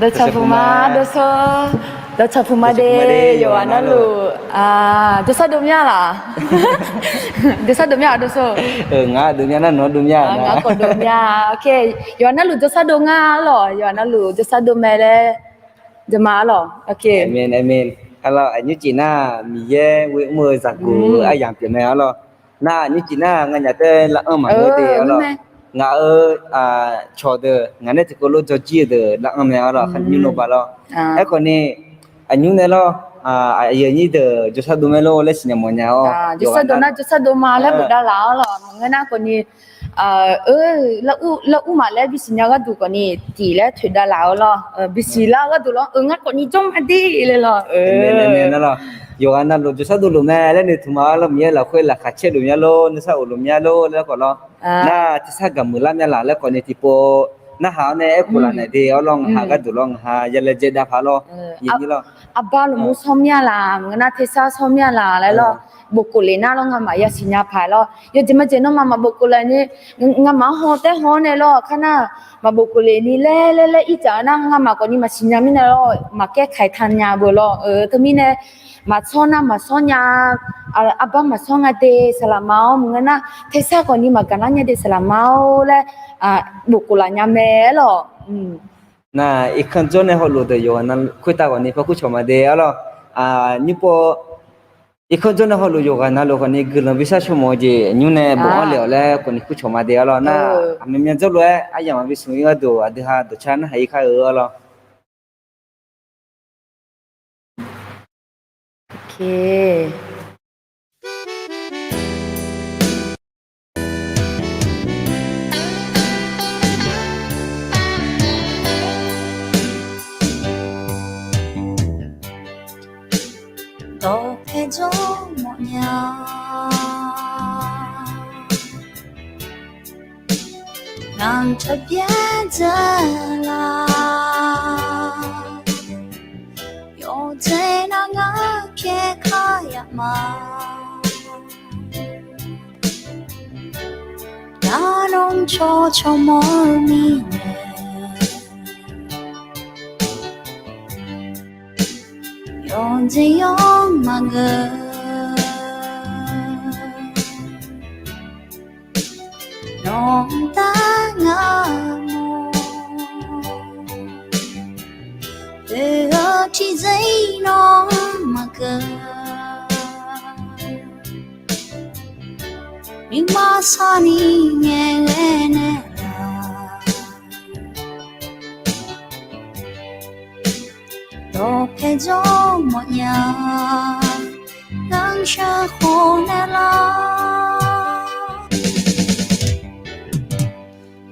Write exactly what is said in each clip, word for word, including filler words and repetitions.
Dawqtsaq puq ma, dawqsawr. Dawqtsaq puq ma de, yawqghaq navluf. Jawrsar dov mya laq? Jawrsar dov mya-a dawqsawr? Ngar dov mya nar nawq dov mya. Ngar khawf dov mya. Yawqghaq navluf jawrsar dov nga-a lawq, yawqghaq navluf jawrsar dov mae laer jawrma-a lawq. Aqmyan, aqmyan. Aqlawq, aqnymr cef nar Miqyaer ghoe mr-eu zaqguq-eu aryamq pyeuf mae-a lawq. Nar aqnymr cef nar nganyaf taef-aer lav anr maqngeur de-a lawq. Ngaq-euq cawq deuq, ngaq nae tiqkawv lof jawrjir-eu deuq lav anr mae-a lawq, aqnymr nmr ba lawr. Aerkhawf ni, aqnymr nae lawr, aqyuif aqnyir deuq jawrsar dov mae lor laer siqnya mawfnya-awr. Jawrsar dov nar jawrsar dov ma laer bof davlaf-awr lawq. Maqngeur nar khawf ni, lar ur maqlaer bisiq nya gharduq khawf ni tiq laer toeq davlaf-awr lawr. Bisiq lar gharduq lawr, eu, ngar khawf ni jawr ma de laer lawr. Yawqghaq navluf jawrsar dov luf mae laer noeqtmq ma-a lawr, Miqyaer lafkhoer laqkhaq caer luf mya lor, nuisar of luf mya lor laer khawf lawr. Nar tersar gaqmuiq lar mya laq laer khawf ni tiqpov narhaq-awr nae aerkhof laf naeq de-awr lawr, ngaq ha gharduq lawr, ngaq ha yalaejae dav paq lawr. Arbar lmqmr sawr mya laq, maqngeur nar tersar sawr mya laq laer lawr. Bofkhof lef nar lawr, ngamaf yasiq nya paq lawr. Yawjeq majeq nawmaf maqbofkhof laf ni, ngamaf-anr haw taer haw-awr nae lawr, kar nar maqbofkhof lef ni laer laer laer ircaf-eu nar, ngamaf khawf ni maqsiq nya mirnae lawr, maqkaer kaq taq nya beu lawr. Teumirnae, maqsawr nar maqsawr nya, arbar maqsawr nga de saqlaqma-awr, maqngeur nar tersar khawf ni maqgaq nar nya de saqlaqma-awr laer, bofkhof laf nya mae-a lawq. Nar irkanr jawr nae hawluf deuq yawqghaq na khoertav khawf ni par kurcawq ma de-a lawr. Nymr pov irkanr jawr nae hawluf yawqghaq navluf khawf ni guiqlanq bi shar shawr mawf-eu jeq nymr nae bofanr lef-awq laer khawf ni kurcawq ma de-a lawr. Nar aqmyan myan jawrluf-aer aryamq maqbi smq-ir gharduq aqdui ha dawqcar narhaq-ir kar-eu-a lawr. Dawqpae jawr mawfnya, ngar taqbyaer dzae la. Yawqjeq nar ngar pyaer kar yaf ma. Ngar nawr cawv cawv mawr-eu mirnae, yawqjeq yawr maqngeur. Nawq-anr dar ngar mawr, oe-eu tiqjeq-ir nawr maqgeur. Nuima sarni ngaeqghae naeqlaf, dawqpae jawr mawfnya, ngar shar khof naeqlaf.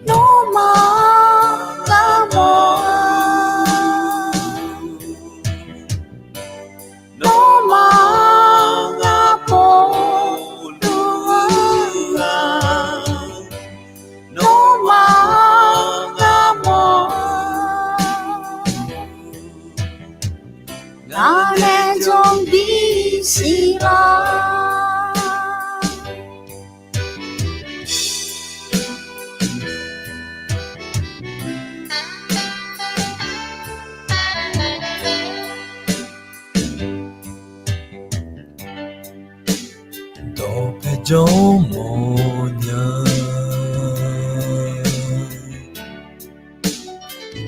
Nawmaf-anr ngar mawr-eu, nawmaf-anr ngar pov luf-eu, nawmaf-anr ngar mawr-eu, ngaq nae jawr bisiq lar. Dawqpae jawr mawfnya,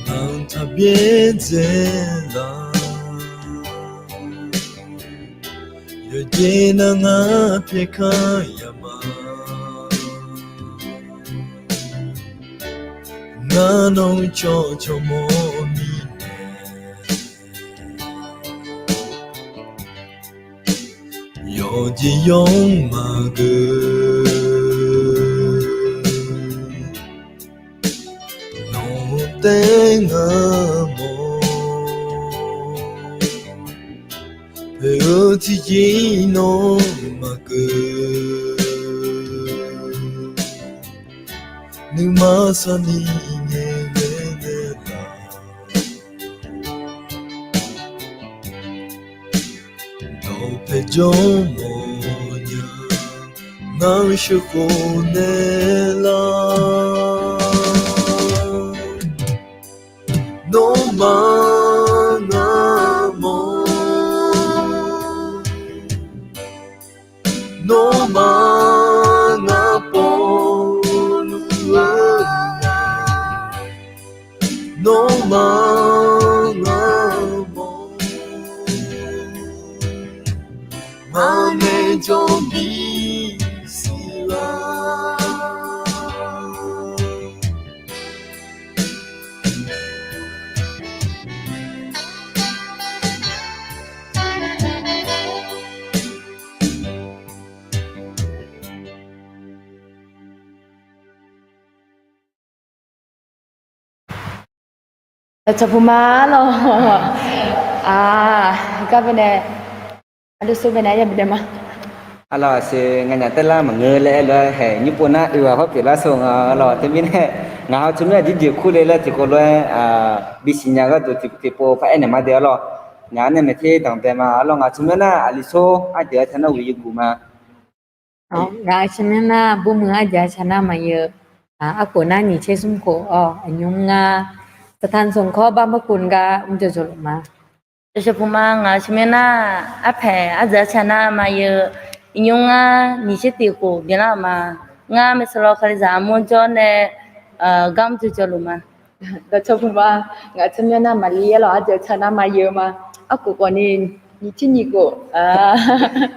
ngar taqbyaer dzae la. Yawqjeq nar ngar pyaer kar yaf ma. Ngar nawr cawv cawv mawr mirnae, yawqjeq yawr maqgeur. Nawq-anr taef ngar mawr, oe-eu tiqjeq-ir nawr maqgeur. Nuima sarni ngaeqghae naeqlaf, dawqpae jawr mawfnya, ngar shar khof naeqlaf. Nawmaf Mawr ngeur mawr, ngaq nae jawr bisiq lar. Dawqcawq puq ma lawq. Aq, gar baenae, aqdui sar baenae ya bidaq ma. Arlawq, aqsiq nganyaf taerlar maqngeur laer aer lof-aer haeq nymr pov nar oe-aq hawr pyeuflar shawr nga arlawq. Teumirnae ngaq ha tsawrmyanr aqjeq jeq kur le laer tiqkawv lof-aer bisiq nya gharduq tiqpov paraer naeq ma de arlawq. Ngaq-anr nae maeqter danqbae ma arlawq. Ngaq tsawrmyanr nar aqli sawr ardeuq-a ca nar uqle yawguq ma. Ngaq tsawrmyanr nar bawrmuiq ardeuq-a ca nar maqyeu. Arkhof nar nyiq tser smr khof-awr aqnymr ngar saqtanq tsawq kawr bar markov gar mr jawr jawr luf ma. Dawqcawq puq ma. Ngaq tsawrmyanr nar arpaeq ardeuq-a ca nar maqyeu. Iqnymr ngar nyiq tser tiq khof byanlar-euq ma. Ngar maeqshi law kalizaq armur jawr nae gar mr jawr jawr luf ma. Dawqcawq puq ma. Ngaq tsawrmyanr nar maqli arlawq ardeuq-a ca nar maqyeu ma. Arkhof khawf ni nyiq tser nyiq khof.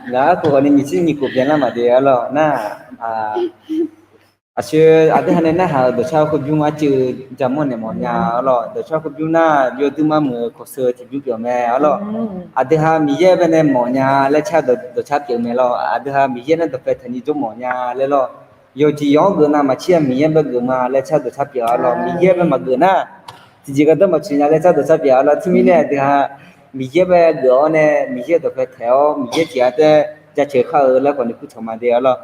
Ngaq arkhof khawf ni nyiq tser nyiq khof byanlar maqde arlawq nar. Aqshoe aqdui ha nae narhaq-euq dawqcar khoerbymr arcuiv jaqmawr naeq mawf nya arlawq. Dawqcar khoerbymr nar yawduimar muiq-eu kawqsheu tiqbymr pyeuf mae arlawq. Aqdui ha Miqyaer baenae mawf nya laer car dawqcar pyeuf mae lawq. Aqdui ha Miqyaer nar dawqpae taqnyi jawr mawf nya laer lawq. Yawqjeq yawq-anr geuf nav maqtser-a Miqyaer bae geuf ma laer car dawqcar pyeuf arlawq. Miqyaer bae maqgeuf nar tiqjeq gardanr maqtsoeq nya laer car dawqcar pyeuf arlawq. Teumirnae aqdui ha Miqyaer bae geuf-awr nae Miqyaer dawqpae taeq-awr Miqyaer tiq ghaq taef-aer jaceuq kar-eu laer khawf ni kur taq ma de arlawq.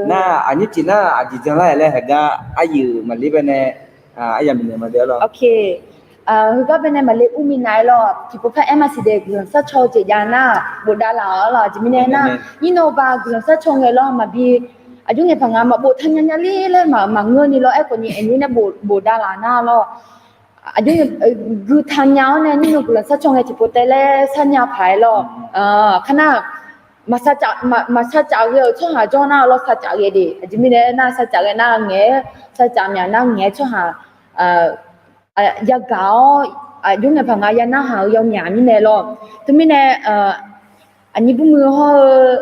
Nar aqnyir tiq nar aqjeq janlar-aer laer haeq gar aryuif maqler baenae aryamq bifnaeq ma de arlawq. Heugar baenae maqle ur minav-aer lawq. Tiqpov paraer maqsiq daef guiqlanq sharcaw-eu jeq jav nar bofdav laf-awr lawq. Aqjeq mirnae nar nyir nawr ba guiqlanq sharcaw ngae lawr maqbi aqjox ngaeq paq nga maqbof taq nya nya ler laer maqngeur ni lawr. Aerkhawf ni aqnyir nae bofdav laf nar lawq. Aqjox gui taq nya-awr nae nyir nawr guiqlanq sharcaw ngae tiqpov taef laer sharnya paq-aer lawq. Kar nar maqsar caf ghae-euq tsawrhaq jawr nar lawr sar caf ghae de. Aqjeq mirnae nar sar caf ghae nar ngaeq-aer sar caf myaq nar ngaeq-aer tsawrhaq yagaq-awr aqjox ngaeq paq nga ya narhaq-eu yawmyaq mirnae lawq. Teumirnae aqnyir bumui hawr-eu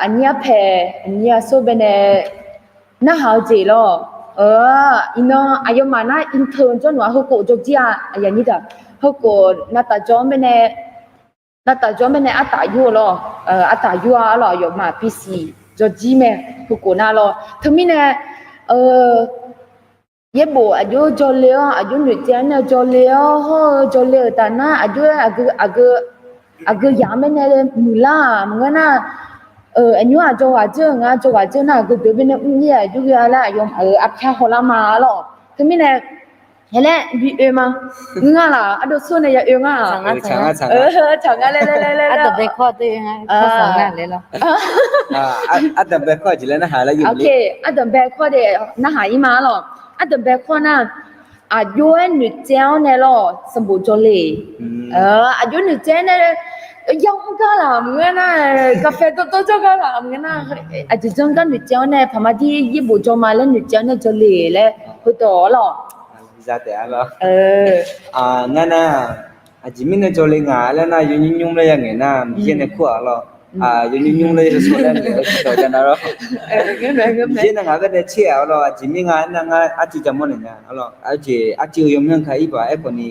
aqnyir arpaeq aqnyir aqsur baenae narhaq-eu jeq lawq. Iqnan aqyawfmaf nar intern jawrluf-a heukhof jawrjir-a aqyuif aqnyir deuq. Heukhof navtaf jawr-anr baenae navtaf jawr-anr baenae artaf yur-eu lawq. Artaf yur-a lawq aqyawfmaf bisiq jawrjir mae heukhof nar lawq. Teumirnae yaerbof aqjox jawrle-awr aqjox noeqtsaev-awr nae jawrle-awr hawr-eu jawrle-euq taf nar aqjox-aer aqgeu yaq-anr baenae muiqlar-aq maqngeur nar aqnymr-aq jawrghaq dzeur-eu nga. Jawrghaq dzeur nar aqgeu deuq baenae mr-ir-aq jawrghae-a laer aqyawf-euq arpyar hawlar ma lawq. Teumirnae Yaeq laer bi oe ma. Ngeur nga laf, ardov sor nae ya oe nga. Tsaq nga laer laer laer. Ardanqbae kawr-a jeq laer narhaq laer. Ardanqbae kawr de narhaq-ir ma lawq. Ardanqbae kawr nar, aqjox-aer noeqtsaev-awr nae lawq sanqbof jawrle. Aqjox noeqtsaev nae yamr gar laf maqngeur nar, kaqfae dawrdawr jawr gar laf maqngeur nar, aqjeq janr gar noeqtsaev-awr nae paqma dir yaerbof jawr ma laer noeqtsaev-awr nae jawrle laer heudawq-awr lawq. Ngar nar, aqjeq mirnae jawrle nga laer nar, yawnyir nymr laer ya ngaeq nar, Miqyaer nae kur-aq lawq. Yawnyir nymr laer ya shawr laer ngaeq-eu tiqdawq ja nar lawq. Miqyaer nae ngaq bae nae tser-aq lawq, aqjeq mir nga aernar ngar arcuiv jaqmawr naeq nya lawq. Arjeq arcuiv-eu yawmyanr ka ir baq aerkhawf ni,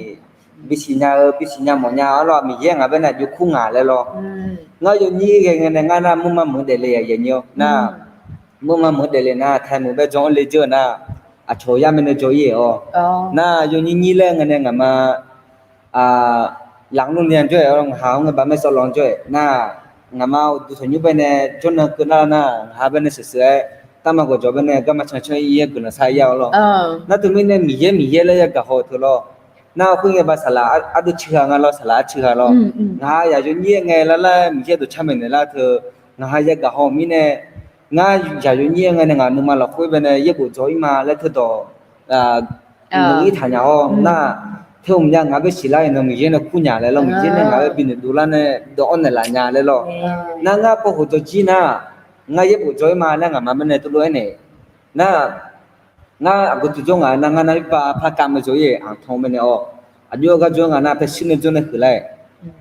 bisiq nya-eu bisiq nya mawf nya-awr lawq, Miqyaer ngaq bae nae aqjox kur ngaq laer lawq. Ngar yawnyir ghae ngae nae ngar nar murma meuq-eu daefle-aq yanyir-awr nar, murma meuq-eu daefle nar, taemeuq bae jan-anr le dzeur-eu nar, aqcawq yar mae nae jaw-ir-awq. Nar yawnyir nyir laer ngae nae ngaqma laqnmr ni-a jawr-aer-awr ngaq ha-anr ngae baq mae sawv lawq-anr jawr-aer nar, ngaqma uqduq tanqnymr bae nae jawrnan keuv nar nar, ngaq ha bae nae sheuqsheuq-aer, tarma gawqjawq bae nae garma cancan-ir-aer guiqlanq shar yar-awr lawq. Nar teumirnae Miqyaer Miqyaer laer yagaq haw-eu teu lawq. Nar khoerngae baq saqlaq ardov ciqha nga lawq, saqlaq arciqha lawq. Ngaq ha yaq yawnyir-aer ngae lar laer Miqyaer dawqcar maeqnaeq lar teu, ngaq ha yagaq haw-eu mirnae, ngar yaq yawnyir-aer ngae nae ngaq nuima lafkhoer bae nae yaerbof dzaw-ir ma laer teudawq noeq-ir taq nya-awr nar, teu mqya ngaq bae siqlar-iq nan Miqyaer nae kur nya laer lawq, Miqyaer nae ngaq bae binoeq dovlar nae dawq-awr naeq laf nya laer lawq. Nar ngar pawqhof dzaw jir nar, ngar yaerbof dzaw-ir ma laer ngaqma bae nae teulof-aer naeq nar, Ngar aqgeu tiqjawr ngaq nar ngar nar irbar par kav mae jawr-ir-aq, aqtanq mae nae-awr, aqjox-aer gar jawr ngaq nar paershuir nae jawr nae huiqlar-aer,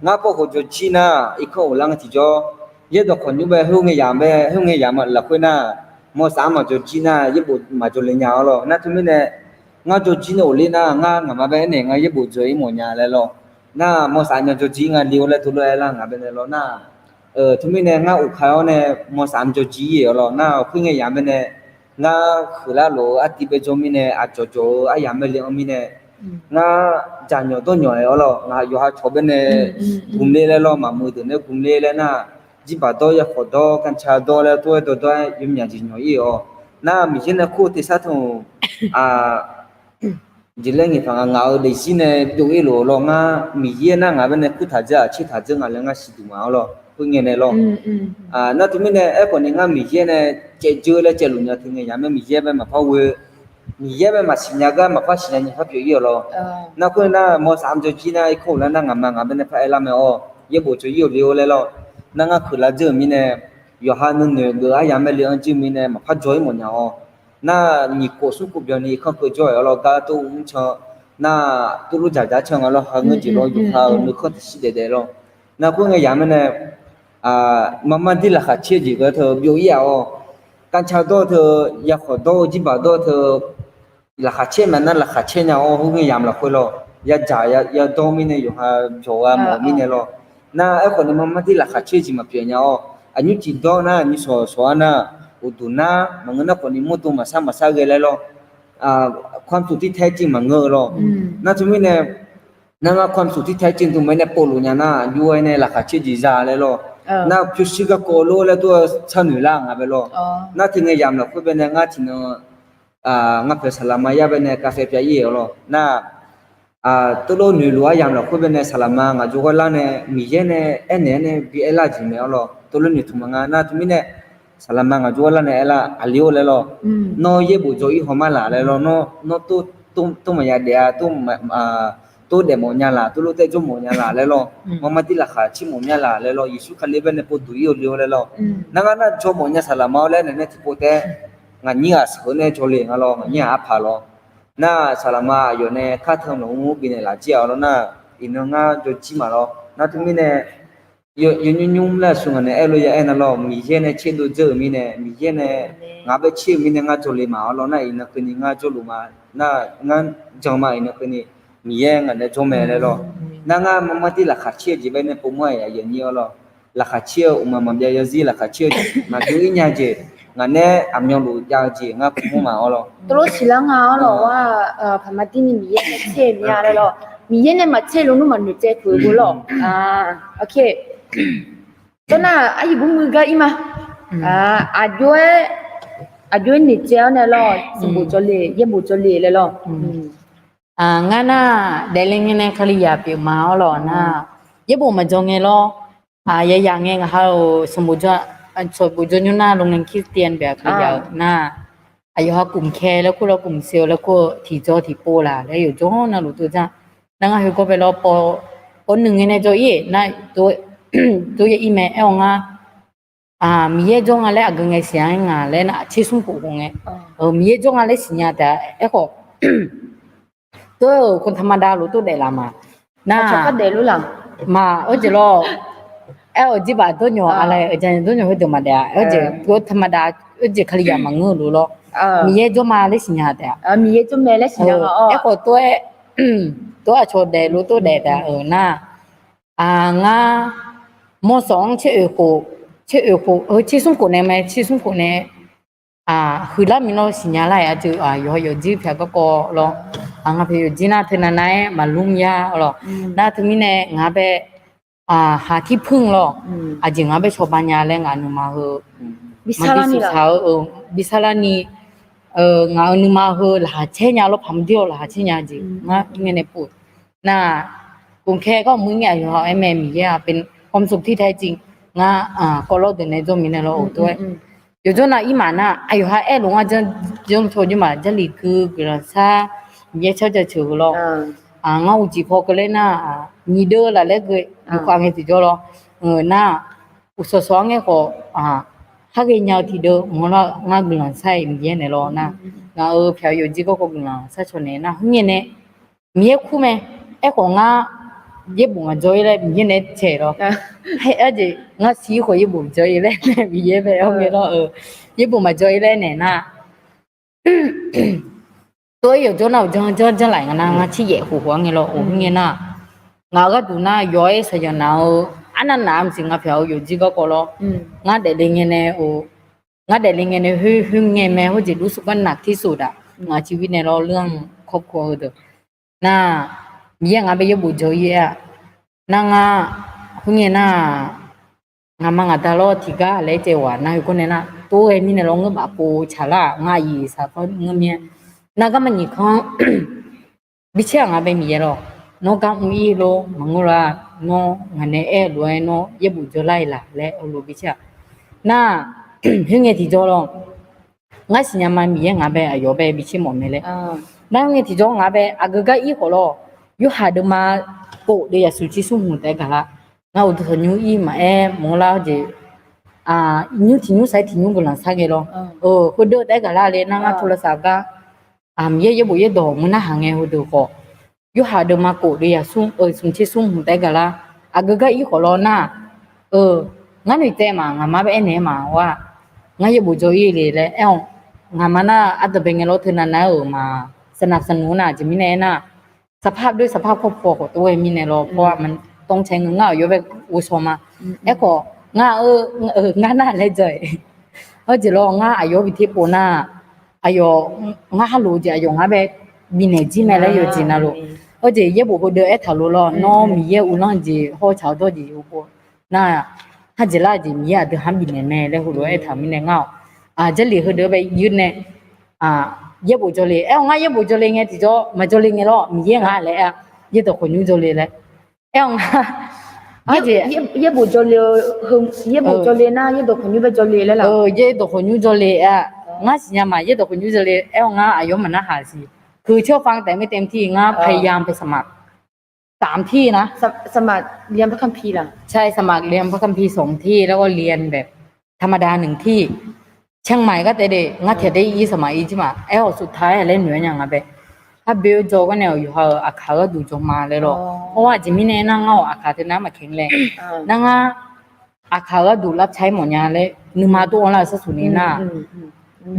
ngar pawrkhof jawrjir nar irkanr ghoflar nga tiqjawr, yaer dawqkawq nymr bae khoerngae yamq bae khoerngae yamq lafkhoer nar, mawrsaf-anr maqjawrjir nar yaerbof maqjawr le nya-awr lawr. Nar teumirnae ngar jawrjir nae ghofler nar ngar ngaqma bae aernaeq ngar yaerbof jawr-ir mawf nya laer lawr. Nar mawrsaf nya jawrjir nga le-awr laer teulof-aer lar ngaq bae nae lawr nar, teumirnae ngar uqkaq-awr nae mawrsaf-anr jawrjir-ir-awr lawr nar khoerngae yamq bae nae ngar huiqlar lof-eu artiv bae jawr mirnae aqcawq cawq-eu aryamq mae le-anr mirnae, ngar jaqnyawq dawrnyawq-aer-awr lawr ngaq yawqha cawq bae nae gmq le laer lawr maqmuiq deuq nae gmq le laer nar, jirbaq dawr yakhawf dawr kanca dawr laer tov-aer dawrdawr-aer yawmyaq jeq nyawq-ir-awr, nar Miqyaer nae kur-eu tersar teu-aq, jeq laer ngaeqpaq ngaq ngaq-eu daefzir nae byov-ir lof lawr ngar Miqyaer nar ngaq bae nae kurtaq dzeur-aq tsertaq dzeur ngaq laer ngar siqduq ma-awr lawr khoerngae nae lawr. Nar teumirnae aerkhawf ni ngar Miqyaer nae caevdzeur laer caevluf nya teu ngae yamq mae Miqyaer bae maqpar ghoe Miqyaer bae maqsiq nya gar maqpar siqnya nya par pyeuf-ir-awq lawr. Nar khoer nar mawrsaf-anr jawrjir nar irkanr ghoflar nar ngaqma ngaq bae nae par aerlar mae-awr yaerbof jawr-ir-awq le-awr laer lawr. Nar ngar huiqlar dzeur-euq mirnae, yawqha nuinoeq geuf aryamq mae le-anr jir mirnae maqpar jawr-ir mawf nya-awr, nar nyiq khof smr khof byanni kanr keuv jawr-aer-awr lawr gar tov mr can, nar tov lor dzaqdzaq can nga lawr hangeur jeq lawr yawqha-euq nuikhanr tiqshir daef daef lawr. Nar khoerngae yamq mae nae, marmar dir laqkhaq caer-eu jeq ghae teu byov-ir-aq-awr, kanca dawr teu, yakhawf dawr-eu jirbaq dawr teu, laqkhaq caer mae nar laqkhaq caer nya-awr khoerngae yamq lafkhoer lawr, yadzaq yadawr mirnae yawqha jawq-a mawf mirnae lawr. Nar aerkhawf ni marmar dir laqkhaq caer-eu jeq maqpyeuf nya-awr, aqnymr cif dawr nar nymr shawq shawq-ar nar, uqduq nar maqngeur nar khawf ni mawrdo maqsar maqsar ghae laer lawr, ความสุขที่แท้จริง maqngeur-eu lawr. Nar teumirnae, nar ngar ความสุขที่แท้จริง teu mae nae povluf nya nar aqjox-aer nae laqkhaq caer jeq za laer lawr. Nar pyurshuir garkawv lor laer tov-aer sharnoeq lar nga bae lawr. Nar teu ngae yamq lafkhoer bae nae ngar tiqnan ngar pyaeq saqlaqma yar bae nae กาแฟ pyav-ir-awq lawr. Nar teulof noeqluf-aer yamq lafkhoer bae nae saqlaqma ngaq jawrgar lar nae Miqyaer nae aernaeq-aer nae bi aerlar jeq mae-awr lawr. Teulof noeq tmq ma nga nar teumirnae saqlaqma ngaq jawrgar lar nae aerlar aqli-or laer lawr. Nawr yaerbof jawr-ir haw mar laq laer lawr. Nawr tov maqya daef-a, tov daef mawf nya laq, teulof taef jawr mawf nya laq laer lawr. Marmar dir laqkhaq caer mawf nya laq laer lawr. Yeqsur Kali bae nae povduq-ir-awq le-awr laer lawr. Nar ngar nar jawr mawf nya saqlaqma-awr laer naeq nae tiqpov taef, ngaq nyir-aq sheuq-eu nae jawr le nga lawr, ngaq nyir-aq arpaq lawr. Nar saqlaqma aqyawf nae kar teu lawq-anr bifnaeq laf jir-awq lawr nar, iqnan ngar jawr jir ma lawr. Nar teumirnae yawnymr nymr laer aqsur ngaq nae aer lof ya aer nar lawr, Miqyaer nae tserdov dzeur-euq mirnae, Miqyaer nae ngaq bae tser-euq mirnae ngar jawr le ma-awr lawr nar, iqnan keuvni ngar jawrluf ma. Nar ngar jan ma iqnan keuvni Miqyaer ngaq nae jawr mae laer lawr. Nar ngar marmar dir laqkhaq caer-eu jeq bae nae povmawr-aq yanyir-awr lawr. Laqkhaq caer-eu uqmaq maqbyav yarzir laqkhaq caer-eu jeq maqbyov-ir nya jeq, ngaq nae aqmyanluf jav-eu jeq ngar povmawr ma-awr lawr. Teulof siqlar nga-awr lawr-ar, paqma dirni Miqyaer nae tser-eu mya laer lawr. Miqyaer nae maqtser luf nmr maqnoeq tsaev peuq-eu lawr. Tawr nar aryiq bumui gar ir ma. Aqjox-aer, aqjox-aer noeqtsaev-awr nae lawr, sanqbof jawrle, yaerbof jawrle laer lawr. Ngar nar daefle ngae nae Kalizaq pyeuf ma-awr lawr nar, yaerbof maqjawr ngae lawr. Yayaq ngae ngaq ha-euq sanqbof jawr, sanqbof jawr nymr nar โรงเรียนคริสเตียน bae-a Kalizaq-eu nar, aqyawf ha kumq kae laer kur lawr, kumq seu laer kur-eu tiqjawr tiqpov laq laer yawqjawr navluf tov jar. Nar ngar heugawr bae lawr paw, paw nuiq ngae nae jawr-ir nar, tov ya ir mae aer-awr ngar Miqyaer jawr nga laer aqgeu ngae siqnya-aer nga laer nar, tser smr khof khof ngae, Miqyaer jawr nga laer siqnya taef-a. Aerkhawf, tov-euq คนธรรมดา lof tov daef laf ma. Nar, ma, arjeq lawr, aer-awq jirbaq dawrnyawq-a laer, aqjaq dawrnyawq heudeuq maqdaef-a. Arjeq คนธรรมดา, arjeq Kalizaq maqngeur-eu lof lawr. Miqyaer jawr ma laer siqnya taef-a. Aerkhawf tov-aer, tov aqcawq daef lof tov daef taef-a. Nar, ngar mawrsanq-anr tser oeq khof, tser oeq khof, tser smr khof nae mae, tser smr khof nae huiqlar miq lawr siqnya lar-aq aqdui yawqha yawqjir pyaeq garkawv lawr. Ngar pyaeq yawqjir nar teunav nav-aer maqlmr ya lawr. Nar teumirnae ngaq bae haq tirpmr lawr. Aqjeq ngaq bae cawba nya laer ngaq nuima heu maqdir suqsaq-eu bisarlarni, ngaq-euq nuima heu laqkhaq caer nya lawr, paqmq dir-awr laqkhaq caer nya jeq ngar ngae nae pov. Nar, กรุงเทพ gar mr ngae aqyawf-aer mae Miqyaer-a ความสุขที่แท้จริง ngar kawvlawr deuq nae jawr miq nae lawr-euq tov-aer. Yawqjawr nav ir maf nar aqyawf ha aer lof ngar janr janr caw jir maf, Jarlif gui guiqlanq sar, Miqyaer tsawrjeuq ceuq-eu lawr. Ngar uqcif paw keuvler nar, nyiq deuv laf laer gui, yawkhav ngae tiqjawr lawr. Nar, uqsawq sawq-anr ngae khawf, khar ghae nya-eu tiqdeuv mq-awr lar ngar guiqlanq sar-iq Miqyaer naeq lawr nar. ngaq-euq pyaq-eu yawqjir garkawv guiqlanq sharcaw naeq nar, khoerngae nae Miqyaer kur mae. Aerkhawf ngar yaerbof maqjawr-ir laer Miqyaer nae taeq lawr. Arjeq ngar siq-ir khawf yaerbof jawr-ir laer nae Miqyaer bae-awr ngae lawr-eu, yaerbof maqjawr-ir laer naeq nar, tov-aer yawqjawr nar-euq janr janr janr laf nga nar, ngar ciryaef khof khof-anr ngae lawr-euq, khoerngae nar, ngaq-euq gharduq nar yawf-aer saqyanq naq-eu arnav naq-a maqsiq, ngaq pyaq-eu yawqjir garkawv lawr. Ngar daefle ngae nae-euq, ngar daefle ngae nae khoer khoerngae mae, khoerjeq luf smq gar naq tir sofdaq, ngaq ciqwir nae lawr lur-anr kawrkawr-eu deuq nar, Miqyaer ngaq bae yaerbof jawr-ir-a. Nar ngar khoerngae nar, ngaqma ngaqda lawr tiqgar laer caev ghaq nar, heukawr nae nar tov-aer mirnae lawr ngeur baf pov tsaqlar-aq, ngar aqyuif saqkawr ngeur mir-aer, nar garma nyiq kanr bi caer-aq, ngaq bae Miqyaer lawr, nawr gar mr-ir lor maqngeur lar, nawr ngaq nae aer-eu lof-aer nawr yaerbof jawrlar-iq laq laer heulof bi caer-aq. Nar, khoerngae tiqjawr lawr, ngar siqnya ma, Miqyaer ngaq bae aqyawf bae bi caer mawf mae laer. Nar ngae tiqjawr ngaq bae aqgeu gar ir khawf lawr, Yorhaq deuvma kof deuv yaf smq tser smr hmq taef-aer gaqlar, ngar uqduq tanqnymr ir maqaer mawr lar-awr jeq, nymr tiqnymr sar-aer tiqnymr guiqlanq sar ngae lawr. Heudeuq taef-aer gaqlar le nar, ngar tov lavsav gar Miqyaer yaerbof yaerdawq mur narhaq ngae heudeuq khawf, Yorhaq deuvma kof deuv yaf smq, smq tser smr hmq taef-aer gaqlar, aqgeu gar ir khawf lawr nar, ngar noeqtsaev ma, ngaqma bae aernaeq-aer ma-awr-aq, ngar yaerbof jawr-ir le laer aer-awq. Ngaqma nar ardanqbae ngae lawr teunav nav-aer-euq ma, saqnaq saqnmq nar, aqjeq mirnae aernar, saqpar doer saqpar kawrpaw khawf tov-aer mirnae lawr, paw-aq ma, tawv cae ngeur ngar aqyawf bae ghovshaw ma. Aerkhawf ngar-eu, ngar nar laer jan-iq, hawr jeq lawr ngar aqyawf bi ter pov nar, aqyawf ngar halof jeq aqyawf ngar bae bifnaeq jir mae laer yawqjeq navluf. Hawr jeq yaerbof heudeuq aertaq lof lawr, nawr Miqyaer uvlanr jeq hawr tsaq-awr dawr jeq yawqpov nar, harjeq lar jeq Miqyaer aqdui ha-anr bifnaeq mae laer heulof-aer aertaq-euq mirnae ngar-awq. Jarlif heudeuq bae yur nae yaerbof jawrle aer-awr, ngar yaerbof jawrle ngae tiqjawr maqjawrle ngae lawr, Miqyaer ngaq laer aer-a, yaerdawq khawqnymr jawrle laer aer-awr ngar, yaerbof jawrle, yaerbof jawrle nar yaerdawq khawqnymr bae jawrle laer laf? Yaerdawq khawqnymr jawrle aer-a. Ngar siqnya ma, yaerdawq khawqnymr jawrle aer-awr ngar aqyawf maqnarhaq siq. คือเชื่อฟังแต่ไม่เต็มที่ ngar พยายามไปสมัคร สามที่นะ สมัครเรียนพระคัมภีร์เหรอ ใช่ สมัครเรียนพระคัมภีร์สองที่ แล้วก็เรียนแบบธรรมดาหนึ่งที่ เชียงใหม่ก็แต่เด็ก ngar taeq dae ir สมัคร ir jir ma aer-awq, สุดท้าย laer noeq-aer nya nga bae. Arboe-eu jawr gar nae-awq, yawqha-euq aqkaq gharduq jawr ma laer lawr. Hawr-aq, aqjeq mirnae nar ngar-awq aqkaq teunav maqkae laer. Nar ngar aqkaq gharduq lavpyar-ir mawfnya laer nuima dov-anr lar-eu sharsuq ni nar,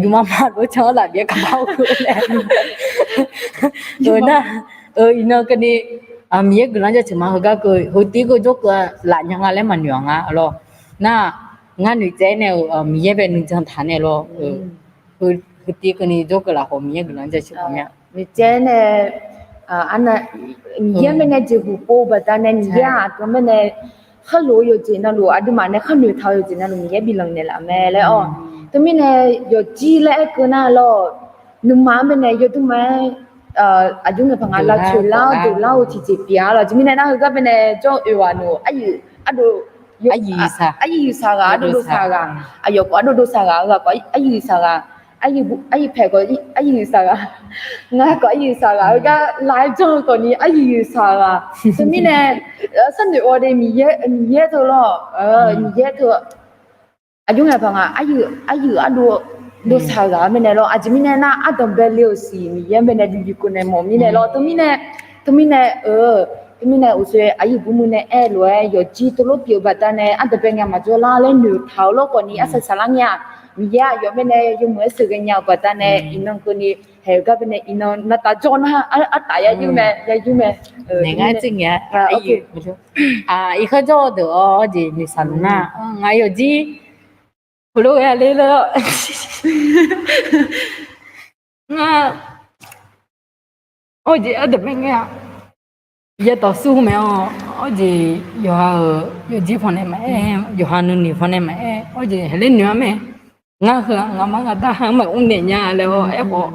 yufma ma lof-aer can-anr laf byaer kaq-awr keuv laer. Nar, iqnan keuvni Miqyaer guiqlanq jaceuq ma, heugar keuv heutiv keuv jawrkeuv laf nya nga laer maqnoeq-aq nga lawr. Nar, ngar noeqtsaev nae-euq Miqyaer bae nuijan taq nae lawr. Heutiv keuvni jawrkeuv lafkhawf Miqyaer guiqlanq jaceuq mawf mya. Noeqtsaev nae, Miqyaer bae nae jeqhuq pov-eu baqdanae Miqyaer-aq aqdui-anr bae nae kharlof-eu yawqjeq navluf, aqduimaf nae kharnoeq taq-eu yawqjeq navluf Miqyaer biflanq naeqlaf mae laer-awr. Teumirnae yawqjir laer aer keuv nar lawr, nuima-anr bae nae yawduirma-aer aqjox ngaeqpaq nga lavcoeq lar-awr deuq lar-eu tiqjeq pyeuf-a lawr. Aqjeq mirnae nar heugar bae nae jawr-eu oeq ghaq noeq, aqyuif ardov, aqyuif yuifsaq ghaq, ardov dovsaq ghaq, aqyawf khawf ardov dovsaq ghaq, aqyuif ghaq khawf ardov dovsaq ghaq, aqyuif paeq khawf aqyuif yuifsaq ghaq, ngar khawf aqyuif yuifsaq ghaq, heugar live janr-eu khawfni aqyuif yuifsaq ghaq. Teumirnae sharnoeq-awr de Miqyaer, Miqyaer teu lawr, Miqyaer teu aqjox ngaeqpaq nga, aqyuif ardov dovsaq ghaq-eu mirnae lawr. Aqjeq mirnae nar ardanq bae le-euq siq Miqyaer bae nae bi bikeuv nae mawf mirnae lawr. Teumirnae, teumirnae-eu, teumirnae uqshoe aqyuif bumui nae aer-eu lof-aer yawqjir teulof pyeuf-eu baqdanae ardanq bae ngae maqjawr lar laer noeqtaq-eu lawr khawfni arsaq saqlar ngae-aq, Miqyaer aqyawf bae nae yawmuiq-aer sheuqghae nya-eu baqdanae iqnan keuvni haeq-eu gar bae nae iqnan navtaf jawr nar artaf ya yur mae, ya yur mae. Iqkhanr jawr-eu deuq-awr jeq noeqshaq luf nar, ngaq yawqjir heulof ghae-a ler lawr. Ngar, awr jeq ardanq bae ngae-a, ya dawqsur mae-awr, awr jeq yawqha-euq yawqjir pawnae maqaer, yawqha nuinoeq pawnae maqaer, awr jeq haeq ler noeq-a mae. Ngar heu-aq ngaqma ngaqda ha-anr maqmr naeq nya laer-awr aerkhawf,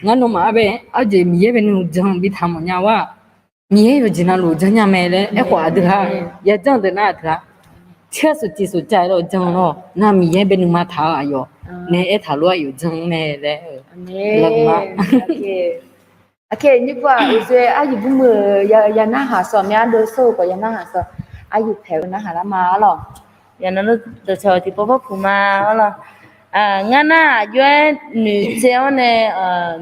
ngar nawmaf-anr bae awr jeq Miqyaer bae nuijan bitaq mawfnya-a, Miqyaer yawqjeq navluf janrnya mae laer aerkhawf aqdui-aq, ya janr deuq nar aqdui-aq, tser-aq suqtiq suqcav lawr janr lawr nar Miqyaer bae nuima taq-eu aqyawf nae aertaq lof-aer aqyawf janr mae laer. Aqkaq nyir pov-aq uqshoe aryuif bumui-euq ya narhaq sawq mya dov sawr-eu khawf ya narhaq sawq, aryuif paeq-eu narhaq lar ma-ar lawq. Yaqnan dawqcawq tiqpov bawrpuq ma-ar lawq. Ngar nar aqjox-aer noeqtsaev-awr nae,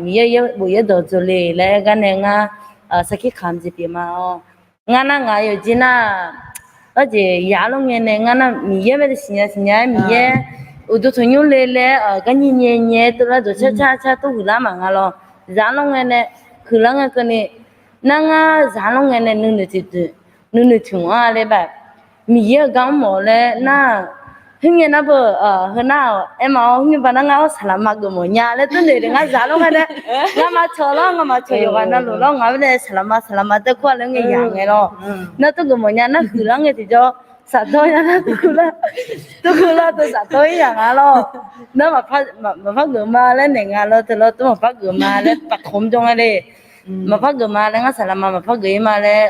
Miqyaer yaerbof yaerdawq dzaw le laer aer gar nae ngar sarkir kamq jeq pyeuf ma-awr. Ngar nar ngaq yawqjeq nar, arjeq yaq lawr ngae nae ngar nar Miqyaer bae siqnya siqnya-aer Miqyaer uqduq tanqnymr le laer gar nyiq nyae nyae-aer tov lar dawq car car car tov huiqlar maq nga lawr. Zaq lawr ngae nae huiqlar ngae keuvni, nar ngar zaq lawr ngae nae nuinoeq tiq dmq, nuinoeq tiq mq-a laer bae, Miqyaer-euq gar mr mawf laer nar, khoerngae nar beu, heu nar-awq aer ma-awr, khoerngae baqda ngar-awr saqlaqma geufmawf nya laer tov noeq de ngar zaq lawr ngae nae, ngar maqcawq lawr, ngar maqcawq yawqghaq navluf lawr, ngaq-anr nae saqlaqma saqlaqma taer kur-a laer ngae yaq ngae lawr. Nar tov geufmawf nya nar huiqlar ngae tiqjawr, saqdawr ya nar tov kur lar, tov kur lar tov saqdawr-ir yaq nga lawr. Nar maqpar geuf ma laer naeq nga lawr, teu lawr tov maqpar geuf ma laer paqkawq mr jawr nga le. Maqpar geuf ma laer, ngar saqlaqma maqpar geuf-ir ma laer,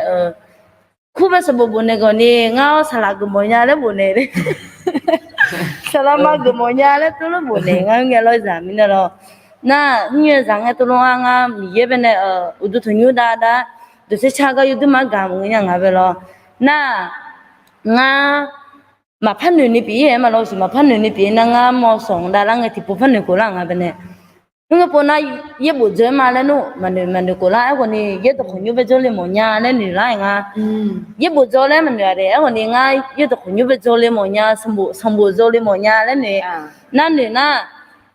kur bae sanqbof bofnaeq gawqni ngar-awr saqlaq geufmawf nya laer bofnaeq le. Saqlaqma geufmawf nya laer tov lawr bofnaeq ngar ngae lawr zaq mirnae lawr. Nar khoerngae zaq ngae tov lawr-a ngar Miqyaer bae nae uqduq tanqnymr dav dav, dawq car car gar yawduir ma gaq maqngeur nya nga bae lawr. Nar ngar maqpar noeq ni pyeuf-ir-aer ma lawr, siq maqpar noeq ni pyeuf-ir nar ngar mawr sanq dav lar ngae tiqpov par noeq khof lar nga bae nae. Khoerngae pov nar yaerbof dzaw-ir ma laer nmr, maqnoeq maqnoeq khof lar. Aerkhawf ni yaerdawq khawqnymr bae dzaw le mawf nya laer noeq lar-aer nga. Yaerbof dzaw laer maqnoeq-a de. Aerkhawf ni ngar yaerdawq khawqnymr bae dzaw le mawf nya, sanqbof dzaw le mawf nya laer noeq. Nar noeq nar,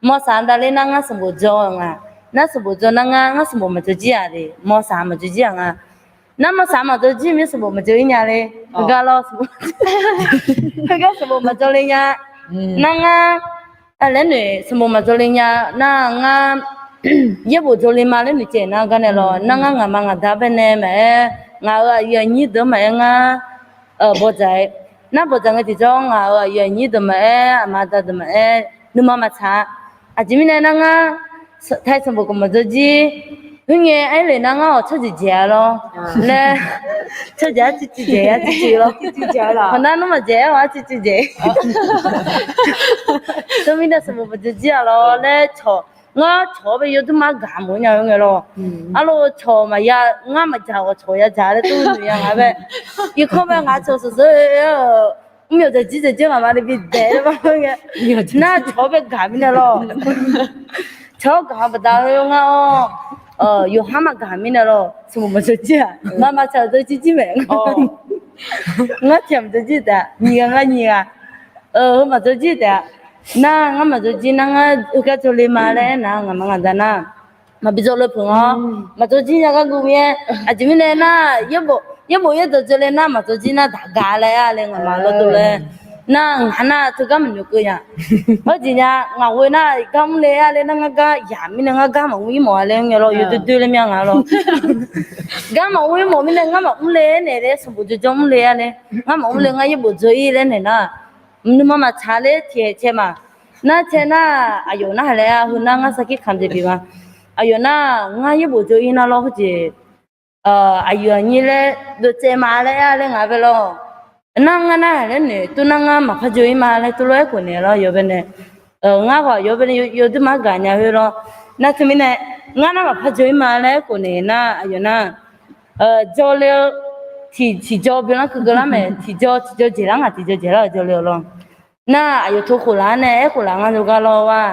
mawr saq dav ler nar ngar sanqbof dzaw nga. Nar sanqbof dzaw nar ngar, ngar sanqbof maqdzaw jir-aq de, mawr saq maqdzaw jir-aq nga. Nar mawr saq maqdzaw jir mir sanqbof maqdzaw-ir nya le. Heugar lawr, heugar sanqbof maqdzaw le nya. Nar ngar laer noeq sanqbof maqdzaw le nya. Nar ngar yaerbof dzaw le ma laer noeq caev nar gar nae lawr. Nar ngar ngaqma ngaqda bae nae maqaer, ngaq-euq aqyuif aqnyir deuq maqaer ngar bawdzaq-aer. Nar bawdzaq ngae tiqjawr ngaq-euq aqyuif aqnyir deuq maqaer, aqma aqda deuq maqaer, nuima maqtsaq. Aqjeq mirnae nar ngar taiq sanqbof khawf maqdzaw jir. Khoerngae aer le nar ngar-awq tsawrjeuq jaeq-a lawr laer, tsawrjeuq arcuiv cuiv jaeq arcuiv cuiv lawr. Hawq nar nmr maqjaeq-aer-awq arcuiv cuiv jaeq. Teumirnae sanqbof maqdzaw jir-a lawr laer cawq, ngar cawq-awr bae yawduir ma gaq mawf nya-eu ngae lawr. Arlawr cawq maqya, ngar maqdzaq-awq cawq yadzaq laer tov noeq ya nga bae. Irkanr bae ngaq cawq sawqsawq-aer mr myawq dzaq jir dzaq jir ngaqma nae bidaeq-aer ma ngae. Nar cawq-awr bae gaq mirnae lawr. Cawq-awr gaq-a baqda-eu ngar-awr, yawqhar maqgaq mirnae lawr, sanqbof maqdzaw jir-aq, ngamaf tsaq dzaw jir jir mae. Ngar tiq ghaq maqdzaw jir taef-a, nyiq ghaq ngar nyiq ghaq, heu maqdzaw jir taef-a. Nar ngar maqdzaw jir nar ngar heugar dzaw le ma laer aernar ngaqma ngaqda nar maqbi dzaw le peuq-awr, maqdzaw jir nya gar guv mir-aer. Aqjeq mirnae nar, yaerbof yaerdawq dzaw le nar maqdzaw jir nar daq ga laer-a laer ngaqma lawr dov laer. Nar ngaq nar teugar maqnoeq keuv nya. Hawr jeq nya ngaq ghoe nar gar mr le-a laer nar ngar gar yaq mirnae ngar gar maqmr-ir mawf-a laer ngae lawr, yawdoer doer laer mya nga lawr. Gar maqmr-ir mawf mirnae ngar maqmr le-aer naeq laer sanqbof jawrjawr mr le-a laer, ngar maqmr le ngar yaerbof dzaw-ir laer naeq nar, nuima maqtsaq ler tiqhaeq cae ma. Nar cae nar, aqyawf nar haq laer-a, heu nar ngar sarkir kamq jeq pyeuf ma. Aqyawf nar ngar yaerbof dzaw-ir nar lawr hawr jeq aqyuif aqnyir laer dovtsaev ma laer-a laer ngaq bae lawr. Nar ngar nar haq laer noeq tov nar ngar maqpar dzaw-ir ma laer tov lawr aerkhof naeq lawr yawf bae nae. Ngar khawf aqyawf bae nae yawduir ma gaq nya khoer lawr. Nar teumirnae ngar nar maqpar dzaw-ir ma laer aerkhof naeq nar aqyawf nar dzaw le-eu tiqjaw byanlar keuvgeu lar mae, tiqjaw tiqjaw jeq lar ngaq tiqjaw jeq lar-euq dzaw le-eu lawr. Nar aqyawf tov khof laf-ar nae aerkhof laf ngar dov gar lawr-a,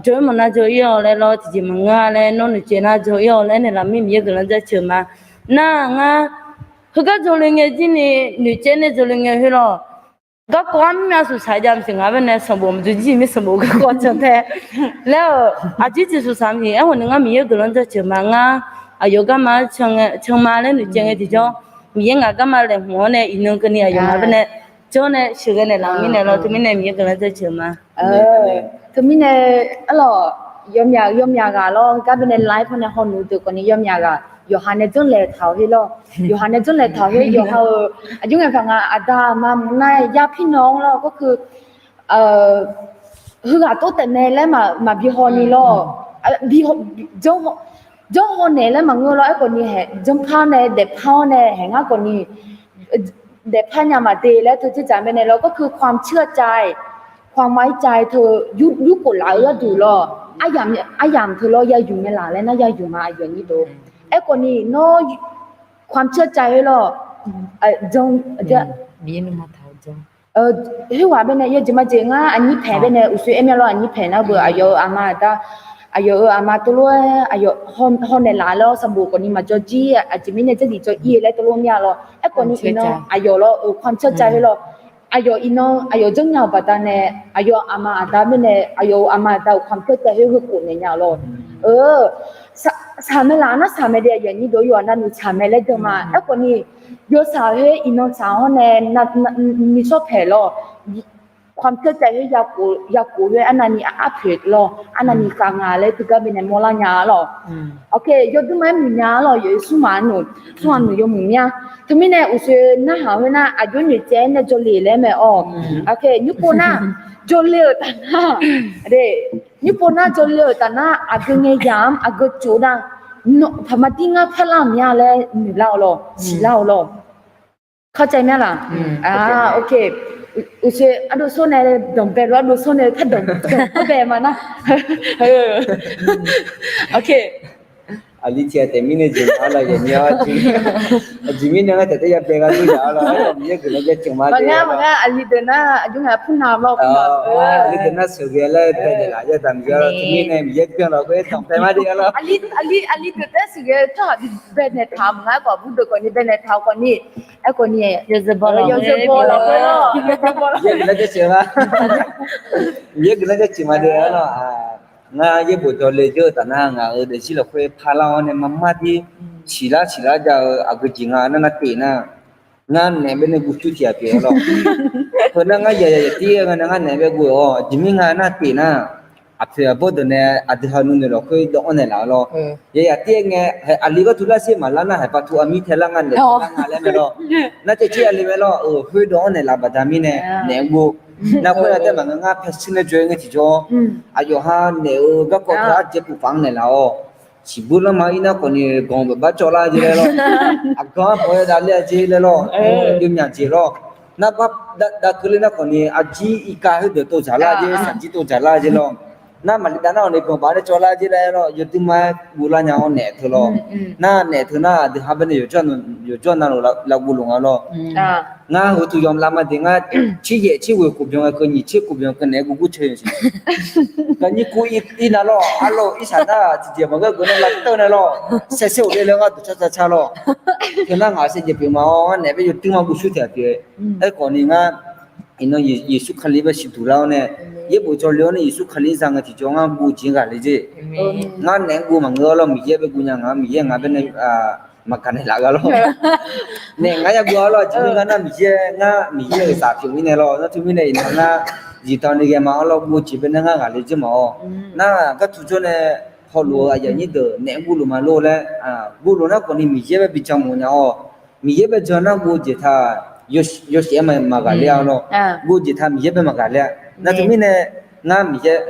dzaw-ir mawf nar dzaw-ir-awq laer lawr, tiqjeq maqngeur-a laer nawr noeqtsaev nar dzaw-ir-awq laer naeq laf mir Miqyaer guiqlanq jaceuq ma. Nar ngar heugar dzaw le ngae jir ni noeqtsaev nae dzaw le ngae khoer lawr. Garkawv-ar mr myav suqsaq jav maqsiq ngaq bae nae sanqbof maqdzaw jir mir sanqbof garkawv can tae laer-euq aqjeq tiq suqsaq maqsiq. Aerkhawf ni ngar Miqyaer guiqlanq jaceuq ma. Ngar aqyawf garma can ma laer noeqtsaev ngae tiqjawr, Miqyaer ngaq garma laeqhmq-awr nae iqnan keuvni aqyawf ngaq bae nae jawr nae sheuqghae naeqlaf mirnae lawr, teumirnae Miqyaer guiqlanq jaceuq ma. Teumirnae arlawq, yawmyaq yawmyaq ghaq lawr gar bae nae live-awr nae hawluf deuq khawfni yawmyaq ghaq yawqha nae janrlaeq taq-awr her lawr. Yawqha nae janrlaeq taq-awr her yawqha-euq aqjox ngaeqpaq ngaq aqda aqma maqngeur nar yapir nan lawr gawrkeuv heughaq tov taef mae laer maqbi hawni lawr. Janr haw naeq laer maqngeur lawr. Aerkhawfni haeq janrpar nae daefpar-awr nae haeq ngar khawfni daefpar nya maqde laer teu dzerdzaq mae nae lawr gawrkeuv ความเชื่อใจ ความไว้ใจ teu yurkhof laf-eu gharduq lawr. Aryamq teu lawr yayuf mae laq laer nar yayuf ma aqyawf nyir dov. Aerkhawfni nawr ความเชื่อใจ khoer lawr, jan, jan, Khoerghaq baenae yawjeq majeq ngar aqnyir paeq baenae uqshoe aer mya lawr, aqnyir paeq nar beu aqyawf-euq aqma aqda, aqyawf-euq aqma tov lof-aer aqyawf hawnaeq laf laer-awr sanqbof khawfni maqjawr jir, aqjeq mirnae jarlif jawr ir-eu laer tov lof mya lawr. Aerkhawfni iqnan aqyawf lawr-euq ความเชื่อใจ khoer lawr, aqyawf iqnan aqyawf janrnya-euq baqdanae aqyawf aqma aqda mirnae aqyawf-euq aqma aqda-euq ความเชื่อใจ khoer heukhof naeq nya lawr. Saqmaeq laf nar saqmaeq de, aqyuif aqnyir deuq yawqha navluf saqmaeq laer deuq ma. Aerkhawfni yawshaq khoer iqnan saq-awr nae nishawr paeq lawr, ความเชื่อใจ khoer yakof khoer arnavni arpoeq lawr, arnavni khav nga laer teugar binae mawrlar nya lawr. Yawduima-aer muiq nya lawr, yawf-eu smrmaq-anr noeq, smrmaq noeq yawmuiq mya. Teumirnae uqshoe narhaq khoer nar aqjox noeqtsaev-aer nae jawrle laer mae-awq. Nymrpov nar jawrle-euq taf nar, nymrpov nar jawrle-euq taf nar aqgeu ngae yamq-anr aqgeu tsof nar, nawq paqma dir ngar parlar-euq mya laer noeqlar-awq lawr, siqlar-awq lawr. เข้าใจไหมล่ะ? Uqshoe ardov sawr nae danqbae lof ardov sawr nae par danqbae ma nar. Aqli tiq ghaq taef mirnae jeq ma-awr laf yawqnyir-awr, aqjeq mirnae ngar taef taef ya bae gha dur yaq-awr lawr, Miqyaer guiqlanq jaceuq ma de. Maqngar maqngar aqli deuq nar aqjox ngaq purnav lawr, aqli deuq nar sheuqghae laer baenaeq laf yadaq Miqyaer-awr, teumirnae Miqyaer byan lafkhoer danqbae ma de-awr lawr. Aqli deuq taef sheuqghae-eu tsawrhaq baenaeq taq-eu maqngar khawf, bur deuq khawfni baenaeq taq-eu khawfni, aerkhawfni yawzeu baw lafkhoer-awr, Miqyaer guiqlanq jaceuq ma. Miqyaer guiqlanq jaceuq ma de-awr lawr. Ngar yaerbof jawrle jawr-eu taf nar ngaq-euq daefzir lafkhoer parlar-awr nae marmar dir siqlar siqlar jav-eu aqgeu jeq nga nar nar pyeuf nar, ngar naeq baenae guv tur tiq ghaq pyeuf-awr lawr. Heu nar ngar yaq yaq yaq tir-aer nga nar ngar naeq bae guv-awr jeq mir nga nar pyeuf nar, aqpoeq aqbawr deuq nae aqdui ha nuinoeq lafkhoer dawv-anr naeqlaf-awr lawr. Yaq yaq tir-aer ngae, aqli gharduq lar sher maqlar nar haiq par tu armir tae lar nga naeq lar nga laer mae lawr. Nar caev caev aqli mae lawr, khoer dawv-anr naeqlaf baqda mirnae naeq-aer guv. Nar khoer-aq taef maqngeur, ngar pae shir nae jawr-aer ngae tiqjawr, aqyawf ha naeq-eu garkawv teu arjeq pufpaf-anr naeqlaf-awr, siqbur lanma ir nar khawfni ganq baqbar cawvlar jeq laer lawr. Aqganq-anr bawq-aer davler-a jeq laer lawr. Yawmyaq jeq lawr. Nar bar dav keuvler nar khawfni arjir irkav khoerdeuq tov dzaqlar jeq, saqjir tov dzaqlar jeq lawr. Nar maqli dav nar khawfni ganq baq nae cawvlar jeq laer lawr. Yawduima-aer guvlar nya-awr naeq teu lawr. Nar naeq teu nar aqdui ha baenae yawqjawr navluf lavguv luf nga lawr. Ngar heu tu yawmlav ma de ngar, tser yaef tser ghoeq khof byan-aer keuv nyiq tser khof byan keuv naeq-aer guv guv teu yawq siq. Ngar nyir kur ir nav lawr, arlawr irsaq nar tiqjeq maqgeur geuf nar lavteuv nae lawr, saer saer ghofle laer gharduq car car car lawr. Teu nar ngaq saer jeq pyeuf ma-awr, ngar naeq bae yawduima guv sur taeq pyeuf. Aerkhawfni ngar iqnan Yeqsur Kali bae siqduq lar-awr nae, yaerbof jawrle-awr nae Yeqsur Kali za ngae tiqjawr ngar guv jeq ghaqle jer. Ngar naeq-aer guv maqngeur-awr lawr, Miqyaer bae guv nya nga, Miqyaer ngaq baenae maqgaq naeqlaf gha lawr. Naeq ngar ya guv-awr lawr, aqjeq mirnae ngar nar Miqyaer, ngar Miqyaer-euq zaq pyeuf mirnae lawr. Nar teumirnae iqnan ngar zifdan ni ghae ma-awr lawr, guv jeq baenae ngar ghaqle jer ma-awr. Nar gartu jawr nae hawluf-eu aqyuif aqnyir deuq naeq-aer guv luf ma lor laer, guv luf nar khawfni Miqyaer bae bi jan mawf nya-awr. Miqyaer bae jan nar guv jeq taq yawshaef-aer maqghaqler-a lawr. Guv jeq taq Miqyaer bae maqghaqler-a. Nar teumirnae ngar Miqyaer,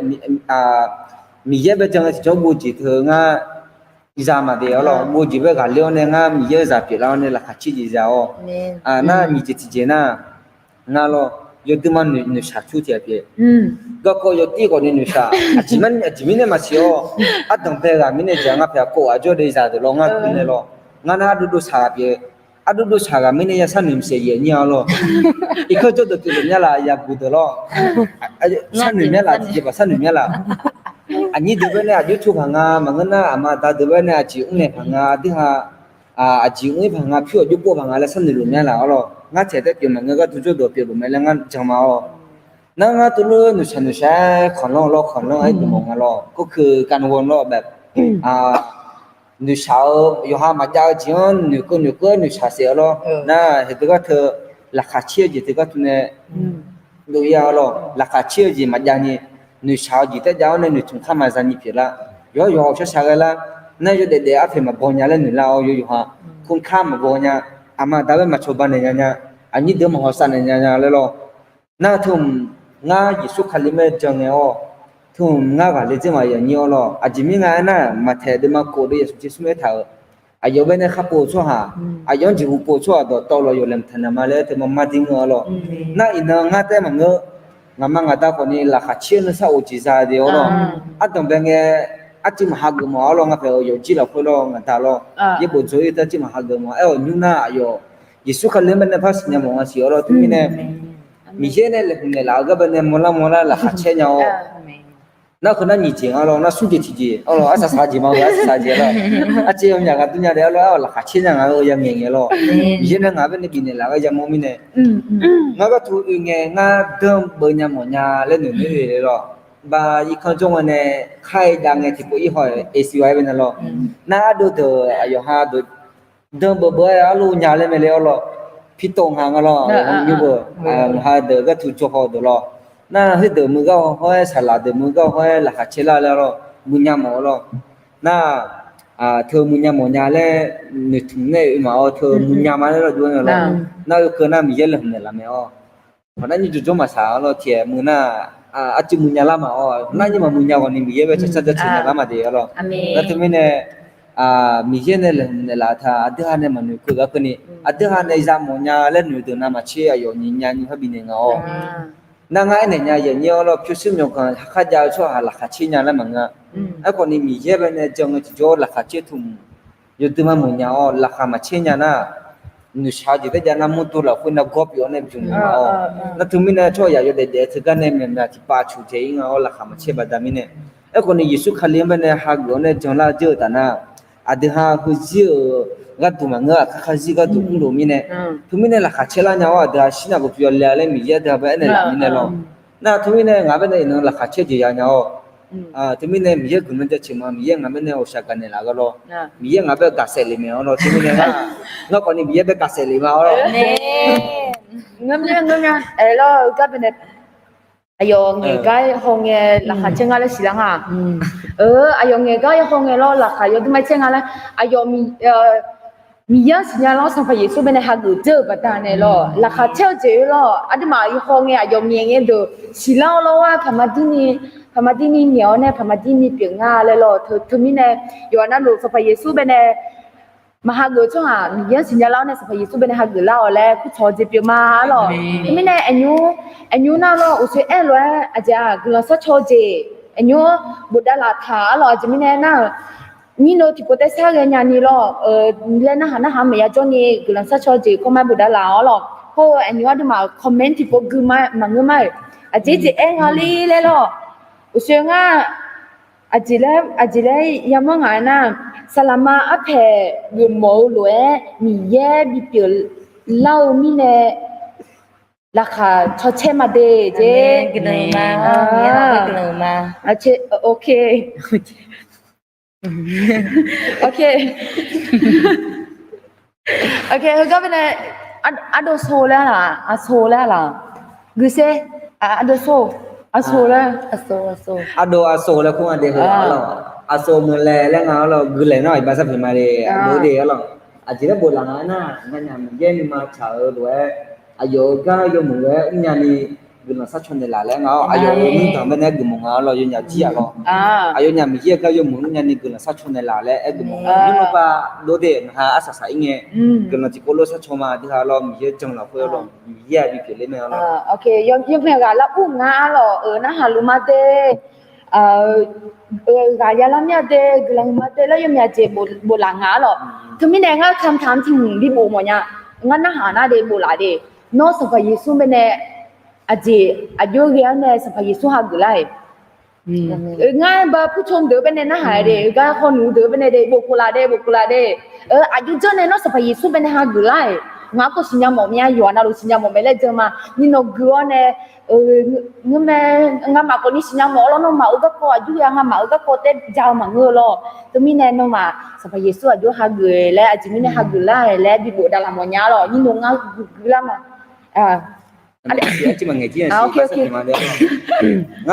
Miqyaer bae jan ngae tiqjawr guv jeq teu ngar za maqdeq-awr lawr, guv jeq bae ghaqler-awr nae ngar Miqyaer-euq zaq pyeuflar-awr nae laqkhaq caer jeq za-awr. Nar nyiq jeq tiqjeq nar, ngar lawr, yawduima noeqshaq tur tiq ghaq pyeuf. Garkawv yawtir khawfni noeqshaq, aqjeq mirnae maqsiq-awr, ardanqbae ghaq mirnae jeq ngar pyaeq kov ghaq jawr de zaq deuq lawr ngar guv nae lawr. Ngar nar ardov dov shaq ghaq pyeuf. Ardov dov shaq ghaq mirnae ya sharnoeq maqsiq aqyuif aqnyir-a lawr. Irkanr jawrdeuq pyeufluf mya laf, yaguq deuq lawr. Sharnoeq mya laf, tiqjeqbaq sharnoeq mya laf. Aqnyir deuq baenae aqjox tov paq nga maqngeur nar, aqma aqda deuq baenae aqjeq mrnaeq paq nga, aqdui ha aqjeq mr-ir paq nga, pyur aqjox pov paq nga laer sharnoeq luf mya laf-awr lawr. Ngar taeq taef pyeuf maqngeur, gartu jawrdeuq pyeufluf mae laer ngar jan ma-awr. Nar ngar tov lof noeqshaq noeqshaq-aer khanqlanr lawr, khanqlanr-aer dmq mawf nga lawr. ก็คือกังวล lawr แบบ noeqshaq-eu yawqha maqjav-eu jeq-anr noeqkeuv noeqkeuv-aer noeqshaq saef-awr lawr. Nar haeq teugar teu laqkhaq caer-eu jeq teugar teu nae dov-ir-a lawr. Laqkhaq caer-eu jeq maqjav ni, noeqshaq-eu jeq taef jav-awr nae noeqtmq kar maqza ni pyeuflar. Yawqhar yawqha-awq shar shaq ghae lar. Nar yawdaef daef arpoeq maqbaw nya laer noeqlar-awr yawqha, คุณค่า maqbaw nya. Aqma aqda bae maqcawba naeq nya nya. Aqnyir deuq maqhawsav naeq nya nya laer lawr. Nar teu hmq ngar Yeqsur Kali mae jan ngae-awr, teu hmq ngar ghaqler dzer maqya nyir-awr lawr. Aqjeq mirnae nga aernar, maqtaeq deuq ma khof deuq yasmq tser smr-aer taq-euq, aqyawf baenae khar pov-eu tsawrhaq, aqyawf-anr jeqhu pov-eu tsawrhaq dawqtawvluf yawlaeq maqtaq nar ma laer teu ma mar dir ngeur-awr lawr. Nar iqnan ngar taef maqngeur, ngaqma ngaqda khawfni laqkhaq caer-eu nuisar of jeq za de-awr lawr. Ardanqbae ngae, arcuiv maqha geuf mawf-awr lawr, ngar pyaeq-eu yawfjir lafkhoer lawr, ngaqda lawr, yaerbof dzaw-ir teu arcuiv maqha geuf mawf-aer-awq nymr nar aqyawf Yeqsur Kali baenae par siqnya mawf nga siq-awr lawr. Teumirnae Miqyaer nae laeqhmq naeqlaf-eu gar bae nae mawrlar mawrlar laqkhaq caer nya-awr. Nar heu nar nyiq jeq nga lawr, nar smr jeq tiqjeq-awr lawr, arsaq saq jeq ma, arsaq saq jeq lawr. Arciv-eu myaq ghaq dur nya daef-awr lawr, aer-awr laqkhaq caer nya nga-eu ya ngaeq ngaeq lawr. Miqyaer nae ngaq bae nae bifnaeq laf-eu gar yamawr mirnae, ngar gharduq oe ngae ngar danr beuv nya mawf nya laer noeq noeq-eu lawr. Ba irkanr jawr nga nae kar-aer dav ngae tiqpov ir haw-aer siq-aer bae nae lawr. Nar ardov deuq aqyawf ha deuq danr beuv beuv-aer arlov nya laer mae le-awr lawr. Pirtov nga nga lawr, nymr beuv, ngaq ha deuq gharduq jawr haw deuq lawr. Nar khoerdeuq muiq gar haw-aer, saqlaq deuq muiq gar haw-aer laqkhaq caer lar laer lawr, muiq nya mawf-awr lawr. Nar teu muiq nya mawf nya laer noeqtmq nae oe maf-awr, teu muiq nya ma laer lawr jov-aer nga lawr. Nar oe keuv nar Miqyaer laeqhmq naeqlaf mae-awr. Hawq nar nyir jawrjawr maqsaq-awr lawr, tiq aer muiq nar, arciv muiq nya lar maf-awr, nar nyir maqmuiq nya ghawq ni Miqyaer bae carcar jaceuq naeqlar ma de-awr lawr. Nar teumirnae Miqyaer nae laeqhmq naeqlaf taq aqdui ha nae maqnoeq keuv gar keuvni, aqdui ha nae yamawf nya laer noeq deuq navmaqtser aqyawf nyiq nya nyiq par bifnaeq nga-awr. Nar ngar aernaeq nya yawnyir-awr lawr, pyurshuir myawqganq kharjav-eu tsawrhaq laqkhaq caer nya laer maqngeur-a. Aerkhawf ni Miqyaer bae nae jan ngae tiqjawr laqkhaq caer tmq yawdui ma mawf nya-awr, laqkhaq maqcaer nya nar, noeqshaq-eu jeq taef jav nar mawrdo lafkhoer nargawr pyeuf-awr nae bjmq ma-awr. Nar teumirnae tsawrhaq yawdaef daef-eu teugar nae myaqmyaq tiqpav cuq dzaeq-ir nga-awr laqkhaq maqcaer baqda mirnae. Aerkhawf ni Yeqsur Kali-anr bae nae hageuf-awr nae janlar-eu dzeur-eu taf nar, aqdui ha heuzir-euq gharduq maqngeur, aqkar kharzir gharduq mrlof mirnae. Teumirnae laqkhaq caer lar nya-awr, aqdui ha shir navgaq puq yawle laer Miqyaer aqdui ha bae aernaeq laf mirnae lawr. Nar teumirnae ngaq bae nae iqnan laqkhaq caer jeq ya nya-awr. Teumirnae Miqyaer guiqlanq jaceuq ma, Miqyaer ngaq bae nae ghawqshaq gaqnaeq laf gar lawr. Miqyaer ngaq bae gaqsaef lef mae-awr lawr. Teumirnae ngar, ngar khawf ni Miqyaer bae gaqsaef lef ma-awr lawr. Ngar mya ngar mya aer lawr-eu gar bae nae aqyawf ngaeq gar haw ngae laqkhaq caer ngar laer siqlar nga. Aqyawf ngaeq gar haw ngae lawr laqkhaq yawdui ma caer nga laer aqyawf Miqyaer-anr siqnya lar-awr Sanqpaq Yeqsur bae nae hageuf dzeur-euq baqda nae lawr, laqkhaq caer-eu jeq-eu lawr, aqduimaf haw ngae aqyawf ngaeq ngae deuq siqlar-awr lawr-aer paqma dirni, paqma dirni ngaeq-awr nae paqma dirni pyeuf nga laer lawr. Teumirnae yawqha navluf Sanqpaq Yeqsur bae nae maq hageuf-eu tsawrhaq Miqyaer-anr siqnya lar-awr nae Sanqpaq Yeqsur bae nae hageuf lar-awq laer kurtawq-eu jeq pyeuf ma-a lawr. Teumirnae aqnymr, aqnymr nar lawr uqshoe aerlof-aer aqjeq-aq guiqlanq sharcaw-eu jeq, aqnymr bofdav laf taq-a lawr. Aqjeq mirnae nar-euq nyir nov tiqpov taev sar ghae nyani lawr, laer narhaq narhaq maqya jawrni guiqlanq sharcaw-eu jeq kawrma bofdav laf-awr lawr. Hawr-eu aqnymr aqduimaf comment tiqpov gui ma maqngeur ma-euq. Aqjeq jeq aer nga ler laer lawr. Uqshoe ngar aqjeq laer, aqjeq laer yamawr ngaq-aer nar, saqlaqma arpaeq geufmawf-eu lof-aer Miqyaer bipyeuf lar-eu mirnae laqkhaq cawcaer ma de jeq. Ok, heugar bae nae ardov so laer laq, aqso laer laq, guiser, ardov so, aqso laer, ardov aqso laer kur nga de heu-a lawr. Aqso meuq laeq laer nga-awr lawr, guiqlanq nar iqbax sarpeuq ma de, aqdov de-a lawr. Aqjeq laer boflaf nga nar, nganyaf Miqyaer nuima tsaq-eu lof-aer aqyawf-euq gar yawmuiq-aer mrnya ni guiqlanq sharcaw naeqlaf laer nga-awr, aqyawf-euq mirdanq bae nae geufmawf nga-awr lawr, yawnyaf jir-a lawr. Aqyawfnyaf Miqyaer-euq gar yawmuiq mrnya ni guiqlanq sharcaw naeqlaf laer aer geufmawf nga. Nymrma ba dov de ngaq ha arsaq saq-ir ngae guiqlanq tiqkawv lof sharcaw ma. Aqdui ha lawr Miqyaer janlaf khoer-awr lawr, Miqyaer-aq bipyeuf ler mae-awr lawr. Yawmyav ghaq lar ur nga-a lawr, euq narhaq luf ma de. Ghaq ya lar mir-a de, guiqlanq ma de laer yawmyav jeq boflaf nga-a lawr. Teumirnae ngar kamq taq-anr tiq hmq bi bof mawfnya. Ngar narhaq nar de boflaf de. Nawr Sanqpaq Yeqsur bae nae aqjeq aqjox ghae-awr nae Sanqpaq Yeqsur hageuf lar-iq ngar ba purcawv deuq bae nae narhaq de, gar hawnuq deuq bae nae de, bofkhof laf de, bofkhof laf de. Aqjox janr nae nawr Sanqpaq Yeqsur bae nae hageuf lar-iq, ngaq-anr kawv siqnya mawf mya, yawqha navluf siqnya mawf mae laer jan ma. Nirnawq gui-awr nae, ngeurmae, ngamaf khawf ni siqnya mawf-awr lawr, nawmaf-euq garkawv aqjox-a, ngamaf-euq garkawv taer ja-eu maqngeur-eu lawr. Teumirnae nawmaf Sanqpaq Yeqsur aqjox hageuf laer aqjeq mirnae hageuf lar-iq laer bi bofdav laf mawfnya lawr. Nirnawq ngar gui lar ma. Ngar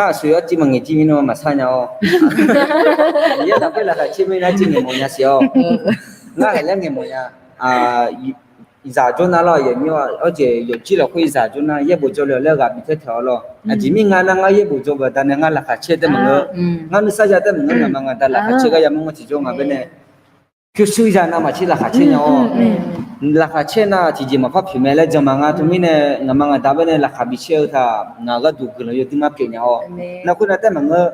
aqsur arciv maqngaeq jir mirnae maqsar nya-awr. Yaer lafkhoer laqkhaq caer mirnae arciv ngaeq mawfnya siq-awr. Ngar haiq laer ngaeq mawfnya. Zaq jawr nar lawr, yawqnyir-awr jeq yawqjir lafkhoer zaq jawr nar, yaer bof jawr le-awq laer ghaq bif taer taq-awr lawr. Aqjeq mirnae ngar nar ngar yaer bof jawr baqdanae ngar laqkhaq caer tae maqngeur. Ngar nuisar ya tae maqngeur, ngaqma ngaqda laqkhaq caer gar yamawr ngar tiqjawr ngaq bae nae pyurshuir ya navmaqtser laqkhaq caer nya-awr. Laqkhaq caer nar tiqjeq maqpar pyeuf mae laer jan ma. Ngar teumirnae ngaqma ngaqda bae nae laqkhaq bi caer-eu taq ngaq gharduq guiqlanq yawdui mar pyeuf nya-awr. Nar khoernav taef maqngeur.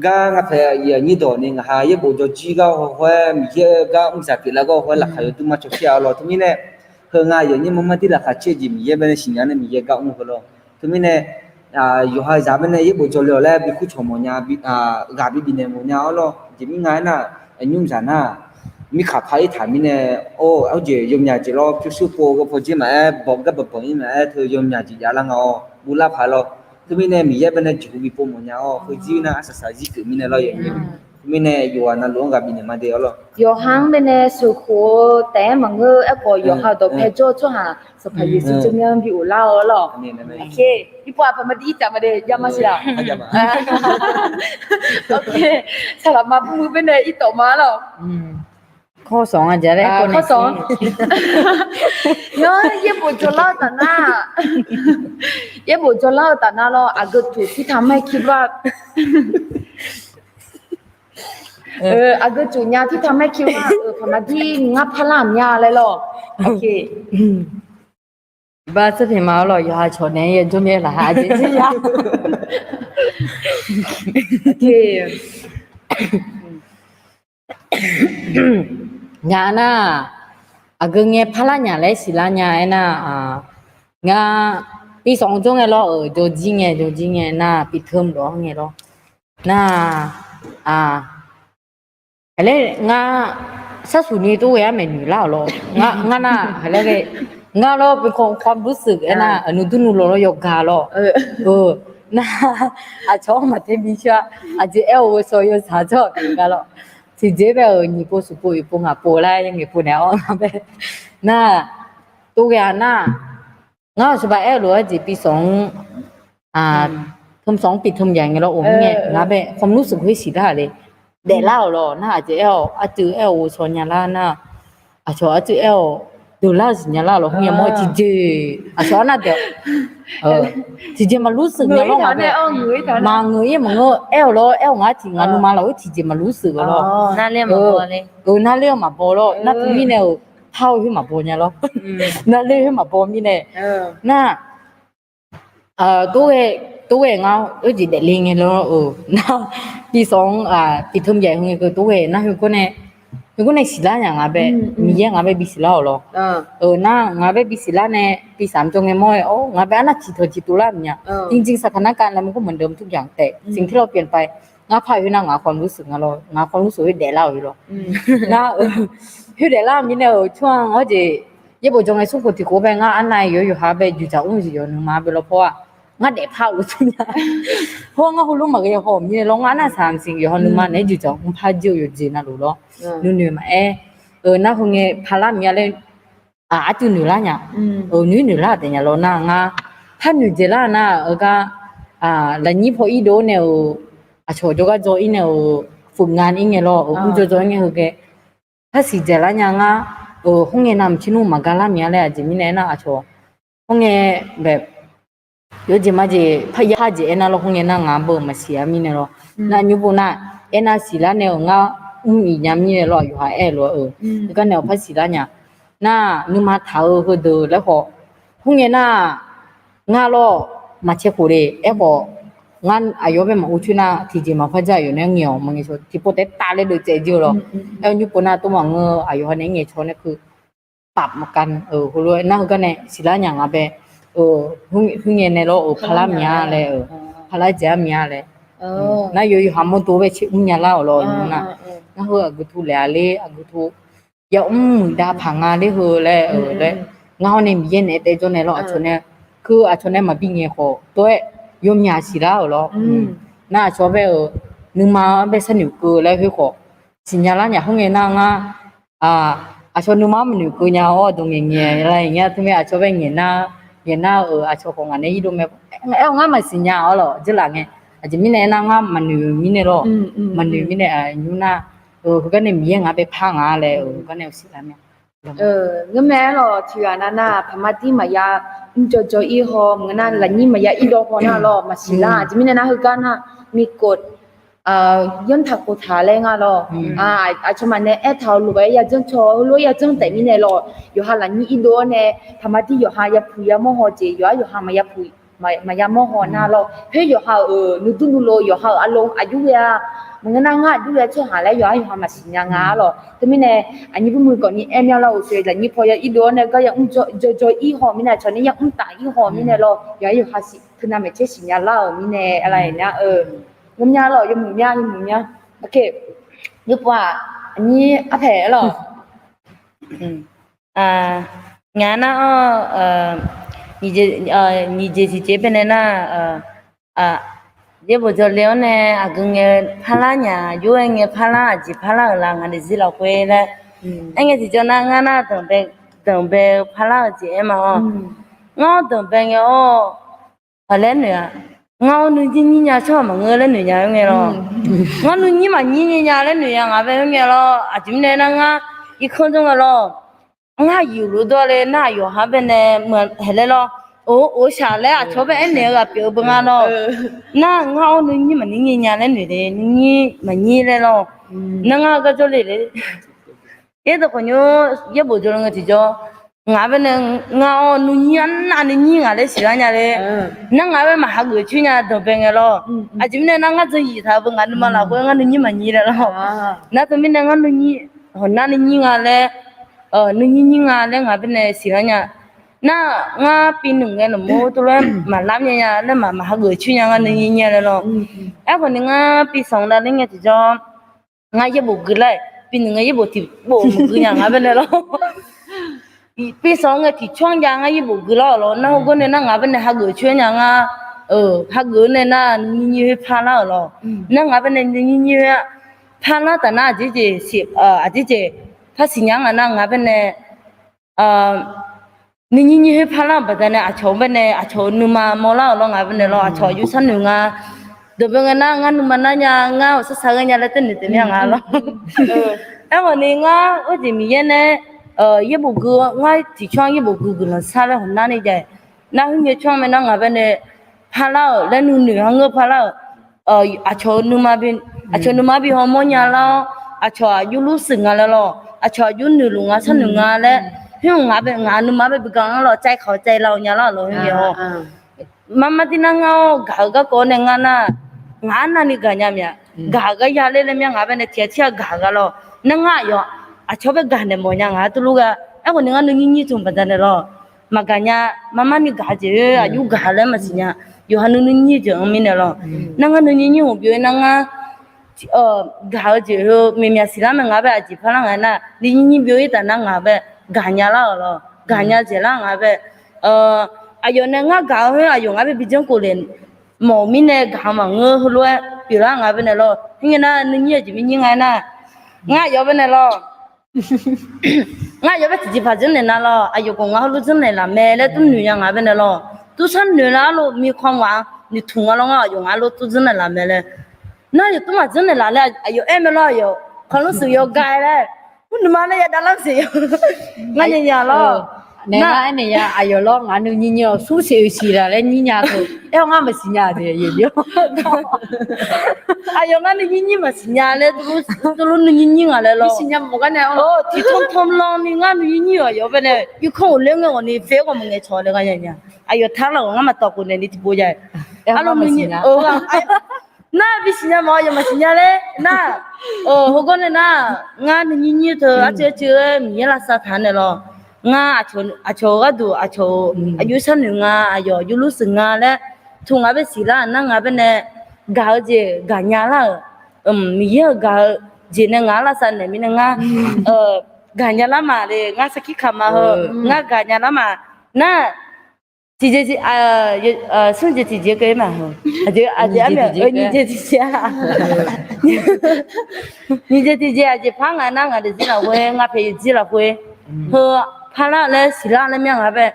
Gar ngar paeq yawqnyir dawq ni ngaq ha yaer bof jawr jir gar hawkhoer Miqyaer gar mr zaq pyeuflar gar hawkhoer laqkhaq yawdui mar cawcaer-a lawr. Teumirnae heu ngar yawqnyir mar mar dir laqkhaq caer jeq Miqyaer bae nae siqnya nae Miqyaer gar mr heu lawr. Teumirnae, yawqha zaq baenae yaerbof jawrle-awq laer bi kurcawq mawfnya, ghaq bi bifnaeq mawfnya-awr lawr. Aqjeq mirnga aernar, aqnymr zaq nar, mirkhanq par-ir taq mirnae, or, arjeq yawmyaq jeq lawr, pyurshuir pov ghawrpaw jir maqaer, bawq gar bawq bawq-ir maqaer, teu yawmyaq jeq javlar nga-awr, buvlar paq lawr. Teumirnae Miqyaer baenae jeqhu bi pov mawfnya-awr, heuzir nar arsaq saq zir keuvmir nae lawr yawqnyir. Teumirnae yawqghaq navluf-anr ghaq bifnaeq ma de-awr lawr. Yawqha-anr baenae sheuqkhof-eu taef-aer maqngeur-aer khawf, yawqha dawqpae jawr-eu tsawrhaq Sanqpaq Yeqsur tsawrmyanr bi ghoflar-awr lawr. Irpov-aq paqma dir irtaf ma de, jav ma siq-aq. Saqlaqma bmr baenae irtawf ma lawr. Kawsanq-a jaq laer kawsanq. Nawr yaerbof jawrlar-eu taf nar, yaerbof jawrlar-eu taf nar lawr, aqgeu tuq tirtaq maer kir lar. Aqgeu tuq nya tirtaq maer kir lar-euq paqma dir ngar parlar mya laer lawr. Ba tsawrpyaeq ma-awr lawr, yawqha cawq naeq-aer yajawr myaer laqkhaq jeq jir ya. Ngaq nar, aqgeu ngae parlar nya laer siqlar nya aernar, ngar, pisanq jawr ngae lawr-euq, jawrjir ngae jawrjir ngae nar, piqteumq lof-anr ngae lawr. Nar, aq, laer ngar, sharsuq ni tov ghae-ar maeqnoeq lar-awq lawr. Ngar nar, aq, laer ghae, ngar lawr เป็นคน ความรู้สึก aernar, aqnuidur nuilof lawr yawqgar lawr. Nar, aqcawq-anr maqter bi shar, aqjeq aer-awq gheushaw yawshaq jawr-awq gar lawr. Tiqjeq bae-euq nyiq pov smq pov oeq pov ngaq pov laer yangaeq pov naeq-awr ngar bae. Nar, tov ghae-a nar, ngar aqcawq ba aer-eu lof-aer jeq pisanq-anr, teumsanq-anr piqteumq yaq ngae lawr, of ngae ngar bae ความรู้สึก khoer siqlar le. Daeflar-awq lawr nar, aqjeq aer-awq arteuv aer-awq ghovshaw nya lar nar, aqcawq arteuv aer-awq deuqlar-eu siqnya lar lawr, khoerngae mawr tiqjeq aqcawq arnav daef, tiqjeq maqlur seuq nya lawr ngar bae. Maqngeur-ir maqngeur aer-awq lawr, aer-awq ngar tiq ngaq nuima lafkhoer tiqjeq maqlur seuq-eu lawr. Nar ler-eu maqbaw lawr, nar teumirnae-euq par-eu khoer maqbaw nya lawr. Nar ler khoer maqbaw mirnae, nar, tov ghae, tov ghae ngar oerjeq daefle ngae lawr-eu nar, pisanq-anr piqteumq yaq heu ngae keuv tov ghae nar, heugawr nae, heugawr nae siqlar nya ngar bae, Miqyaer ngar bae bisiqlar-awq lawr. Nar ngar bae bisiqlar nae, pisanq jawr ngae mawr-aer, or, ngar bae arnav tiqtanq tiqtuvlar maqnya. จริงๆ สถานการณ์อะไรมันก็เหมือนเดิมทุกอย่าง แต่สิ่งที่เราเปลี่ยนไป ngar par-eu khoer nar ngaq ความรู้สึก nga lawr, ngaq ความรู้สึก khoer daeflar-euq lawr. Nar, khoer daeflar mirnae-euq tsawrhaq-anr jeq, yaerbof jawr ngae smrkhof tiqkhof bae ngar arnav-aer yawqha yawqha bae juqdzaq mr-eu jeq yawqha nuima bae lawr pawr-aq, ngar daefpar-euq tsawrnya. Hawr ngar heulof maqghae haw-euq mirnae lawr, ngar arnav saqsiq yawqha nuima naeq-aer juqdzaq mr par jir-eu yawqjeq navluf lawr. Nuinoeq maqaer, nar heungae parlar mya laer, arcuv noeqlar nya, noeq noeqlar taef nya lawr nar ngar, par noeqdzaeq lar nar-euq gar, lafnyir paw irdov nae-euq, aqcawq jawrgar jawr-ir nae-euq, ฝึกงาน ir ngae lawr-euq, mrjawr jawr-ir ngae heugae, par siqdzaeq lar nya ngar, khoerngae navmaqtser nmr maqgar lar mya laer aqjeq mirnae aernar aqcawq, khoerngae, bae, yawjeq majeq par ya har jeq aernar lawr, khoerngae nar ngaq beu maqsiq-a mirnae lawr. Nar nymr bo nar, aernar siqlar nae-euq ngar mr-iq nya mirnae lawr, yawqha aer-eu lof-aer-euq, heugar nae-euq par siqlar nya. Nar nuima taq-eu heudeuq laer khawf, khoerngae nar, ngar lawr, maqcae khof le aerkhawf, ngar aqyawf bae maqur coer nar tiqjeq maqpar jar, aqyawf nae ngaeq-awq maqngaeq caw tiqpov taef-aer tavlaer deuvtsaev jir-eu lawr. Aer-eu nymr pov nar tov maqngeur, aqyawf nae ngaeq caw nae keuv paf maqkav-eu heulof-aer nar heugar nae siqlar nya nga bae, khoerngae nae lawr-euq parlar mya laer-euq, parlar dzaeq-ar mya laer. Nar yawqha mawrdo bae caer mrnya lar-awq lawr nymr nar, ngar heu aqgeu tu laef-a ler, aqgeu tu yamr muiqdav paq nga ler heu laer-euq laer, ngar hawr nae Miqyaer naeq-aer taef jawr nae lawr aqcawq nae, keuv aqcawq nae maqbi ngaeq khawf tov-aer yawmyaq siqlar-euq lawr. Nar aqcawq bae-euq nuima-anr bae sharnoeq keuv laer khoer khawf, siqnya lar nya khoerngae nar ngar, aqcawq nuima-anr maqnoeq keuv nya-awr dawq ngaeq ngaeq lar-iq nya teu mae, aqcawq bae ngaeq nar, ngaeq nar-euq aqcawq khawf ngaq nae irdov mae. Aer-awr ngar maqsiq nya-awr lawr jeurlaf ngae, aqjeq mirnae aernar ngar maqnoeq mirnae lawr, maqnoeq mirnae nymr nar, heugar nae Miqyaer ngaq bae par nga laer-euq heugar nae-eu siqlar mae. Ngeurmae-aer lawq, tiqghaq nav nar paqma dir maqya mrjawr jawr-ir haw, maqngeur nar lafnyir maqya irdov haw nar lawr maqsiq lar. Aqjeq mirnae nar heugar nar มีกฎ yawntaq khoftaq laer nga lawr. Aqcawq maqnae aertaq-euq lof-aer yajanr caw heulof-aer yajanr taef mirnae lawr, yawqha lafnyir irdov-awr nae paqma dir yawqha yapuq yamawr haw jeq yawqha yawqha maqya puq maqya mawr haw nar lawr. Khoer yawqha-euq nuidur nuilov, yawqha-euq arlov aqjox ghae-a. Maqngeur nar ngar aqjox ghae tsawrhaq laer yawqha yawqha maqsiq nya nga-a lawr. Teumirnae aqnyir bur muiq gawq ni aer mya lar-euq, saqlaq nyir paw ya irdov-awr nae gar yamr jawrjawr ir haw mirnae, aqcawq nae yamr taf ir haw mirnae lawr. Yawqha yawqha siq teunav maeqtser siqnya lar-euq mirnae, aqlaf-aer nar-eu, yawmya lawr, yawmuiq mya, yawmuiq mya. Yawpov-aq, aqnyir arpaeq-aer lawr. Ngaq nar-awr, nyiq jeq tiqjeq baenae nar, yaerbof jawrle-awr nae aqgeu ngae parlar nya, yawr-aer ngae parlar, aqjeq parlar-euq la ngaq daefzir lafkhoer laer. Aer ngae tiqjawr nar ngar nar danqbae, danqbae-eu parlar-eu jeq aer ma-awr. Ngar-awr danqbae ngae-awr, aq laer noeq-a. Ngar-awr nuinyir nyir nya tsawrhaq maqngeur laer noeq nya-aer ngae lawr. Ngar nuinyir maqnyir nyir nya laer noeq nya ngaq bae-aer ngae lawr. Aqjeq mirnae nar ngar irkanr jawr nga lawr. Ngar aqyuif luf dawr le nar aqyawf ha baenae maqhaeq laer lawr. Or, or shaq laer aqcawq bae aernaeq-eu ghaq pyeuf-eu beu nga lawr. Nar ngar-awr nuinyir maqnyir nyir nya laer noeq le, nuinyir maqnyir laer lawr. Nar ngar-eu gar jawrle le. Yaerdawq khawf nymr yaerbof jawrle ngae tiqjawr, ngaq baenae ngar-awr nuinyir arnavni nyir ngaq laer siqlar nya le. Nar ngaq bae maqhageuf coer nya danqbae ngae lawr. Aqjeq mirnae nar ngar dzan yif taq-eu beu ngaq nuima lafkhoer ngar nuinyir maqnyir laer lawr. Nar teumirnae ngar nuinyir hawq narni nyir nga laer, nuinyir nyir nga laer ngaq baenae siqlar nya. Nar ngar pi nuiq ngae lmq-awr teulof-aer maqlar nya nya laer maq maqhageuf coer nya ngar nuinyir nyir laer lawr. Aerkhawf ni ngar pi sanq lavler ngae tiqjawr, ngar yaerbof gui lar-aer, pi nuiq ngae yaerbof tiqpov maqgui nya ngaq baenae lawr. Pi sanq ngae tiqcawr jav ngar yaerbof gui lar-euq lawr. Nar heugar nae nar ngaq baenae hageuf coer nya ngar, hageuf-eu nae nar nuinyir nyir khoer parlar-euq lawr. Nar ngaq baenae nuinyir nyir khoer-a parlar taf nar aqjeq jeq, aqjeq jeq par siqnya nga nar ngaq baenae nuinyir nyir khoer parlar-euq baqdanae aqcawq-eu baenae aqcawq-eu nuima mawrlar-euq lawr ngaq baenae lawr. Aqcawq aqjox sharnoeq nga. Dawqbae ngae nar ngar nuima nar nya, ngar-euq sarsar ghae nya laer taef noeq taef mir-a nga lawr. Aerkhawf ni ngar khoerjeq Miqyaer nae yaerbof gui, ngar tiqcawr yaerbof gui guiqlanq sar laer hawq narni jav-aer, nar khoerngae cawr mae nar ngaq baenae parlar-euq laer nuinoeq-anr ngeur parlar-euq, aqcawq-eu nuima, aqcawq nuima bi haw mawrnya lar-awr, aqcawq aqjox lur shuif nga laer lawr, aqcawq aqjox noeqluf nga sharnoeq nga laer, khoer-euq ngaq bae ngaq nuima bae bi ga-anr lawr caev kaq caev lar-eu nya lar lawr khoerngae-awr. Marmar dir nar ngar-awr gaq-eu garkawv-awr nae ngar nar, ngaq arnavni gaqnya miq-a. Gaq-eu gar ya ler laer mya ngaq baenae tiq ghaq tir-a gaq-eu gar lawr. Nar ngar aqyawf aqcawq bae gaqnaeq mawf nya ngaq-anr tuvlur gha. Aerkhawf ni ngar nuinyir nyir tmq baqdanae lawr. Maqgaq nya, marmar ni gaq-eu jeq-aer aqjox gaq laer maqsiq nya. Yawqha nuinyir nyir jeq-anr mirnae lawr. Nar ngar nuinyir nyir hmq byov-ir nar ngar gaq-eu jeq heu myaqmyaq siqlar mae ngaq bae aqjeq parlar nga nar nuinyir nyir byov-ir taf nar ngaq bae gaqnya lar-euq lawr. Gaqnya jeq lar ngaq bae aqyawf nae ngar gaq-eu khoer aqyawf ngaq bae bi janrkhof le mawf-euq mirnae gaq-eu maqngeur heulof-aer pyeuflar ngaq baenae lawr. Khoerngae nar nuinyir aqjeq mirnyir nga nar, ngar aqyawf baenae lawr. Ngar aqyawf bae tiqjeqpaq janrnaeq na lawr, aqyawf khawf ngar heulof janrnaeq laf mae laer tmr noeq nya ngaq baenae lawr. Tmr sharnoeq lar lor, mirkhanq maq nuitmq nga lawr ngar aqyawf ngar heulof tmr janrnaeq laf mae laer. Nar aqyawf tmr maq janrnaeq laf laer aqyawf aer mae lawr, aqyawf khanqlanr shuif yawga laer. Mr nuima nae yadav lar siq yawga ngar nya nya lawr. Naeq nar aernaeq ya aqyawf lawr ngaq nuinyir nyir-awq smr siq-eu siq laf laer nyir nya teu. Aer-awr ngar maqsiq nya de. Aqyawf ngar nuinyir nyir maqsiq nya laer, tuvlur nuinyir nyir ngaq laer lawr. Tiqtanqtanq lawni ngar nuinyir nyir-awq aqyawf baenae irkanr ghofler ngae ghawqni fae-aer ghawqmq ngae cawq laer ngar nya nya. Aqyawf tar laf-awq ngar maqtawq khof naeq ni tiqpov jav-aer. Nar bisiq nya mawf aqyawf maqsiq nya laer nar, heugar nae nar, ngar nuinyir nyir teu arcuiv arcuiv-aer Miqyaer lavsav taq naeq lawr. Ngar aqcawq-eu gharduq aqcawq-eu aqjox sharnoeq nga, aqyawf aqjox lur shuif nga laer, tmq ngaq bae siqlar nar ngaq baenae gaq-eu jeq gaqnya lar-euq, Miqyaer-euq gaq-eu jeq nae ngaq-anr lavsav naeq mirnae ngar gaqnya lar ma le, ngar sarkir kaq ma heu, ngar gaqnya lar ma. Nar tiqjeq, smr jeq tiqjeq keuv ma heu, aqjeq aqjeq armyaq nyiq jeq tiqjeq-a. Nyiq jeq tiqjeq aqjeq par ngaq nar ngaq daefzir lafkhoer ngar paeq yawqjir lafkhoer heu parlar laer siqlar laer mya ngaq bae.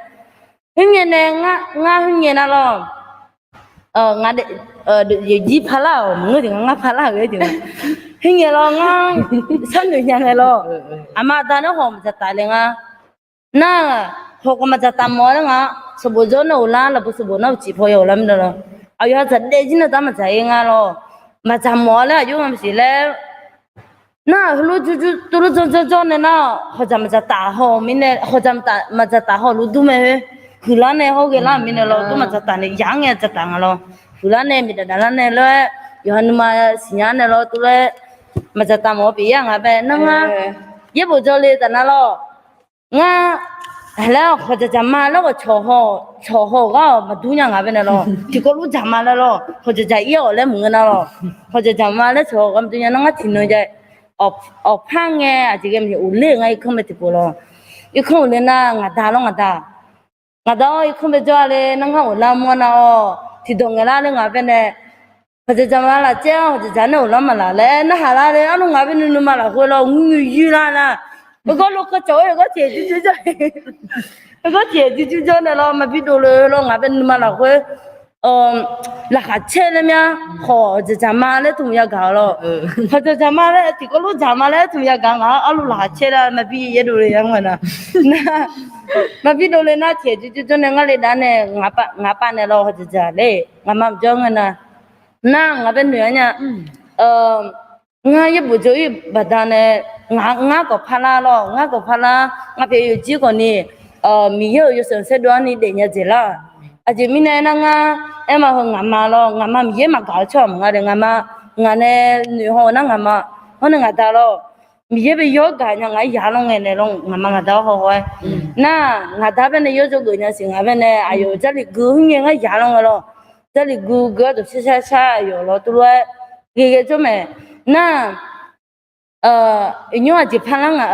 Khoerngae nae ngar khoerngae nar lawr, yawqjir parlar-awq maqngeur jeq nga, ngar parlar-euq ghae jeq nga. Khoerngae lawr ngar sharnoeq nya ngae lawr, aqma aqda nae hawq maqdzaq taf le nga. Nar hawq khawf maqdzaq taf mawf-a laer nga. Sanqbof jawr nar uqlar lafbu sanqbof nar uqcif paw ya uqlar mirnae lawr, aqyawf-a dzaq daef jir nar dar maqdzaq-ir nga lawr. Maqdzaq mawf-a laer aqjox nga maqsiq laer. Nar heulof jur jur tuvlof janr janr janr nae nar hawqdzaq maqdzaq taf haw-euq mirnae, hawqdzaq maqdzaq taf haw luf dur mae khoer. huiqlar nae hawr ghae lar-euq mirnae lawr, tov maqdzaqtaf nae yaq-anr ngae dzaqtaf nga lawr. Huiqlar nae miqdaf daf lar nae lof-aer yawqha nuima siqnya nae lawr, tov lof-aer maqdzaqtaf mawf-awr pyeuf-ir-a nga bae. Nar ngar yaerbof jawrle taf nar lawr. Ngar, laer khawqdzaq dzaq ma laer khawf cawq haw-awq gar-awq maqdur nya nga bae nae lawr. Tiqkawv lor dzaq ma laer lawr, khawqdzaq dzaq ir-awq laer maqngeur nar lawr. Khawqdzaq dzaq ma laer cawq haw gar maqdur nya nar ngar tiqnan jav-aer, awqpar ngae aqjeq ghae maqjav uqler-euq ngar irkanr mae tiqpov lawr. Irkanr uqler nar ngaq da lawr ngaq da. Ngaq da-awr irkanr bae jawr-a le nar ngar ghoflar mawr nar-awr tiqdawq ngaeqlar le ngaq bae nae. Khawqdzaq dzaq ma laf caer-awr khawqdzaq dzaq nae ghoflar maqlaf laer narhaq lar le arlawr ngaq bae nuima lafkhoer lawr nymr yuir lar nar. Heugar lo keuv cawq-aer heugar tiq aeq jir jir jawr, heugar tiq aeq jir jir jawr nae lawr maqbi dovle lawr ngaq bae nuima lafkhoer laqkhaq caer laer mya, khawqdzaq dzaq ma laer tmq yagaq-awq lawr. Khawqdzaq dzaq ma laer tiqkawv lor dzaq ma laer tmq yagaq ngaq-anr arlawr laqkhaq caer laer maqbi yaer dovle ya nga na. Maqbi dovle nar tiq aeq jir jir jawr nae ngar le dav nae ngaq pav nae lawr khawqdzaq dzaq le ngaqma maqjawr nga na. Nar ngaq bae noeq-aer nya. Ngar yaerbof jawr-ir baqdanae ngar gawq parlar lawr, ngar gawq parlar, ngar pyeuf yawqjir khawfni Miqyaer-euq yawshaef saerdov-anr ni daefnya dzaeqlar-aq. Aqjeq mirnae aernar ngar aerma heu ngaqma lawr, ngaqma Miqyaer maqgaq-eu tsawrhaq maqnga de ngaqma, ngaq nae noeq haw-eu nar ngaqma, hawr nae ngaq da lawr, Miqyaer bae yawr gaq nya ngaq-aer yaq lanr ngae naeq lawr ngaqma ngaq da-awr haw haw-aer. Nar ngaq da bae nae yawr jawrgeuf nya siq ngaq bae nae aqyawf-euq Jarlif gui hmr ngae ngar yaq lanr ngae lawr. Jarlif gui gui-awr dawq shar shar shar aqyawf lawr tov lof-aer ghae ghae jawr mae. Nar iqnymr aqjeq parlar nga,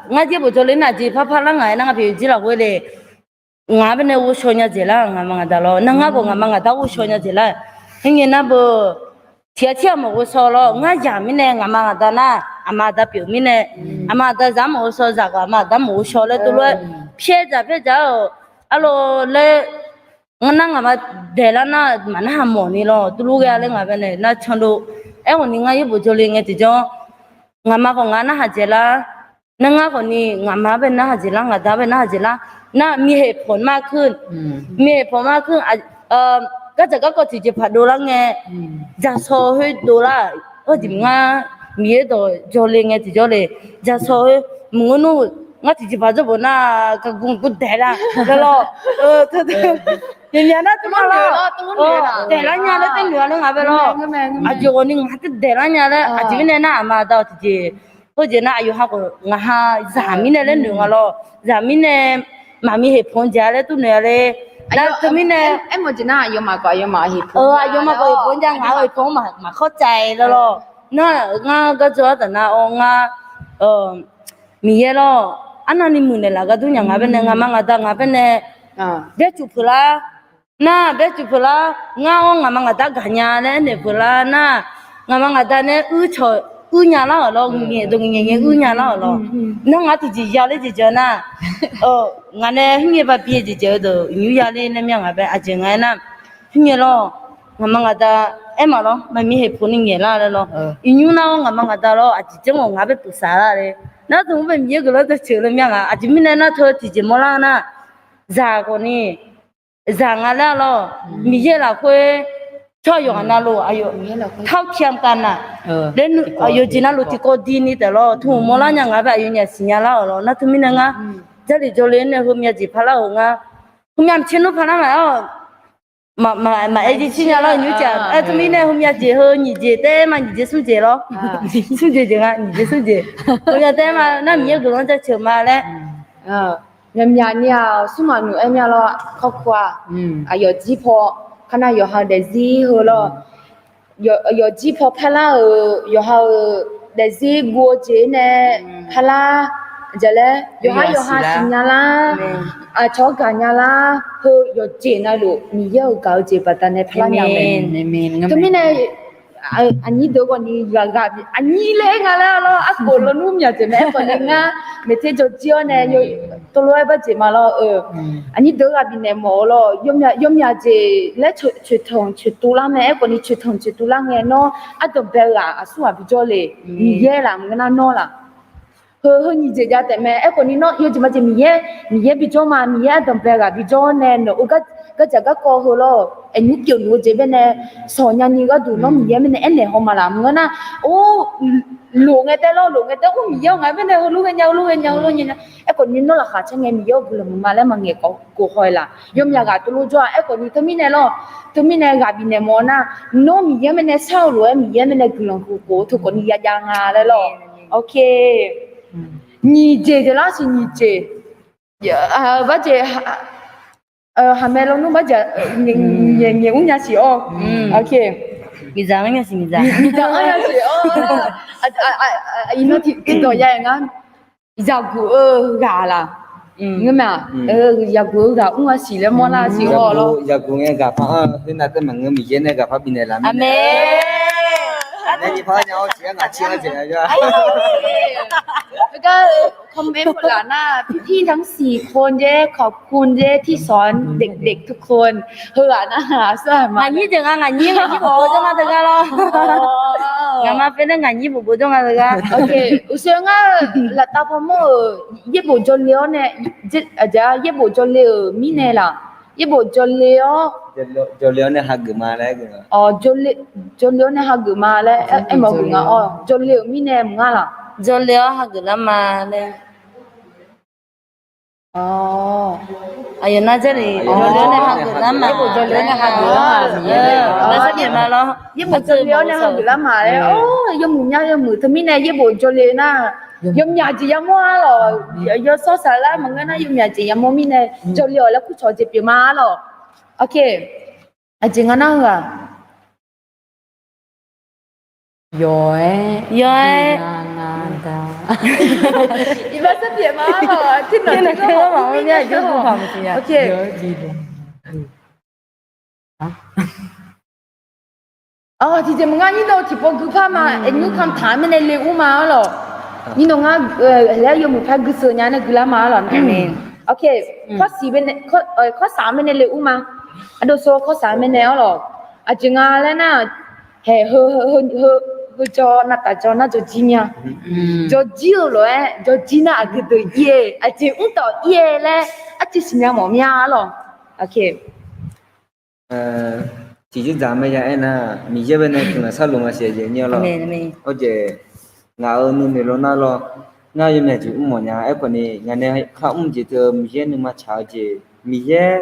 ngar yaerbof jawrle nar aqjeq par parlar ngaq-aer nar ngar pyeuf yawqjir lafkhoer le. Ngaq bae nae ghovshaw nya dzaeqlar ngaqma ngaq da lawr. Nar ngar khawf ngaqma ngaq da ghovshaw nya dzaeqlar. Hmr ngae nar beu tiq ghaq tir-aq maqghovshaw lawr. Ngar yaq mirnae ngaqma ngaq da nar aqma aqda pyeuf mirnae, aqma aqda zaq-anr maqghovshaw zaq khawf aqma aqda maqghovshaw laer tov lof-aer pyaer dzaq pyaer dzaq-euq arlawr laer ngar nar ngaqma daeqlar nar maqnarhaq mawf ni lawr. Tov lof ghae-a laer ngaq bae nae nar candov. Aerkhawf ni ngar yaerbof jawrle ngae tiqjawr ngaqma khawf ngar narhaq dzaeqlar. Nar ngar khawf ni ngaqma bae narhaq dzaeqlar ngaq da bae narhaq dzaeqlar. Nar miqhaeq pawq mar kur, miqhaeq pawq mar kur. Gardzaq garkawv tiqjeqpaq dovlar ngae dzaqshawq khoer dovlar. Aqjeq ngar Miqyaer dawq jawrle ngae tiqjawr le dzaqshawq khoer maqngeur nmr. Ngar tiqjeqpaq jawr bawq nar gargmq gur daeqlar lawr. Yawqnya nar tov lar daeqlar nya laer taer noeq-a laer ngaq bae lawr. Aqjeq ghawqni ngaq taer daeqlar nya laer aqjeq mirnae nar aqma aqda-awq tiqjeq. Khoerjeq nar aqyawf ha khawf ngaq ha zaq mirnae laer noeq nga lawr. Zaq mirnae maqmiq heqpawq-anr jaeq-a laer tov noeq-a le. Nar teumirnae aqyawfmaf khawf heqpawq-anr jav ngaq-euq heqpawq-anr maqkhawr cav-a laer lawr. Nar ngar gardzawr-ar taf nar-awr ngar Miqyaer lawr, arnavni muiqnaeq laf gar dur nya ngaq bae nae ngaqma ngaq da ngaq bae nae baercuf peuq lar. Nar baercuf peuq lar. Ngar-awr ngaqma ngaq da gaqnya laer aernaeq peuq lar nar, ngaqma ngaq da nae uir cawq uir nya lar-euq lawr. Ngaeq dawq ngaeq ngaeq ngae uir nya lar-euq lawr. Nar ngaq tiqjeq ya ler jeq jaq nar, ngaq nae hmr ngae ba bi-eu jeq jaq-eu deuq iqnymr ya ler nae mya ngaq bae aqjeq nga aernar, hmr ngae lawr, ngaqma ngaq da aer maq lawr maqmiq heqpawq ni ngaeq lar laer lawr. Iqnymr nar-awr ngaqma ngaq da lawr aqjeq janr ghawq ngaq bae pyeuf saq lar le. Nar teuq mr bae Miqyaer guiqlanq jaceuq le mya ngaq aqjeq mirnae nar teu tiqjeq mawrlar nar, zaq khawf ni zaq nga laer lawr. Miqyaer lafkhoer tsawrhaq yawqghaq navluf aqyawf เท่าเทียมกัน nar, yawqjeq navluf tiqkawv dini taef lawr teu mawrlar nya ngaq bae aqyawfnyaf siqnya lar-euq lawr. Nar teumirnae ngar Jarlif jawrle nae heumya jeq parlar-euq ngar, heumya maqtser nmr parlar maq-awr maqaer jir tser nya lar nymr caf. Aer teumirnae heumya jeq heu nyiq jeq taef ma nyiq jeq smr jeq lawr. Smr jeq jeq nga nyiq jeq smr jeq. Heumya taef ma nar Miqyaer guiqlanq jaceuq ma laer. Myaqmyaq ni-aq smr maqnoeq aer mya lawr. Kawrkawr-aq, aqyawf jir paw, kar nar yawqha-eu daefzir heu lawr. Yawqjir paw parlar-euq yawqha-euq daefzir guv-eu jeq nae parlar. Jaqlaer yawqha yawqha siqnya lar, aqcawq-anr gaqnya lar. Heu yawqjeq navluf Miqyaer-euq gaq-eu jeq baqdanae parlar nya mae. Teumirnae aqnyir deuq ghawqni aqnyir laer nga laer lawr, arkof lawnmr myaq jeq mae. Aerkhawf ni ngar maeqter jawrjir-awr nae teulof-aer bar jeq ma lawr-eu. Aqnyir deuq ghaq bifnaeq mawf-eu lawr, yawmyaq jeq laer coeqtanq coeqtuvlar mae. Aerkhawf ni coeqtanq coeqtuvlar ngae nawr ardanqbae-eu ghaq aqsur ghaq bijawr le. Miqyaer laf maqngeur nar nawr laf. Heu heu nyiq jeq jav taef mae. Aerkhawf ni nawr yawjeq majeq Miqyaer, Miqyaer bijawr ma. Miqyaer ardanqbae ghaq bijawr nae nawq-eu gardzaq garkawv heu lawr, aqnymr pyeuf luf-eu jeq bae nae sawq nyani gharduq nawr Miqyaer mirnae aernaeq haw ma laf maqngeur nar, or lof ngae tae lawr, lof ngae tae-awr Miqyaer-awr ngaq-euq baenae heulof ghaenya, heulof ghaenya, heulof ghaenya. Aerkhawf ni nawr laqkhaq caer ngae Miqyaer-awr guiqlanq muiqma laer maqngaeq khawf khof haw-eu laf. Yawmyaq ghaq teulof jawr-aq. Aerkhawf ni teumirnae lawr, teumirnae ghaq bifnaeq mawf-eu nar, nawr Miqyaer baenae shar-eu lof-aer Miqyaer baenae guiqlanq huiq khof-eu teukhawf ni yaya nga laer lawr. Ok. Nyiq jeq jeq lar siq nyiq jeq. Barjeq, haqmae lawnmr barjeq, ngaeq mr nya siq-awr. Ok. Miqdzaq anr nya siq, miqdzaq. Miqdzaq anr nya siq-awr. Iqnan tiqdawq ya-aer ngar, zaqguq-eu ghaq laf. Ngeurma, zaqguq-eu ghaq mr-a siq laer mawrlar siq-awr lawr. Zaqguq ngae ghaq par-anr khoernav taef maqngeur, Miqyaer nae ghaq par bifnaeq laf mirnae. Aqnae nyiq par nya-awr tiq-aer ngaq ciq-aer jeq-a. Heugar-eu comment laf nar, พี่ๆทั้งสี่คนเจ้ ขอบคุณเจ้ที่สอนเด็กๆทุกคน heughaq nar aqsur aqma. Ngaq nyir jeq nga, ngaq nyir, ngaq nyir bof bof jawr nga teugar lawr. Ngaqma pyeuf nae ngaq nyir bof bof jawr nga teugar. Ok, uqshoe ngar-eu laftav pawmawr-euq yaerbof jawrle-awr nae, yaerbof jawrle-euq mirnae laf. Yaerbof jawrle-awr, jawrle-awr nae hageuf ma laer. Jawrle-awr nae hageuf ma laer aermawf-eu nga-awr, jawrle-euq mirnae mq ngar laf. Jawrle-awr hageuf lar ma laer. Aqyawf nar jarlif jawrle-awr nae hageuf lar ma. Yaerbof jawrle-awr nae hageuf lar ma laer. Yaerbof jawrle-awr nae hageuf lar ma laer. Yawmuiq mya yawmuiq teumirnae yaerbof jawrle nar, yawmyaq jeq yamawr-a lawq. Yawshawr saflar maqngeur nar yawmyaq jeq yamawr mirnae jawrle-awq laer kurcawq jeq pyeuf ma-a lawq. Ok. Aqjeq nga nar-eu ghaq, yawf-aer, yawf-aer, iqbax sarpyaeq ma-a lawq. Tirnawq tirnawq maqmr mya jawr-a. Ok. Tiqjeq maqngar nyir dawq tiqpov guipar ma, aqnyir kamq taq-anr mirnae le ur ma-a lawq. Nyir dawq ngar laer yawmuiq par guiseuq nya nae guilar ma-a lawq. Ok. Kawrsaq-anr mirnae le ur ma. Ardov sov kawrsaq-anr mirnae-a lawq. Aqjeq nga laer nar, haeq heu, heu jawr navtaf jawr nar jawrjir mya. Jawrjir-eu lof-aer jawrjir nar aqgeu deuq ir-e, aqjeq mr tawf ir-e laer arcuiv siqnya mawf mya-a lawq. Ok. Tiqjir dzaq mae ya aernar, Miqyaer baenae guiqlanq sharluf ma siq aqjeq nyir-a lawq. Awr jeq, ngaq-euq nuinoeq law nar lawr, ngar yawmyaq jeq mr mawf nya. Aerkhawf ni ngaq nae kar mr jeq teu Miqyaer nuima tsaq-eu jeq, Miqyaer,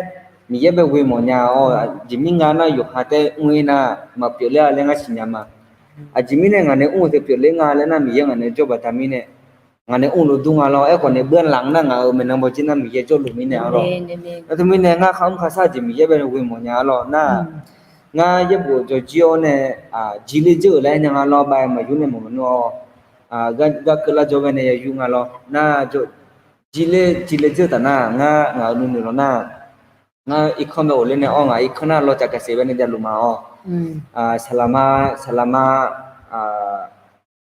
Miqyaer bae ghoe mawf nya-awr, aqjeq mir nga nar yawqha taef mr-ir nar maqpyeuf ler-a laer ngar siqnya ma. Aqjeq mirnae ngaq nae mr-eu teu pyeufler nga laer nar Miqyaer ngaq nae jawr baqda mirnae, ngaq nae mr lof dur nga lawr. Aerkhawf ni beular nar ngaq-euq maeqnan bawjir nar Miqyaer jawrluf mirnae-a lawr. Nar teumirnae ngar kar mr kar shar jeq Miqyaer bae ghoe mawf nya-a lawr nar, ngar yaerbof jawrjir-awr nae, jir ler dzeur-euq laer nya nga lawr, bae maqyur nae mawf maqnur-awr, gar keuvlar jawr bae nae ya yur nga lawr nar, jir ler, jir ler dzeur taf nar ngar ngaq-euq nuinoeq law nar, ngar irkanr bae ghofler nae awr ngaq irkanr nar lawr caf kaqseq bae nae javluf ma-awr, saqlaqma, saqlaqma,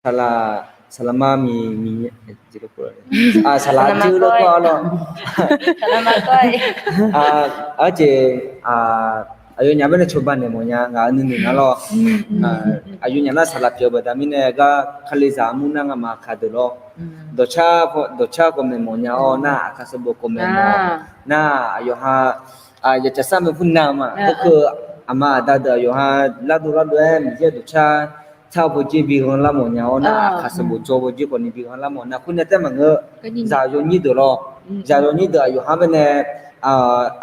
saqlaq, saqlaqma miq, miq, saqlaq dzeur lawr kawr lawr. Arjeq, aqyawfnyaf bae nae cawba naeq mawf nya ngaq-euq nuinoeq nar lawr. Aqyawfnyaf nar saqlaq pyeuf-eu baqda mirnae gar Kalizaq armur nar ngamaf kaq deuq lawr. Dawqcar, dawqcar kawv maeq mawf nya-awr nar, aqkaq sanqbof kawv maeq mawf nar, aqyawf ha yawtsaq sar mae kur nav ma. Hawkeuv aqma aqda deuq aqyawf ha lardov lardov-aer Miqyaer dawqcar car bawjir bi ghanlar mawf nya-awr nar, aqkaq sanqbof dzaw bawjir khawf ni bi ghanlar mawf nar, khoernae taef maqngeur. Zaq yawnyir deuq lawr, zaq yawnyir deuq aqyawf ha bae nae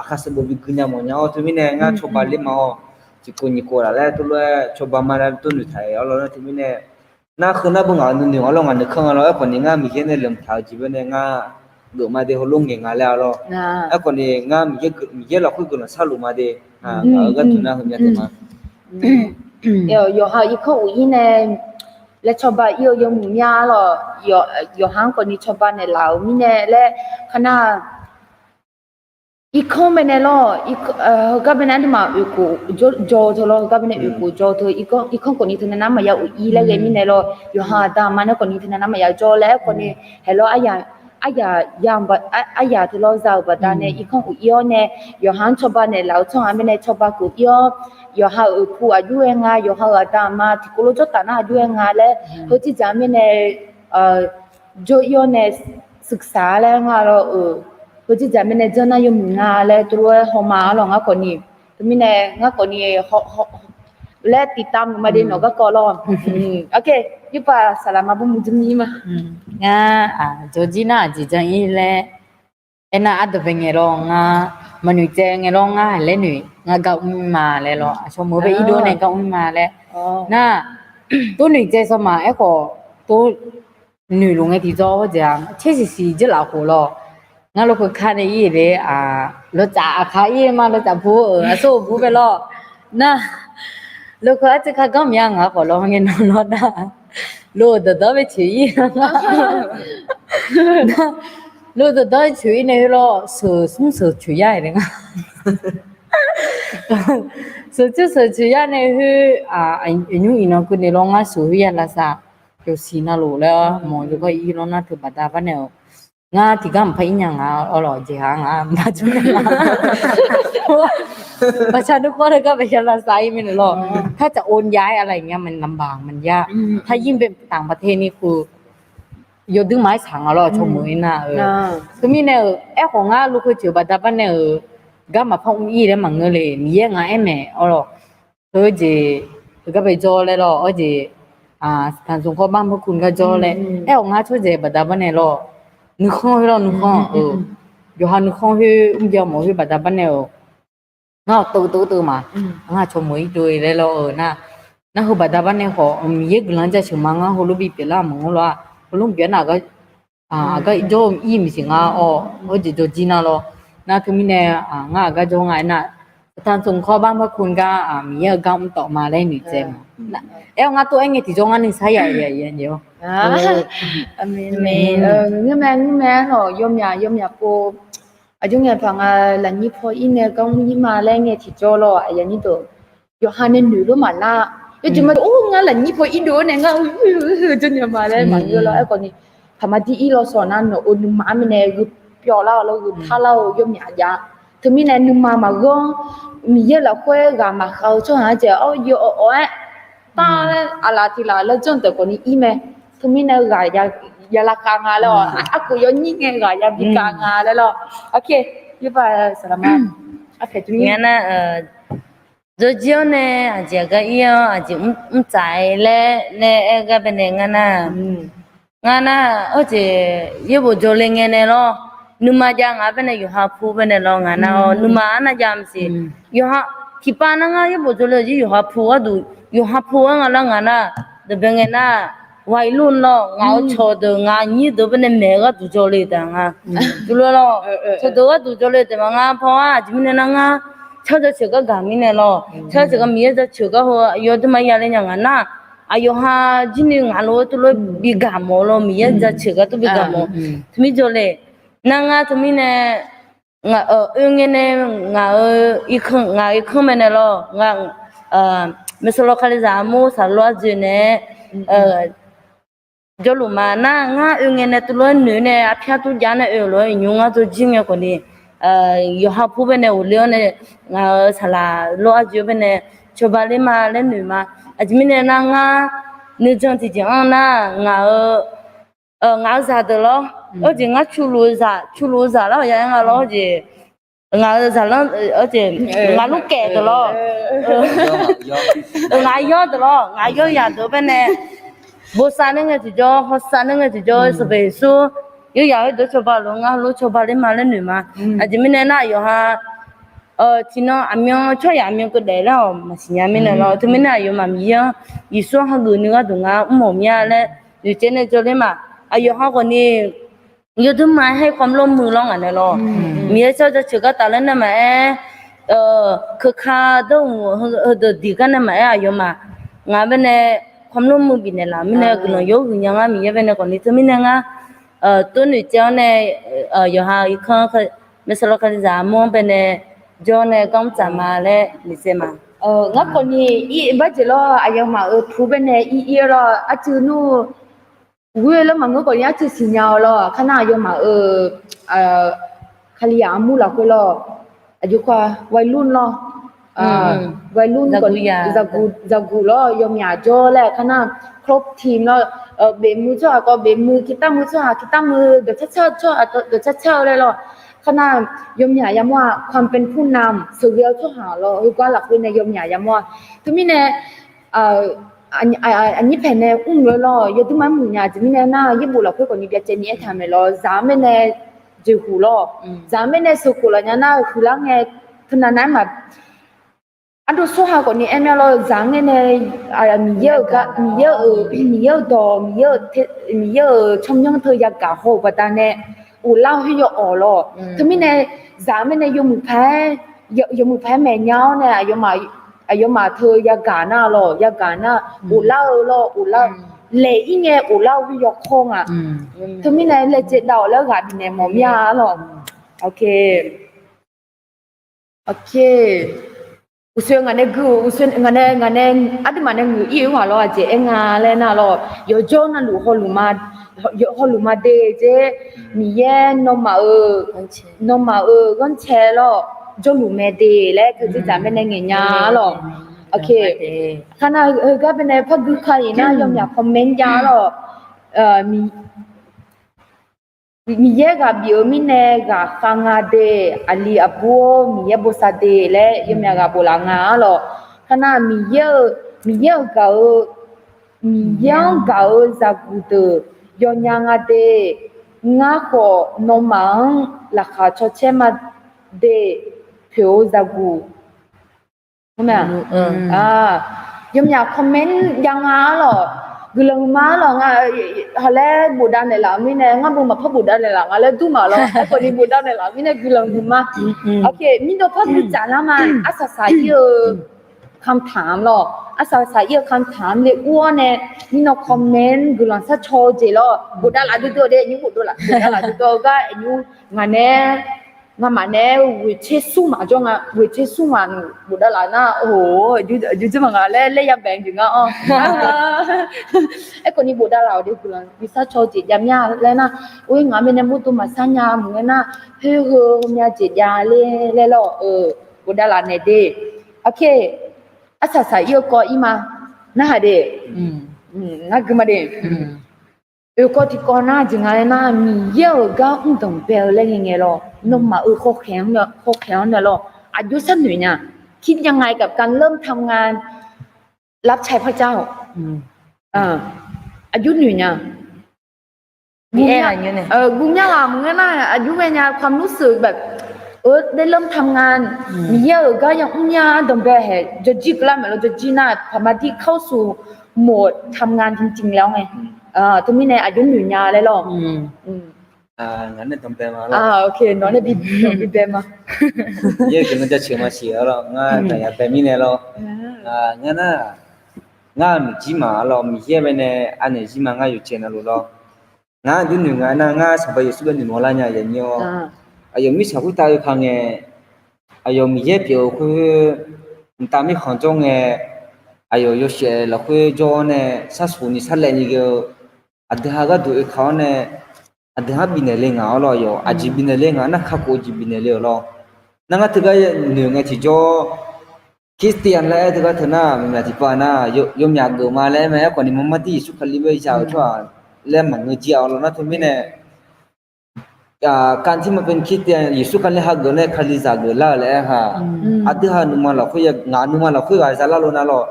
aqkaq sanqbof bi gui nya mawf nya-awr teumirnae ngar cawba ler ma-awr, tiqkov nyiq kov laf laer tov lof-aer cawba ma laer tov noeqtaq-awr lawr nar teumirnae, nar heu nar beu ngaq-euq nuinoeq-a lawr, ngaq nuikhanr nga lawr. Aerkhawf ni ngar Miqyaer nae laeqhmq taq-eu jeq bae nae ngar geufma de, heulof ngaeq nga laer-a lawr. Aerkhawf ni ngar Miqyaer lafkhoer guiqlanq sharluf ma de. Ngaq-euq gharduq nar heumya taef ma. Yawqha irkanr uq ir nae laer cawba ir-eu yawmuiq mya-a lawr. Yawqha-anr khawf ni cawba naeqlaf-euq mirnae laer kar nar, irkanr bae nae lawr, heugar bae nae aqduimaf oeqkhof jaw-eu teu lawr, heugar bae nae oeqkhof jaw-eu teu, irkanr khawf ni teunav nar maqya uq ir laer ghae mirnae lawr, yawqha aqda aqma nae khawf ni teunav nar maqya jawr laer aerkhawf ni, haeq lawr, aryaq, aryaq teu lawr za-euq baqda nae irkanr uq ir-awr nae, yawqha-anr cawba naeqlaf-eu tsawrhaq mirnae cawba khof ir-awr, yawqha-euq oeqkhof aqjox-aer nga, yawqha-euq aqda aqma tiqkov lof jawrtaf nar aqjox-aer nga laer, heujeq dzaq mirnae jawr ir-awr nae ศึกษา laer nga lawr-euq, heujeq dzaq mirnae janr nar yawmuiq nga laer tov lof-aer hawma-a lawr ngar khawf ni. Teumirnae ngar khawf ni, laer ติดตาม muiq ma de nawq garkawv lawr. Yurpaq saqlaq ma bur muiq dzmr ir ma. Ngar, jawrjir nar aqjeq jan ir laer, aernar ardawq bae ngae lawr ngar, maqnoeq tsaev ngae lawr ngar laer noeq ngar gar mr ma laer lawr, aqcawq meuq bae irdov nae gar mr ma laer. Nar, tov noeq tsaev sawq ma aerkhawf, tov noeqluf ngae tiqjawr-awr jeq-aq, tser siqsiq jir lafkhof lawr. Ngar lokhof kar nae ir-euq le, lawtsaf aqkar ir ma, lawtsaf bur-euq aqsur-euq bur bae lawr. Nar, lokhof arcuiv kar gar mya ngaq khawf lawr ngae nawr lawr nar, lo-euq dawqdawr bae coeq ir. Lo-euq dawqdawr coeq ir nae heulof, sheuq smr sheuq coeq yar-aer le nga. Sheuq smr sheuq coeq yar nae khoer, aqnymr iqnan keuvni lawr ngar sheuq khoer ya lavsav, yawsiq navluf laer-awr mawq yawgawr ir lawr nar teu baqda bar nae-euq, ngar tiqgar maqpar ir nya nga-awr lawr jeqha nga maqjawr nya nga. Baqsaq dov kawr teugar baqya lavsav ir mirnae lawr, ถ้าจะโอนย้ายอะไรเงี้ย มันลำบาก มันยาก ถ้ายิ่งเป็นต่างประเทศนี่คือ yawdui maqaer saq nga lawr, aqcawq meuq ir nar-eu. Teumirnae-euq aerkhawf ngar lokhof coeq baqda bar nae-euq, gar maqpar mr ir laer maqngeur le, Miqyaer ngaq aer maeq-awr lawr. Heu jeq, heugar bae jawr laer lawr, awr jeq, tanqzmq kawr bar mawrkun gar jawr laer. Aerkhawf ngar tsawrjeuq baqda bar nae lawr, nuikhanr khoer lawr, nuikhanr-eu, yawqha nuikhanr khoer mrbyan mawf khoer baqda bar nae-euq, ngar teuv teuv teuv ma, ngar aqcawq meuq ir dov laer lawr-eu nar, nar heu baqda bar nae khawf Miqyaer guiqlanq jaceuq ma, ngar heulof bipyeuf lar maqngeur lawr-aq, heulof bipyeuf nar aqgar, aqgar jawr ir maqsiq nga-awr, hawr jeq jawrjir nar lawr. Nar teumirnae, ngar aqgar jawr nga aernar, tanqzmq kawr bar mawrkun gar Miqyaer-eu gar mr tawf ma laer noeqtsaev ma. Aer-awr ngar tov aer ngae tiqjawr ngar nuisar ya ya ya ya-awr. Ngeur mae, ngeur mae-aer lawq, yawmyaq yawmyaq pov. Aqjox ngae paq nga lafnyir paw ir nae gar mr ir ma laer ngae tiqjawr lawr, aqyawf nyir deuq yawqha nae noeq lof maqlar. Yawjeq ma, or, ngar lafnyir paw ir dov-awr nae ngar heu heu heu jawr nya ma laer maqngeur lawr. Aerkhawf ni, paqma dir ir lawr sawq nar nawq-euq nuima-anr mirnae gheu pyawv lar-awq lawr, gheu par lar-eu yawmyaq jav. Teumirnae nuima maqgheur-anr Miqyaer lafkhoer ghaq maqkhav-eu tsawrhaq-anr jeq-awr yawawq-awq-aer par laer aqlaf tiq laf laer janr deuq khawf ni ir mae. Teumirnae ghaq ya lavkhav nga laer-awq, arkhof yawnyir ngae ghaq yabi khav nga laer lawr. Aqkar, yawbav saqlaq ma, arpaeq tmr nga nar, jawrjir-awr nae aqjeq gar ir-awr aqjeq mr tsaf-aer laer nae aer gar bae nae ngar nar, ngar nar, awr jeq yaerbof jawrle ngae nae lawr, nuima jav ngaq bae nae yawqha pu bae nae lawr ngaq nar-awr nuima arnav jav maqsiq. Yawqha tiqpav nar ngar yaerbof jawrle-eu jir yawqha pu gharduq, yawqha pu-aer nga lar ngaq nar, deuq bae ngae nar, วัยรุ่น lawr ngaq-euq cawqdeuq ngaq nyir deuq bae nae maeq-eu gharduq jawrle taef nga. Jawrle lawr, cawqdeuq gharduq jawrle taef ma ngar paw-aer aqjeq mirnae nar ngar, tsawrjeuq ceuq gar gaq mirnae lawr, tsawrjeuq ceuq gar Miqyaer jaceuq gar heu yawdui ma ya le nya ngaq nar, aqyawf ha jir ni ngaq lof-aer tuvlof bi gaq mawf lawr, Miqyaer jaceuq gar tuvbi gaq mawf. Teumir jawrle, nar ngar teumirnae ngaq-euq oe ngae nae ngaq-euq irkanr, ngaq-euq irkanr mae nae lawr, ngaq, maeqsaw law kalizaq armur saqlor arjoe nae jawrluf ma nar, ngar oe ngae nae tuvlof-aer noeq nae arpyar tuvjav nae oe-euq lof-aer iqnymr ngar jawrjir ngae khawf ni, yawqha pu bae nae ghofler-awr nae, ngaq-euq saqlaq lor arjoe bae nae cawba ler ma laer noeq ma. Aqjeq mirnae nar ngar nuijan tiqjeq-anr nar ngaq-euq ngaq-euq zaq deuq lawr, awr jeq ngar cu luf-eu zaq, cu luf-eu zaq lar-awq ya-aer nga lawr, awr jeq ngaq-euq zaqlanr, awr jeq ngaq lur kaef deuq lawr, ngaq yawr deuq lawr, ngaq yawr yaq deuq bae nae bosav nae ngae tiqjawr, hawsav nae ngae tiqjawr, Sanqpaq Yeqsur yawr yaq-aer deuq cawba luf ngar lof cawba ler ma laer noeq ma. Aqjeq mirnae nar yawqha tiqnan aqmyan tsawrhaq aqmyan keuv daef laer-awq maqsiq nya mirnae lawr, teumirnae aqyawfmaf Miqyaer-anr Yeqsur-anr hageuf ni gharduq ngar mr mawf mir-a laer noeqtsaev nae jawrler ma. Aqyawf ha khawf ni yawdui ma-aer ความร่วมมือ lawr ngaq nae lawr, Miqyaer tsawrjeuq ceuq gar tafler nae maqaer, keuka dawr-euq heudeuq diq gar nae maqaer aqyawfmaf ngaq bae nae ความร่วมมือ bifnaeq laf mirnae guiqlanq yawr huiq nya ngar Miqyaer bae nae khawf ni teumirnae ngar tov noeqtsaev-awr nae yawqha irkanr maeqsaw law kalizaq armur-anr bae nae jawr nae gar mr tsaf ma laer noeqtsaev ma. Ngar khawf ni ir bar jeq lawr, aqyawfmaf-euq pu bae nae ir ir-awr lawr, arcuiv nmr ghoer laer maqngeur khawf ni arcuiv siqnya-awr lawr, kar nar aqyawfmaf-euq Kalizaq armur lafkhoer lawr, aqjox kar วัยรุ่น lawr, วัยรุ่น zaqguq lawr, yawmyaq jawr laer kar nar ครบทีม lawr, befmuiq tsawrhaq khawf befmuiq, กีตาร์ muiq tsawrhaq กีตาร์ muiq, dawqcar car tsawrhaq dawqcar car-eu laer lawr, Khar nar, yawmyaq yamawr-aq, ความเป็นผู้นำ sheuqghae-eu tsawrhaq lawr, heugar lafkhoer nae yawmyaq yamawr-a. Teumirnae, aqnyir paeq nae mrlof-aer lawr, yawduir mar muiq nya jeq mirnae nar, yaerbof lafkhoer khawfni byacaevni aertaq mae lawr, zaq-anr mirnae jeqhuq lawr, zaq-anr mirnae sheuqkhof laf nya nar huiqlar ngae, teunav nav-aer maq ardov tsawrhaq khawfni aer mya lawr, zaq-anr ngae nae, Miqyaer-euq gar, Miqyaer-euq, Miqyaer-euq dawq, Miqyaer-euq, Miqyaer-euq tsawrmyanr teu yagaq haw-euq baqdanae, ghoflar-eu khoer yawawq lawr. Teumirnae, zaq-anr mirnae yawmuiq paq-aer, yawmuiq paq-aer maeq nya-awr nae, aqyawfmaf teu yagaq nar lawr, yagaq nar, ghoflar-eu lawr, ghoflar, laeq-ir ngae ghoflar-eu khoer yawkawr nga. Teumirnae laejae dav-awq laer ghaq bifnaeq mawf mir-a lawr. Uqsoe ngaq nae gui-euq, uqsoe ngaq nae, ngaq nae aqduimaf nae ngeuq-ir-eu ghaq lawr, aqjeq aer nga laer nar lawr, yawqjawr navluf hawluf ma, hawluf ma de jeq, Miqyaer nawmaf-euq, nawmaf-euq ghanrcae lawr, jawrluf mae de laer teu dzerdzaq mirnae ngaeq nya lawr. Khar nar heugar baenae par gui ka-iq nar yawmyaq comment jav lawr. Miqyaer ghaq bif-eu mirnae ghaqkhav nga de, aqli aqbur-or Miqyaer bosav de laer yawmyaq ghaq bof laf nga-ar lawq. Khar nar Miqyaer-eu, Miqyaer-euq gaq-eu, Miqyaer-anr gaq-eu zaqguq deuq yawnya nga de, ngar khawf nawmaf-anr laqkhaq cawcaer ma de, poeq-eu zaqguq Yawmyaq comment jav nga-ar lawq, guiqlanq huiqma-ar lawq, nga halaer bofdav naeqlaf-euq mirnae, ngar beu maqpar bofdav naeqlaf nga laer dur ma lawr, aerkhawfni bofdav naeqlaf-euq mirnae guiqlanq huiqma. Mirnaw par guiqtsaf lar ma, arsaq saq-ir-eu kamtaq-anr lawr, arsaq saq-ir-eu kamtaq-anr le ur-awr nae, mirnaw comment guiqlanq sharcaw-eu jeq lawr, bofdav laf duidui-awq de, aqnymr bofdav laf, bofdav laf duidui-awq gar aqnymr ngaq naeq-aer, ngamaf naeq-aer ghoeqtser smr maf jawr nga, ghoeqtser smr maf bofdav laf nar, aqjox dzer ma nga laer laer ya bae-eu jeq ngar-awr. Aerkhawfni bofdav laf-awq de guiqlanq bi sharcaw-eu jeq jav mya laer nar, or-ir ngaq mirnae mawrdo maqsar nya maqngeur nar, khoer heu mya jeq jav ler laer lawr-eu, bofdav laf naeq de. Aqkaq arsaq saq-ir-eu kawv-ir ma, narhaq de, ngar gui ma de. Oekawv tiqkawv nar jeq nga laer nar, Miqyaer-euq gar mr danqbae-eu laer ngae ngae lawr, nawmaf-euq khawkhaeq-anr nae lawr, aqjox sharnoeq nya. คิดยังไงกับการเริ่มทำงานรับใช้พระเจ้า aqjox noeq nya. Guvmya ghaq maqngeur nar, aqjox ghaenya ความรู้สึกแบบ ได้เริ่มทำงาน Miqyaer-euq gar yamr mya-ar danqbae haeq jawrjir keuvlar maeq lawr, jawrjir nar paqma dir เข้าสู่โหมดทำงานจริงๆ แล้วไง teumirnae aqjox noeq nya laer lawr. Ngaq nae danqbae ma lawr. Nawq nae bi bae ma. Yaer guiqlanq jaceuq maqsiq-a lawr, ngar daqyaq bae mirnae lawr. Ngar nar, ngar-euq miqjir ma-ar lawr, Miqyaer bae nae anaeq jir ma ngar yawqjeq navluf lawr. Ngar aqjox noeq nga nar, ngar Sanqpaq Yeqsur bae noeqmawr lar nya yanyir-awr, aqyawf mirtsaq khoertav oeka ngae, aqyawf Miqyaer pyeuf-eu khoer, mqtav mirkhanq jawr ngae, aqyawf yawshaef lafkhoer jawr-awr nae, sharsuq ni sarlaev ni ghae-eu, aqdui ha gharduq oeka-awr nae, aqdui ha bifnaeq le ngaq-awr lawr, aqyawf aqjeq bifnaeq le ngaq nar, kakhof-eu jeq bifnaeq le-awq lawr. Nar ngar teugar noeq ngae tiqjawr, Christian laer-aer teugar teu nar, maqmyaq tiqpav nar, yawmyaq geuf ma laer mae, aerkhawfni marmar dir Yeqsur Kali bae za-euq tsawrhaq laer maqngeur jir-a lawr. Nar teumirnae, การที่มาเป็นคริสเตียน Yeqsur Kali hageuf nae Kalizaq geuflar-eu laer-aer ha, aqdui ha nuima lafkhoer, ngaq nuima lafkhoer ghaq zalar lo nar lawr,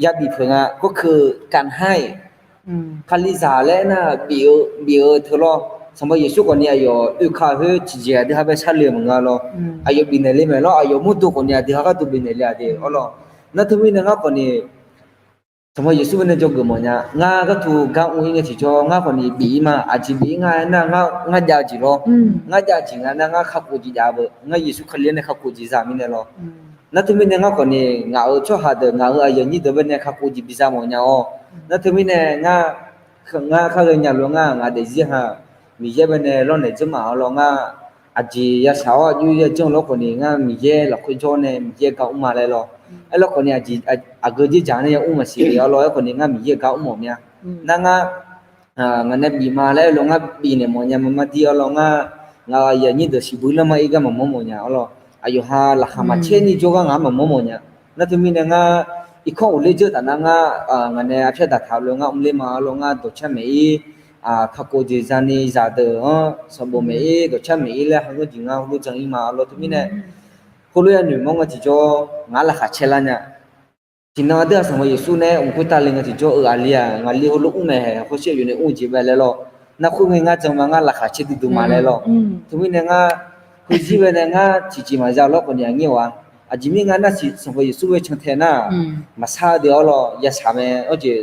yabif peuq nga, ก็คือการให้ Kalizaq laer nar, bif-eu teu lawr. Sanqpaq Yeqsur khawfni aqyawf oeka khoer tiqjeq aqdui ha bae sharle-eu maqngeur lawr. Aqyawf bifnaeq le maeq lawr, aqyawf mawrdo khawfni aqdui ha gharduq bifnaeq le-a de-awr lawr. Nar teumirnae ngar khawfni Sanqpaq Yeqsur bae nae jawrgeuf mawf nya, ngar gharduq gar mr-ir ngae tiqjawr ngar khawfni bif-ir ma, aqjeq bif-ir nga aernar, ngar jav-eu jeq lawr. Ngar jav-eu jeq nga nar, ngar kakhof jeq jav beu, ngar Yeqsur Kali-anr nae kakhof jeq za mirnae lawr. Nar teumirnae ngar khawfni ngaq-euq tsawrhaq deuq, ngaq-euq aqyuif aqnyir deuq bae nae kakhof jeq biza mawf nya-awr. Nar teumirnae ngar, ngar kharghae nya lof-aer ngar ngaq daefzir ha Miqyaer bae nae lawrnaeq dzeur ma-awr lawr, ngar aqjeq yashaq-awr aqjox yajanr lawr khawfni ngar Miqyaer lafkhoer jawr nae Miqyaer gar mr ma laer lawr. Aerlawr khawfni aqgeu dzerdzaq nae ya mr maqsiq-a lawr, aerkhawfni ngar Miqyaer gar mr mawf mya. Nar ngar ngaq nae bif ma laer-eu lawr, ngar bifnaeq mawf nya maqmar dir-awr lawr, ngar ngaq-euq aqyuif aqnyir deuq siqbuir lanma-ir gar maqmawr mawf nya-awr lawr, aqyawf ha laqkhaq maqcaer ni jawrgar ngaq-anr maqmawr mawf nya. Nar teumirnae ngar irkanr ghofler dzeur taf nar, ngar ngaq nae arpyar daqtaq-eu lof ngar mrler ma-awr lawr, ngar dawqcar maeq-ir kakhof jeq zani zaqdeuq-anr sanqbof maeq-ir dawqcar maeq-ir laer heulof jeq ngar heulof jan-ir ma arlawr. Teumirnae heulof-aer noeqmawr nga tiqjawr ngar laqkhaq caer lar nya. Tiqnan deuq-aq Sanqpaq Yeqsur nae mq khoertav le nga tiqjawr-eu aqli-aq ngaqli heulof mr maeq haeq hawsher yawf nae mr-eu jeq bae laer lawr. Nar khoer ngae ngar jan ma ngar laqkhaq caer duidui ma laer lawr. Teumirnae ngar heuzir bae nae ngar tiqjeq maqza lawr khawf ni aqnyir-awq-a. Aqjeq mirnae ngar nar siq Sanqpaq Yeqsur bae cantae nar maqsar deuq arlawr yashaq mae, awr jeq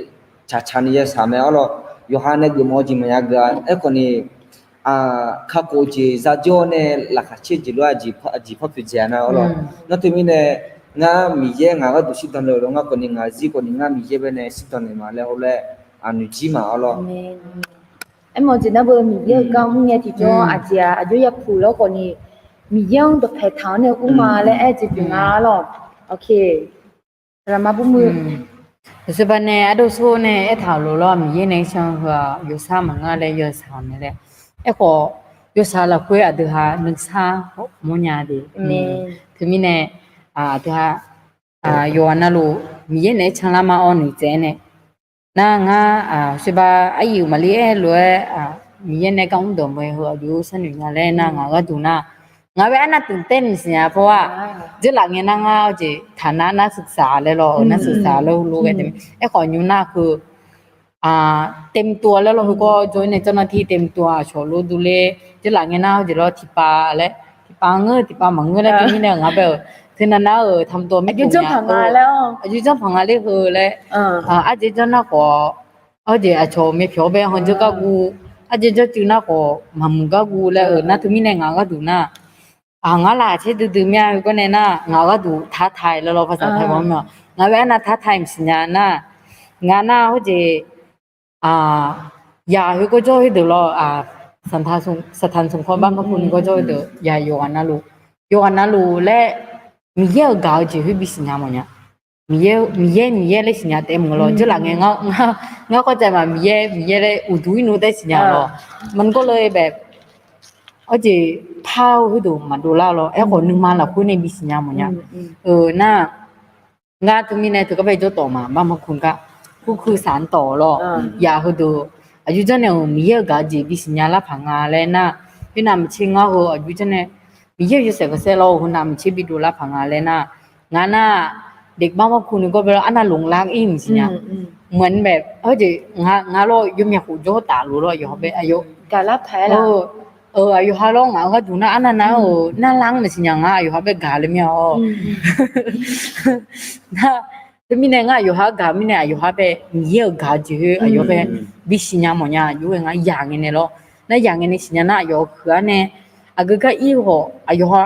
caqcaq ni yashaq mae arlawr. Yawqha nae geufmawf-eu jeq maqya geuf-a. Aerkhawf ni kakhof jeq zajawr nae laqkhaq caer jeq lof-aer aqjeq par pyeuf dzaeq-a nar arlawr. Nar teumirnae ngar Miqyaer ngaq gharduq shirdan naeq-euq lof ngar khawf ni ngaq zir khawf ni ngar Miqyaer bae nae shirdan naeq ma laer heulof-aer noeqjir ma arlawr. Aermawf jeq nar beu Miqyaer-euq gar mr ngae tiqjawr aqjeq-aq aqjox yapuq laer khawf ni Miqyaer-anr dawqpaeq taq-awr nae ur ma laer aer jeq pyeuf nga arlawr. Aqsur ba nae ardov sor nae aertaq-euq lof lawr, Miqyaer nae can heu-aq yawsar maqngeur laer yawsaq mae laer. Aerkhawf yawsaq lafkhoer aqdui ha nuisar mawrnya de. Teumirnae aqdui ha yawqghaq navluf Miqyaer naeq-aer canlar ma-awr noeqtsaev-aer nae nar ngar aqsur ba aryuif maqli aer lof-aer Miqyaer nae gar mr dawq mae heu aqjox sharnoeq nya laer nar ngaq gharduq nar ngaq bae arnav tmqtaer maqsiq nya paw-a. Dzeurlaf ngae nar ngar jeq taqnar nar suiqsaq laer lawr-eu nar suiqsaq laer heulof ghae te. Aerkhawf nymr nar heu เตรียมตัว laer lawr heugawr jawr-ir nae เจ้าหน้าที่ เตรียมตัว aqcawq lof durler dzeurlaf ngae nar jeq lawr tiqpav laer tiqpav ngeur tiqpav maqngeur laer teumirnae-euq ngar bae-euq teunav nar-euq ทำตัวไม่ถูก nya aqjox janrpanq nga ler heu laer arjeq janr nar khawf arjeq aqcawq myavpyawq-awr bae hanjawr garguv arjeq janrcuiv nar khawf maqmuiq garguv laer-euq nar teumirnae ngaq gharduq nar ngar laqkhaq caer duidui mir-a heugawr nae nar ngaq gharduq ท้าทาย laer lawr ภาษาไทย bawr ma ngaq bae arnav ท้าทาย maqsiq nya nar ngaq nar hawjeq yaq heugawr jawr heudeuq lawr, สถานสงเคราะห์บ้านพระคุณ gawr jawr heudeuq yaq yawqghaq navluf yawqghaq navluf laer Miqyaer-euq gaq-eu jeq khoer bisiq nya mawfnya. Miqyaer Miqyaer laer siqnya taef meuq lawr dzeurlaf ngae ngar kawv caev ma Miqyaer Miqyaer laer uqduq ir nmr taef siqnya lawr. Maqngeur le bae arjeq par-eu heudeuq maqdov lar lawr. Aerkhawf nuima lafkhoer nae bisiq nya mawfnya. Nar ngar teumirnae teugar bae jawr tawf ma บ้านพระคุณ gar ก็คือ สานต่อ lawr. Yaq heudeuq aqjox janrnaeq-euq Miqyaer-euq gaq-eu jeq bisiq nya lar paq nga laer nar khoernav maqtser ngar heu aqjox janrnaeq Miqyaer-euq yawshaef khanqsaer lawr-eu heunavmaqtser bidov lar paq nga laer nar ngar nar เด็กบ้านพระคุณ gawr bae lawr arnav หลงรัก ir maqsiq nya. Maqngeur bae hawjeq ngar lawr yawmyaq khof jawr taf luf lawr yawqha bae aqyawf aqyawqha lawr ngaq-eu gharduq nar arnav nar-euq narlar-anr maqsiq nya ngar aqyawqha bae gaq le mir-a-awr. Nar teumirnae ngar aqyawqha gaq mirnae aqyawqha bae Miqyaer-euq gaq-eu jeq khoer aqyawf bae bisiq nya mawfnya aqjox-aer ngar yaq ngae nae lawr. Nar yaq ngae nae siqnya nar aqyawf huiq-ar nae aqgeu gar ir khawf aqyawqha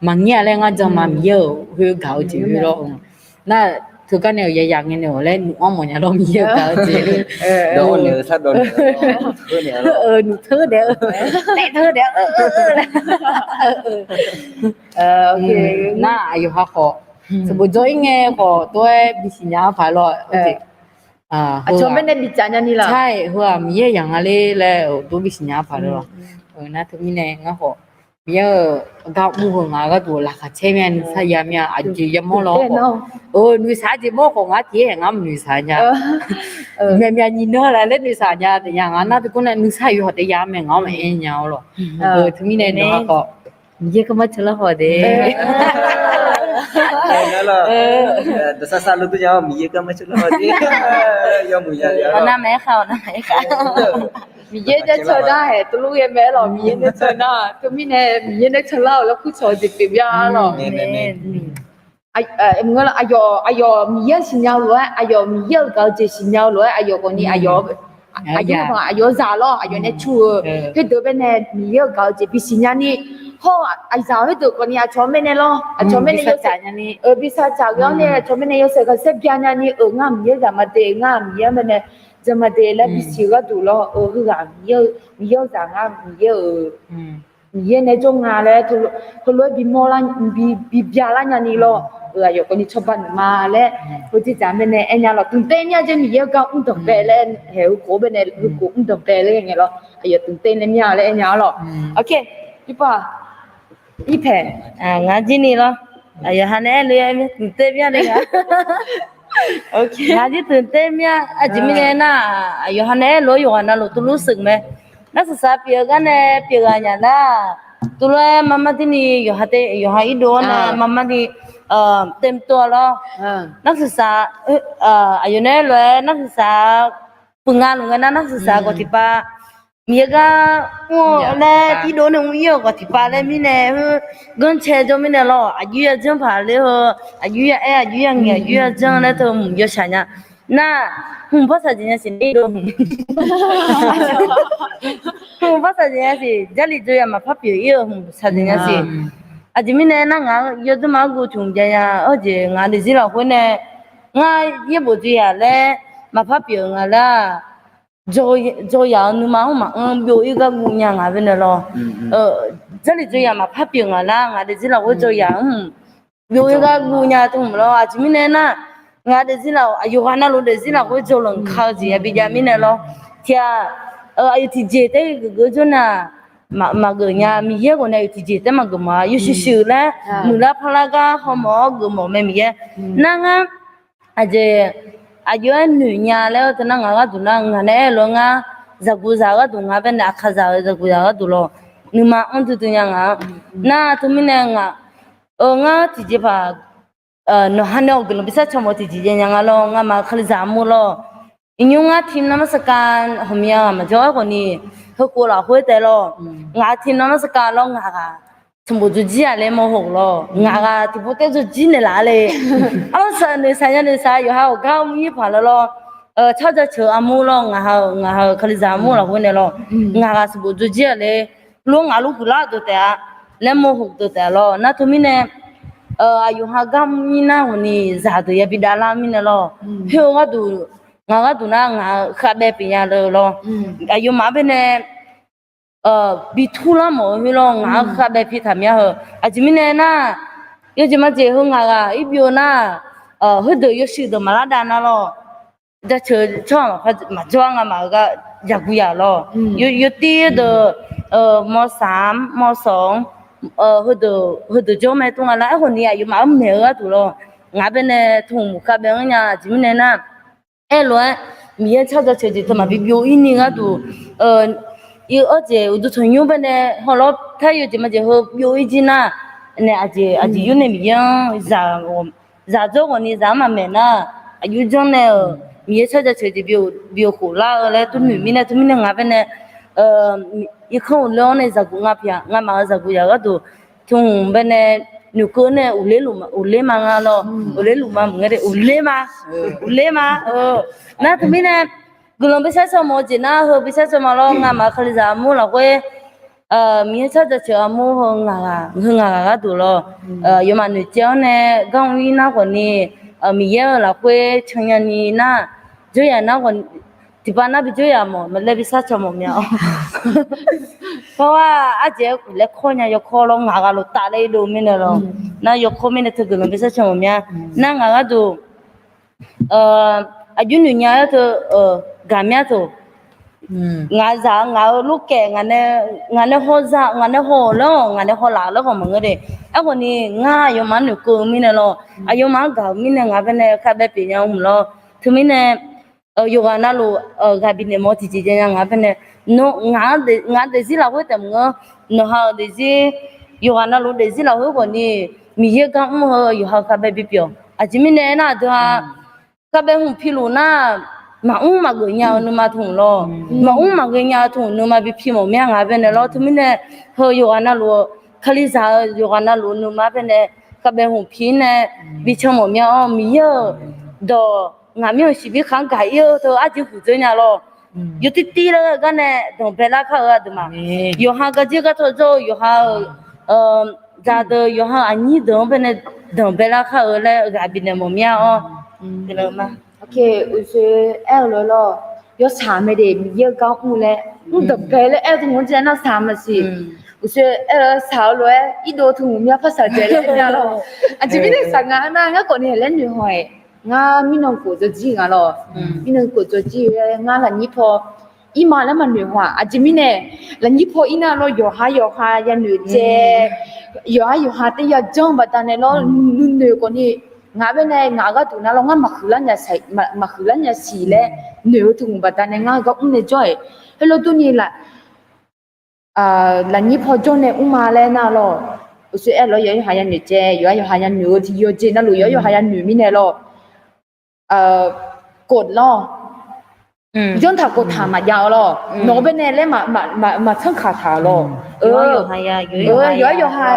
maqngeur-a laer ngar jan ma Miqyaer-euq khoer gaq-eu jeq khoer lawr. Nar teugar nae-euq yaq yaq ngae nae-awq laer nuf-anr mawfnya lawr Miqyaer-euq gaq-eu jeq. Nuf teu daef-eu, taef teu daef-eu laer nar aqyawqha khawf sanqbof jawr ir ngae khawf tov-aer bisiq nya-ar paq lawr. Aqcawq mirnae bicaf nya ni laq. Heu-aq Miqyaer yaq nga ler laer-euq tov bisiq nya-ar paq lawr. Nar teumirnae ngar khawf Miqyaer-euq gar mr heu ngaq gharduq laqkhaq caer mir-a nuisar ya mir-a aqjeq yamawr lawr khawf. Nuisar jeq mawr khawf ngar tiq-aer ngar maqnuisar nya. Myaqmyaq nyiq nan laf laer nuisar nya taef nya ngar nar teugar nae nuisar yawhawq taef ya mae ngaq-anr maqaer nya-awr lawq. Teumirnae nawq-a khawf Miqyaer garma ceuq lar khawf de. Dawqsar sar luf dur nya-awr Miqyaer garma ceuq lar khawf de. Yawmuiq ya nar mae kha-awq nar mae kha. Miqyaer nae ceuq nar-aeq tov luf ghae mae lawq Miqyaer nae ceuq nar. Teumirnae Miqyaer nae ceuq lar-euq laer kur cawq-eu jeq pyeuf bya lawq. Aqyawf Miqyaer-anr siqnya-eu lof-aer aqyawf Miqyaer-euq gaq-eu jeq siqnya-eu lof-aer aqyawf khawf ni aqyawf aqyawf zaq lawr aqyawf nae cu-eu khoerdeuq baenae Miqyaer-euq gaq-eu jeq bisiq nya ni. Hawr aqzaq khoerdeuq khawf ni aqcawq mirnae lawr aqcawq mirnae bisaq caf ghae-awr nae aqcawq mirnae yawshaef khanqsaer bya nya ni-euq ngar Miqyaer zaq ma de ngar Miqyaer-anr baenae jan ma de laer bisiq-eu gharduq lawr-eu heughaq Miqyaer-eu Miqyaer-euq zaq ngar Miqyaer-euq Miqyaer nae jawr nga laer heulof-aer bimawr lar bibya lar nya ni lawr-eu aqyawf khawf ni cawba nuima laer heujeq dzaq-anr baenae aer nya lawq. Tmqtaer nya jeq Miqyaer-eu gar mr danqbae laer haeq heukhof-anr baenae heukhof mr danqbae laer ngae lawr aqyawf tmqtaer nae mir-a laer aer nya-ar lawq. Aqkir irpav irpaeq ngar jir ni lawr. Aqyawf ha nae aer le-aer mr tmqtaer bya le nga. Ngaq jir teuq tae mir-a. Aqjeq mirnae nar, yawqha nae aerlof-aer yawqghaq navluf tuvlur sheuq mae. Narsuqsaq pyeuf-eu gar nae pyeuf ghaq nya nar, tuvlof-aer marmar dirni yawqha te, yawqha irdov-awr nae marmar ni taemtov-a lawr. Narsuqsaq, aqyawf nae aerlof-aer narsuqsaq puq nga luf ngae nar, narsuqsaq khawf tiqpav Miqyaer gar mr-eu laer irdov nae mr-ir-euq khawf tiqpav laer mirnae, heu, ganrcae jawr mirnae lawr, aqjox ya janr paq ler heu, aqjox ya aer, aqjox ya ngaeq, aqjox ya janr laer teu hmq yawshaq nya. Nar, hmq par shaqjeq nya siq ler-eu hmq. Hmq par shaqjeq nya siq, Jarlif dzoeryaq maqpar pyeuf-ir-euq hmq shaqjeq nya siq. Aqjeq mirnae nar, ngaq yawdzer ma argu tmq jav nya-awr jeq ngaq daefzir lafkhoer nae, ngar yaerbof dzoeryaq laer maqpar pyeuf-eu nga laer-aq, dzawyaq-eu nuima-anr maqanr byov-ir gar guv nya ngaq baenae lawr. Jarlif dzoeryaq maqpar pyeuf ngaq lar, ngaq daefzir lafkhoer dzawyaq-anr byov-ir gar guv nya tmq lawr. Aqjeq mirnae nar, ngaq daefzir laf, aqyawf ghaq navluf daefzir lafkhoer dzawlanq ka-eu jeq yabi jav mirnae lawr. Tiq ghaq, aqyawf tiqjeq taef-aer geuf geuf jawr nar, maqgeuf nya. Miqyaer ghawqnae aqyawf tiqjeq taef-aer maqgeuf ma. Yawshuif shuif laer muiqlar parlar gar hawmawf-awr geufmawf mae Miqyaer. Nar ngar aqjeq, aqjox-aer noeq nya laer-eu teu nar, ngaq gharduq nar, ngaq nae aer-eu lof-aer ngar zaqguq zaq gharduq, ngaq baenae aqkaqzaq-euq zaqguq zaq gharduq lawr, nuima anr duidui nya ngaq-anr. Nar teumirnae ngaq, ngar tiqjeqpaq nawqha nae awq guiqlanq bi sharcaw mawf-eu tiqjeq jaev nya nga lawr, ngamaf-euq Kalizaq armur lawr. Iqnymr ngar team นมัสการ ghawqmya maqjawr-aer khawfni, heukhof lafkhoer taef lawr, ngaq team นมัสการ lawr, ngaq ghaq sanqbof dzawrjir-aq laer mawrhof lawr, ngaq ghaq tiqpov taef dzawrjir naeqlaf-a le. Arlawr saq noeqshaq nya noeqshaq yawqha-euq gar mr-ir paq lawr lawr, tsawrjaceuq armur lawr, ngaq ha-euq, ngaq ha-euq Kalizaq armur lafkhoer nae lawr, ngaq ghaq sanqbof dzawrjir-aq le, lor ngaq lor huiqlar deuq taef-a laer mawrhof deuq taef lawr. Nar teumirnae, aqyawf ha gar mr-ir nar ghawqni zaqdeuq yabi davlar mirnae lawr, khoer-eu gharduq, ngaq gharduq nar ngaq-euq khavbaev pyeuf nya le lawr. Aqyawfmaf-anr baenae bi turlar mawf-eu khoer lawr, ngaq-anr khavbaev pi taq mya heu. Aqjeq mirnae nar, yawjeq majeq heu ngaq ghaq irbyov nar, khoerdeuq yawshuif deuq maqlar dav nar lawr, jaceuq tsawrhaq maqjawr-a, ngamaf-euq gar zaqguq yaq lawr. Yawtir deuq, ม.สาม ม.สอง heudeuq jawr mae tov nga lar, aerkhawfni aqyawfmaf-anr maeq-eu gharduq lawr, ngaq baenae tmq khavbaev-anr nya. Aqjeq mirnae nar, aerlof-aer Miqyaer tsawrjaceuq jeq teu maqbi byov-ir ni gharduq, ir-awr jeq uqduq tanqnymr baenae hawlawr tar yawjeq majeq heu byov-ir jir nar, nae aqjeq aqjeq yur nae Miqyaer-anr zaq dzawr ghawqni zaq-anr maqmaeq nar, aqyur janr nae-euq Miqyaer tsawrjaceuq jeq bi-euq khof lar-eu laer tuvnoeq mirnae, teumirnae ngaq baenae irkanr uqle-awr nae zaqguq nga pyeuf-a, ngamaf-euq zaqguq yaq gharduq tmq baenae noeqkeuv nae uqler ma nga lawr, uqler luf ma maqngeur de, uqler ma, uqler ma. Nar teumirnae guiqlanq bi sharcaw mawf-eu jeq nar heu bi sharcaw ma lawr, ngamaf-euq Kalizaq armur lafkhoer Miqyaer tsawrjaceuq armur heu ngaq ghaq, heu ngaq ghaq gharduq lawr, aqyawfmaf noeqtsaev-awr nae gar mr-ir nar khawfni, Miqyaer-euq lafkhoer cannya ni nar, jawryaq nar khawf, tiqpav nar bi jawryaq mawf laer bi sharcaw mawf mya-awr. Parwa arjeq-aer laer kawr nya, yawkawr lawr ngaq ghaq lof taf laer irdov mirnae lawr. Nar yawkawr mirnae teuguiqlanq bi sharcaw mawf mya. Nar ngaq gharduq aqjox noeq nya-aer teu gaq mya teu. Ngaq zaq ngaq-euq lorkaef ngaq nae haw za, ngaq nae haw-euq laer-awq, ngaq nae haw laf-euq laer khawf maqngeur de. Aerkhawfni ngar aqyawfmaf-anr noeqkeuv-eu mirnae lawr, aqyawfmaf-anr gaq-euq mirnae ngaq baenae khavbaev pyeuf nya mq lawr. Teumirnae yawqghaq navluf ghaq bifnaeq mawf-eu tiqjeq jaev nya ngaq baenae, ngaq-anr daefzir lafkhoer taef maqngeur, nawqha-euq daefzir, yawqghaq navluf daefzir lafkhoer khawfni, Miqyaer gar mr-eu yawqha khavbaev bipyeuf. Aqjeq mirnae aernar, aqdui-a khavbaev hmq piluf nar, maqmr maqgeuf nya-eu nuima tmq lawr, maqmr maqghae nya-eu tmq nuima bi pi mawf mya ngaq baenae lawr. Teumirnae heu yawqghaq navluf-eu, Kalizaq-euq yawqghaq navluf-eu nuima baenae khavbaev hmq pi nae bi can mawf mya-awr, Miqyaer-euq dawq ngaq mir-euq shiqbir khanq-anr gaq-ir-eu teu arjeq huiq dzeur nya lawr. Yawtir tir laer gar nae danqbae lar kar-eu aqduimaf, yawqha garjir gartawv jawr-eu yawqha-euq zaqdeuq yawqha-euq aqnyir deuq-anr baenae danqbae lar kar-eu laer ghaq bifnaeq mawf mya-awr. Uqshoe aer-eu lof-aer lawr, yawshaq mae de, Miqyaer-eu gar mr laer mr danqbae laer aer-eu teu hmq-anr jir nar shaq maqsiq. Uqshoe aer-eu shaq-eu lof-aer irdov teu hmq mya par shaqjaeq laer aer mya lawr. Aqjeq mirnae shaq nga nar, ngar khawfni laer noeq haw-aer, ngar mirnan khof dzawrjir nga lawr. Mirnan khof dzawrjir-aer ngar lafnyir paw irma laer maqnoeq haw-aq. Aqjeq mirnae lafnyir paw ir nar lawr, yawqha yawqha yanoeq caev, yawqha yawqha taef yajanr baqdanae lawr, nuinoeq khawfni Ngaq baenae ngaq-euq gharduq nar lawr, ngar maqhuiqlar nya siq laer noeq-eu teu ngaq baqdanae ngar heugar mrnae jawr-iq. Heulof durni, lafnyir paw jawr nae mrma laer nar lawr, uqshoe aer lawr, yawqha yawqha yanoeq caev, yawqha yawqha yanoeq-eu tiqyawq jeq navluf yawqha yawqha yanoeq mirnae lawr, kov lawr. Janrtaq kov taq maqjav-awr lawr. Nawq-eu baenae laer maqtsanr kaq taq-awr lawr. Yawqha yawqha,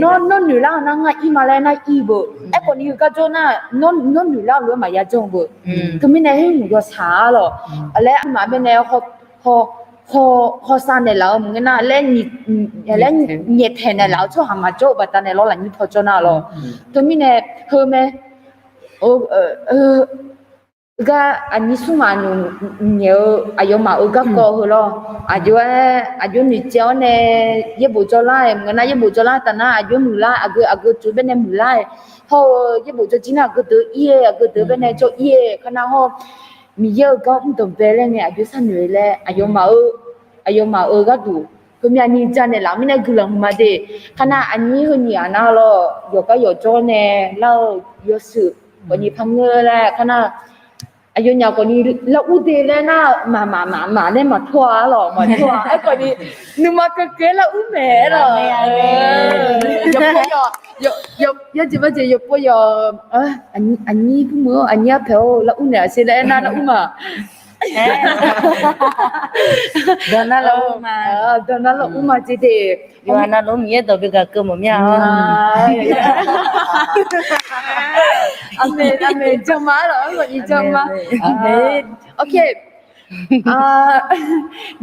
nawr noeqlar-awr nar ngar ir ma laer nar ir beu. Aerkhawf ni heugar jawr nar, nawr noeqlar-eu lof-aer maqya janr beu. Teumirnae heulof yawshaq-ar lawr. Laer aqduimaf baenae haw, haw, hawsav naeqlaf-eu maqngeur nar laer, laer nyaeftaeq naeqlaf-eu tsawrhaq maqjawr-eu baqdanae lawr, lafnyir paw jawr nar lawr. Teumirnae heu mae, gar aqnyir smr maqnoeq nyaef-eu aqyawfmaf-euq garkawv heu lawr. Aqjox-aer aqjox noeqcaev-awr nae yaerbof jawrlar-aer maqngeur nar, yaerbof jawrlar taf nar aqjox muiqlar, aqgeu aqgeu tsoeq baenae muiqlar-aer, hawr-eu yaerbof jawrjir nar aqgeu deuq ir-aer, aqgeu deuq baenae jawr ir-aer, kar nar hawr Miqyaer-euq gar mr danqbae laer ngae aqjox sharnoeq laer aqyawfmaf-eu, aqyawfmaf-euq gharduq heumyav ni janaeq laf mirnae guiqlanq huiqma de. Kar nar aqnyir heu nyiq ghaq nar lawr, yawqgar yawqjawr nae lar-eu yawshuif khawf ni par ngeur laer kar nar, aqyawfnyaf khawf ni lar ur de laer nar, maqmaq maqmaq laer maqtawr-a lawr, maqtawr-a. Aerkhawf ni nuima keuvkeuv-aer lar ur mae-aer lawr. Yawjeq bajeq yawpov yawq, aqnyir bumuiq-awr aqnyir arpaeq-awr lar ur naeq-aq sher laer aernar lar ur ma. Dawq nar lar ur ma. Dawq nar lar ur ma jeq de. Yawqha navluf-anr Miqyaer dawq bi gaq keuv mawf mir-a. Aqmeq, aqmeq, janma-ar lawq, arlawq ni janma. Ok.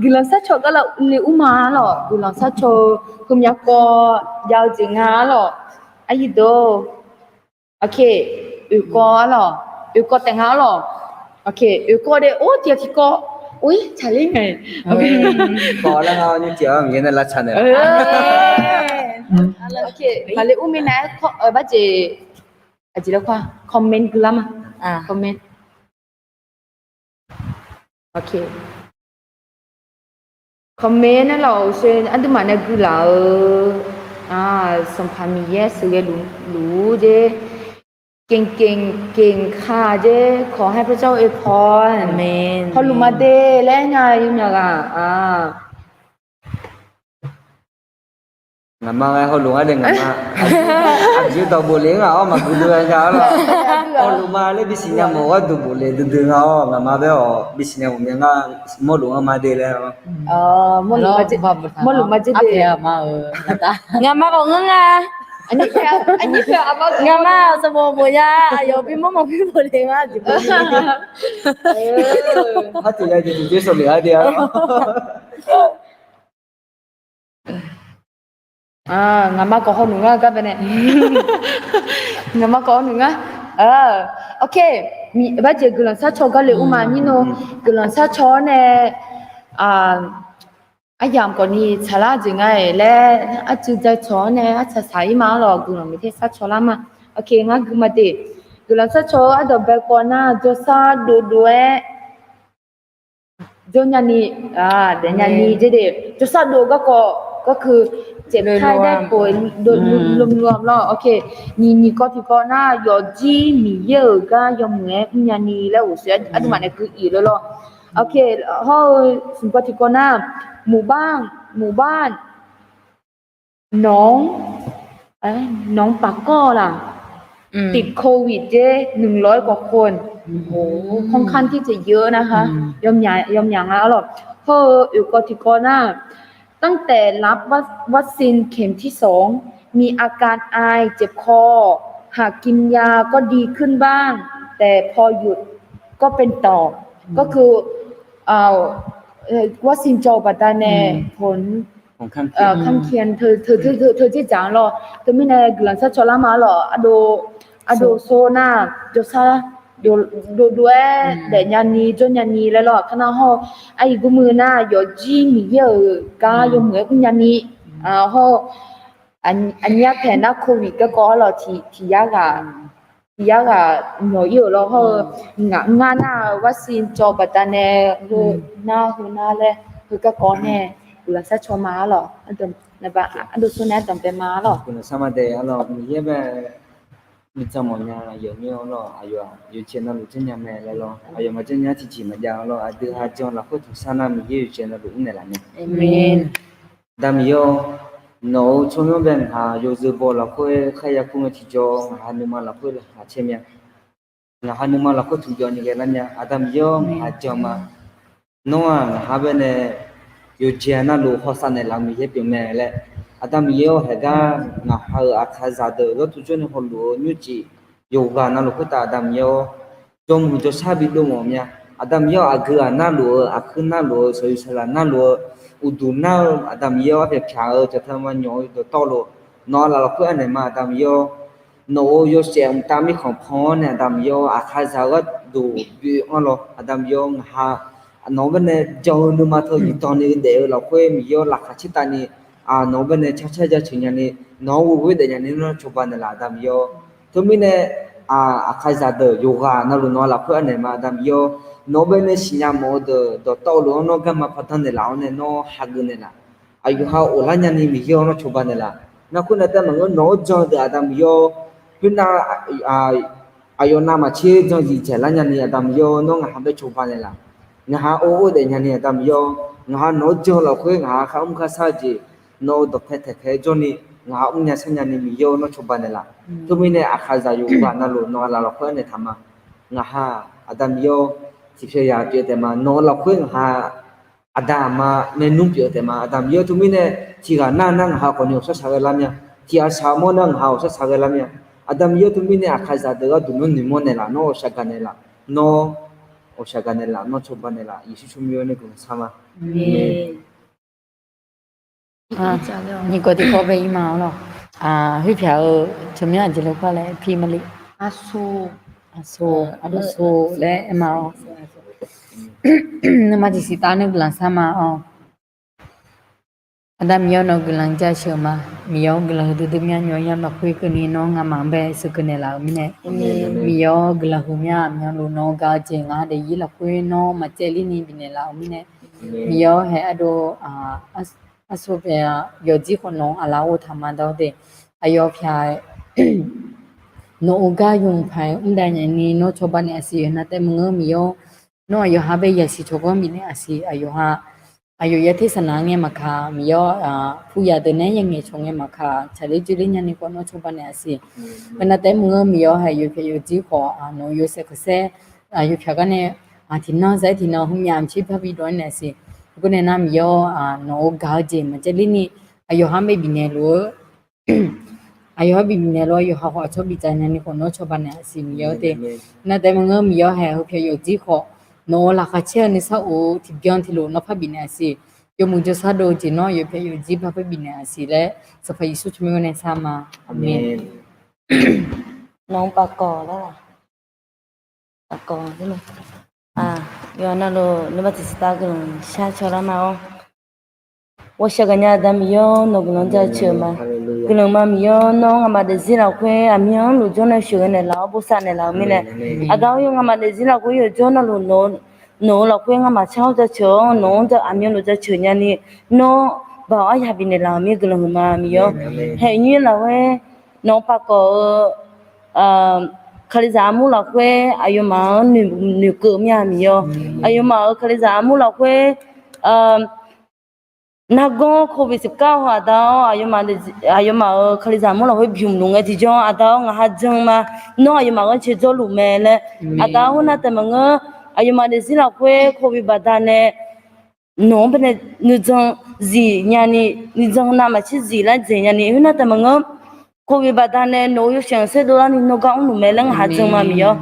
Guiqlanq sharcaw gar lar le ur ma-ar lawq, guiqlanq sharcaw-eu heumyav kawv jav-eu jeq nga-ar lawq. Aqyuif deuq-or. Ok, oeqkawv-ar lawq, oeqkawv taef nga-ar lawq. Ok, oeqkawv de or tiq ghaq tiqkawv, or-ir tsaqler ngae. Kawv lar nga nymr tiq ghaq-anr Miqyaer nae lavtsaq naeq. Ok, maqle ur mirnae-aer kawv-eu barjeq, aqjeq laer kawv-a, comment guilar ma. Comment. Ok. Comment nar lawq, uqshoe aqduimaf nae guilaf-eu, Sanqpaq Miqyaer sheuqghae luf-ur jer, เก่งๆ เก่งค่ะ jer, ขอให้พระเจ้าอวยพร hawluf ma de laer nya yawmyaq ghaq. Ngaqma ghae hawluf ngar de ngaqma. Aqjeq dawq bof le-anr ghaq-awr maqgui dui-a nya-ar lawq. Hawluf ma laer bisiq nya mawf gharduq bof le duidui nga-awr, ngaqma bae-awq bisiq nya mawf myav ngar mawrluf-anr ma de laer-awr. Mawrluf ma jer de. Ngaqma khawf ngeur nga. Ngaqma sanqbof bof ya, aqyawf bimawr mawf bimawr le ngar jeq. Har tiq ya jeq tiqjeq sawq le-ar de-a. Ngaqma khawf hawluf ngar gar baenae. Ngaqma khawf hawluf ngar. Ok. Barjeq guiqlanq sharcaw gar le ur ma nyir nor, guiqlanq sharcaw-awr nae aryamq khawf ni tsaqlar jeq nga-iq laer arcuiv jacawq-awr nae arsaq saq-ir ma-ar lawq, guiqlanq maeqter sharcaw lar ma. Ok, ngar gui ma de. Guiqlanq sharcaw-eu ardawq bae kawv nar jawrsar dovdov-aer jawr nyani, daef nyani jer de. Jawrsar dov garkawv garkeuv เจ็บไข้ได้ป่วย lom lom lawr. Ok, nyiq nyiq kawv tiqkawv nar yawfjir Miqyaer-euq gar yawmuiq-aer mr nyani laer ghof-eu aqduimaf nae gui-ir lawr lawr. Ok, hawr-eu smq kawv tiqkawv nar หมู่บ้าน หมู่บ้าน หนอง หนองปากก้อล่ะ ติดโควิด jer หนึ่งร้อยกว่าคน โอ้โห ค่อนข้างที่จะเยอะนะคะ yawmyaq nga-ar lawq. Hawr-eu oeqkawv tiqkawv nar ตั้งแต่รับวัคซีนเข็มที่สอง มีอาการไอ เจ็บคอ หากกินยาก็ดีขึ้นบ้าง แต่พอหยุดก็เป็นต่อ ก็คือ วัคซีน jawr-eu baqdanae ผล ข้างเคียง teu dzerdzaq-anr lawr. Teumirnae guiqlanq sharcaw lar ma-ar lawq. Ardov sor nar jawrsar dovdov-aer daef nyani jawr nyani laer lawr. Kar nar hawr-eu aqyuif gurmui nar yawfjir Miqyaer-euq gar yawmuiq-aer mr nyani. Hawr-eu aqnyir arpaeq nar โควิด garkawv-ar lawq, tiq yar ghaq tiq yar ghaq nyawq-ir-euq lawr. Hawr-eu ngar nar-eu วัคซีน jawr-eu baqdanae heu nar heu nar laer heu garkawv nae guiqlanq sharcaw ma-ar lawq. Ardov sor nae ardanqbae ma-ar lawq. Guiqlanq shar ma de-ar lawq, Miqyaer bae Mirdzan mawfnya yawqnyoer-awr lawr, aqyawf-aq yawqjeq navluf janrnya mae laer lawr, aqyawf maqjanr nya-a tiqjeq maqjav-awr lawr, aqdui ha jan lafkhoer tanqsar nar Miqyaer yawqjeq navluf mrnaeq laf mae. Aqda Miqyaer-awr, nawq-euq tsawrmyanr bae ngaq yawzeu baw lafkhoer kharya kur ngae tiqjawr, ngaq ha nuima lafkhoer laqkhaq caer mya. Ngaq ha nuima lafkhoer tuqjawv ni ghae lar mya. Aqda Miqyaer-awr, ngaq ha jan ma. Nawr-aq ngaq ha baenae yawqjeq navluf hawsav naeqlaf-eu Miqyaer pyeuf mae laer, Aqda Miqyaer-awr, haeqgar ngaq ha-euq aqkaqzaq deuq yawtuv jawrni hawluf-eu nymrcif yawqghaq navluf khoertav Aqda Miqyaer-awr, jawrmuiq jawrshar bidov mawf mya. Aqda Miqyaer-awr, aqgeu ghaq narluf-eu, aqkuir narluf-eu, shaqyuq shaqlaq narluf-eu, uqduq nar-eu Aqda Miqyaer-awr, arpyaeq pyaq-eu cawqteu ma nyawq-eu dawqtawvluf, nawq-euq laf lafkhoer anaeq ma Aqda Miqyaer-awr, nawq-euq yawshaef mqtav mirkhanq pan-awr nae Aqda Miqyaer-awr, aqkaqzaq-eu gharduq byoe-anr lawr Aqda Miqyaer-awr, ngaq ha nawq-anr baenae jan-eu nuima teu yifdan ni daef-eu lafkhoer Miqyaer-awr, laqkhaq caertavni nawq-anr baenae carcar jaceuq nyani, nawq-anr ghoeghoe daef nyani nawr cawba naeqlaf Aqda Miqyaer-awr. Teumirnae aqkaqzaq deuq yawqghaq navluf nawq-euq lafkhoer anaeq ma Aqda Miqyaer-awr, nawq-anr baenae siqnya mawf-eu deuq dawqtawvluf-anr nawr garma pardanr naeqlaf-awr nae nawr hageuf naeqlaf. Aqyawf ha of lar nyani Miqyaer-awr nawr cawba naeqlaf. Narkhoer nae taef maqngeur nawq-anr jan-eu deuq Aqda Miqyaer-awr, khoernav aqyawf navmaqtser jan zif dzaeqlar nyani Aqda Miqyaer-awr, nawr ngaq ha bae cawba naeqlaf. Ngaq ha or or daef nyani Aqda Miqyaer-awr, ngaq ha nawq-anr jan-eu lafkhoer ngaq ha kharmr kharshar-eu jeq, nawq-euq dawqpae taeqpae jawrni ngaq ha mrnya sharnya ni Miqyaer-awr nawr cawba naeqlaf. Teumirnae aqkaqzaq yawqghaq navluf nawq-euq laf lafkhoer anaeq taq ma. Ngaq ha Aqda Miqyaer-awr, tiqpyawq yaq pyeuf taef ma. Nawq-euq lafkhoer ngaq ha aqda aqma maernmr pyeuf taef ma Aqda Miqyaer-awr. Teumirnae tiqghaq nar nar ngaq ha khawfni ghawqshaq shaq ghae lar mya. Tiqghaq shaq mawr nar ngaq ha ghawqshaq shaq ghae lar mya. Aqda Miqyaer-awr, teumirnae aqkaqzaq deuq gharduq nawr noeqmawr naeqlaf, nawr ghawqshaq gaq naeqlaf, nawr ghawqshaq gaq naeqlaf, nawr cawba naeqlaf, Yeqsur tsawrmyanr nae guiqlanq shar ma. Nyiq kawv tiqkawv bae ir ma-awr lawr. Khoerpyaq-eu tsawrmyanr aqjeq lafkhoer laer pi ma le. Aqsur, aqsur laer aer ma-awr. Nuima tiqsiq taf nae guiqlanq shar ma-awr. Aqda Miqyaer-awr, nawq-eu guiqlanq jaceuq ma. Miqyaer-awr, guiqlanq huiqdui dui mya nymr ya lafkhoer keuvni nawr ngamaf-anr bae sheuqkeuv naeqlaf-euq mirnae, Miqyaer-awr, guiqlanq huiq mya aqmyanluf nawq-eu gaq-eu jeq ngaq ha daefzir lafkhoer nawr maqcaevler ni bifnaeq laf-euq mirnae, Miqyaer-awr, hae ardov aqsur pyaeq yawqjir khawf nawq-anr aqlaf ghovtaq ma dawr de. Aqyawf pyaq nawq-eu gar yawmuiq paq-aer mr dav nyani nawr cawba naeq aqsiq yawqha taef maqngeur Miqyaer-awr, nawr aqyawf ha bae yasiq cawqganr bifnaeq aqsiq aqyawf ha, aqyawf yater saqnaq-anr ngae maqkaq Miqyaer-awr, puq yaq deuq nae-aer yangaeq cawq ngae maqkaq tsaqler joerler nyani khawf nawr cawba naeq aqsiq. Khoernav taef-aer maqngeur Miqyaer-awr, hae yawpyaq yawqjir khawf nawq-eu yawshaef khanqsaer yawpyaq gar nae tiqnan zaer tiqnan heumyav maqtser bar bidov-aer naeq aqsiq. Khoernae nar Miqyaer-awr, nawq-eu gaq-eu jeq maqcaevler ni aqyawf ha-anr bae bifnaeq luf-eu aqyawf-anr bifnaeq lof-aer yawqha khawf aqcawq biftaq nyani khawf nawr cawba naeq aqsiq Miqyaer-awr de. Nar taef maqngeur Miqyaer-awr, hae heupyaq yawqjir khawf nawq-eu laqkhaq caer-eu nuisar of-eu tiqbyan tiqlof nawr par bifnaeq aqsiq. Yawmuiq jawrshar dov-eu jeq nawr yawpyaq yawqjir bar par bifnaeq aqsiq laer Sanqpaq Yeqsur tsawrmyanr nae shar ma. Aqmeq. Nawq-anr pafkawq lar-aq, pafkawq, yawqha navluf nuima tiqsiq taf guiqlanq shar caw lar ma-awr. Ghawqshaq gaqnya Aqda Miqyaer-awr, nawq-eu guiqlanq jaceuq ma. Guiqlanq ma Miqyaer-awr, nawr ngamaf daefzir lafkhoer aqmyan-anr luf jawr nae sheuqghae naeqlaf-awr bosav naeqlaf-euq mirnae, Aqda-awr, yawqha ngamaf daefzir lafkhoer yawqjawr navluf nawq-eu lafkhoer ngamaf tsar-awr jaceuq-awr nawq-anr aqmyan luf jaceuq nyani nawr baoq aryaq bifnaeq laf-euq mir guiqlanq huiqma Miqyaer-awr. Haeq nymr lafkhoer nawq-anr pafkawq-eu kalizaq armur lafkhoer aqyawfmaf-anr noeqkeuv mir-a Miqyaer-awr. Aqyawfmaf-euq kalizaq armur lafkhoer nargawr โควิดสิบเก้า haw Aqda-awr, aqyawfmaf-euq kalizaq armur lafkhoer bymq luf ngae tiqjawr Aqda-awr ngaq ha jan ma. Nawr aqyawfmaf ghanrcae jawrluf mae laer Aqda-awr, khoernav taef maqngeur aqyawfmaf daefzir lafkhoer โควิด baqdanae nawq-anr baenae nuijan zif nyani, nuijan navmaqtser zif lar dzaeq nyani khoernav taef maqngeur โควิด baqdanae nawq-eu yawshaef khanqsaer dovlarni nawr gar mrluf mae laer ngaq ha jan ma Miqyaer-awr.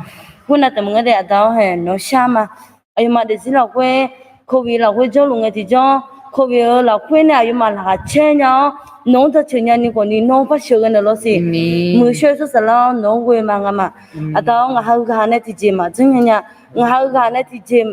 Khoernav taef maqngeur de Aqda-awr, hae nawr shar ma. Aqyawfmaf daefzir lafkhoer โควิด lafkhoer jawrluf ngae tiqjawr โควิด eu lafkhoer nae aqyawfmaf laqkhaq caer nya-awr nawq-anr jaceuq nyani khawfni nawr par sheuqghae naeq lawr siq. Muiq-eu shawr-eu tsawrhaq saflar-awr nawq-anr ghoe ma ngamaf. Aqda-awr, ngaq ha-eu ghaq nae tiqjeq maqjanr nya nya. Ngaq ha-eu ghaq nae tiqjeq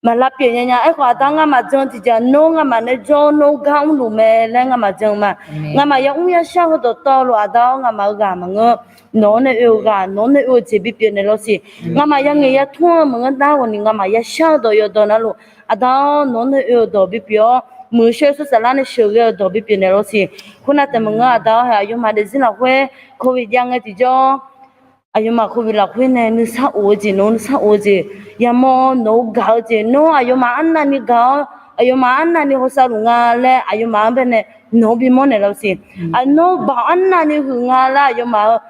maq lavpyeuf nya nya. Aerkhawf Aqda ngamaf jan tiqjeq nawr ngamaf nae jawr nawr gar mrluf mae laer ngamaf jan ma. Ngamaf yamr yashar-eu dawqtawvluf Aqda-awr, ngamaf-eu ghaq maqngeur. Nawq-anr nae oe-eu ghaq, nawq-anr nae oe-eu jeq bipyeuf naeq lawr siq. Ngamaf yangaq yatmr-eu maqngeur nar ghawqni ngamaf yashar-eu dawq yawqdawq navluf Aqda-awr, nawq-anr nae oe-eu dawq bipyeuf-awr, muiq-eu shawr-eu tsawrhaq saflar nae sheuqghae-eu dawq bipyeuf naeq lawr siq. Khoernav taef maqngeur Aqda-awr, hae aqyawfmaf daefzir lafkhoer โควิด jav ngae tiqjawr aqyawfmaf khoerbi lafkhoer nae nuisar of-eu jeq, nawq-eu nuisar of-eu jeq, yamawr nawq-eu gaq-eu jeq, nawr aqyawfmaf arnavni gaq-awr aqyawfmaf arnavni hawsav luf nga laer aqyawfmaf-anr baenae nawq-anr bimawr naeq lawr siq. Nawr baoq arnavni huiq nga laer aqyawfmaf-euq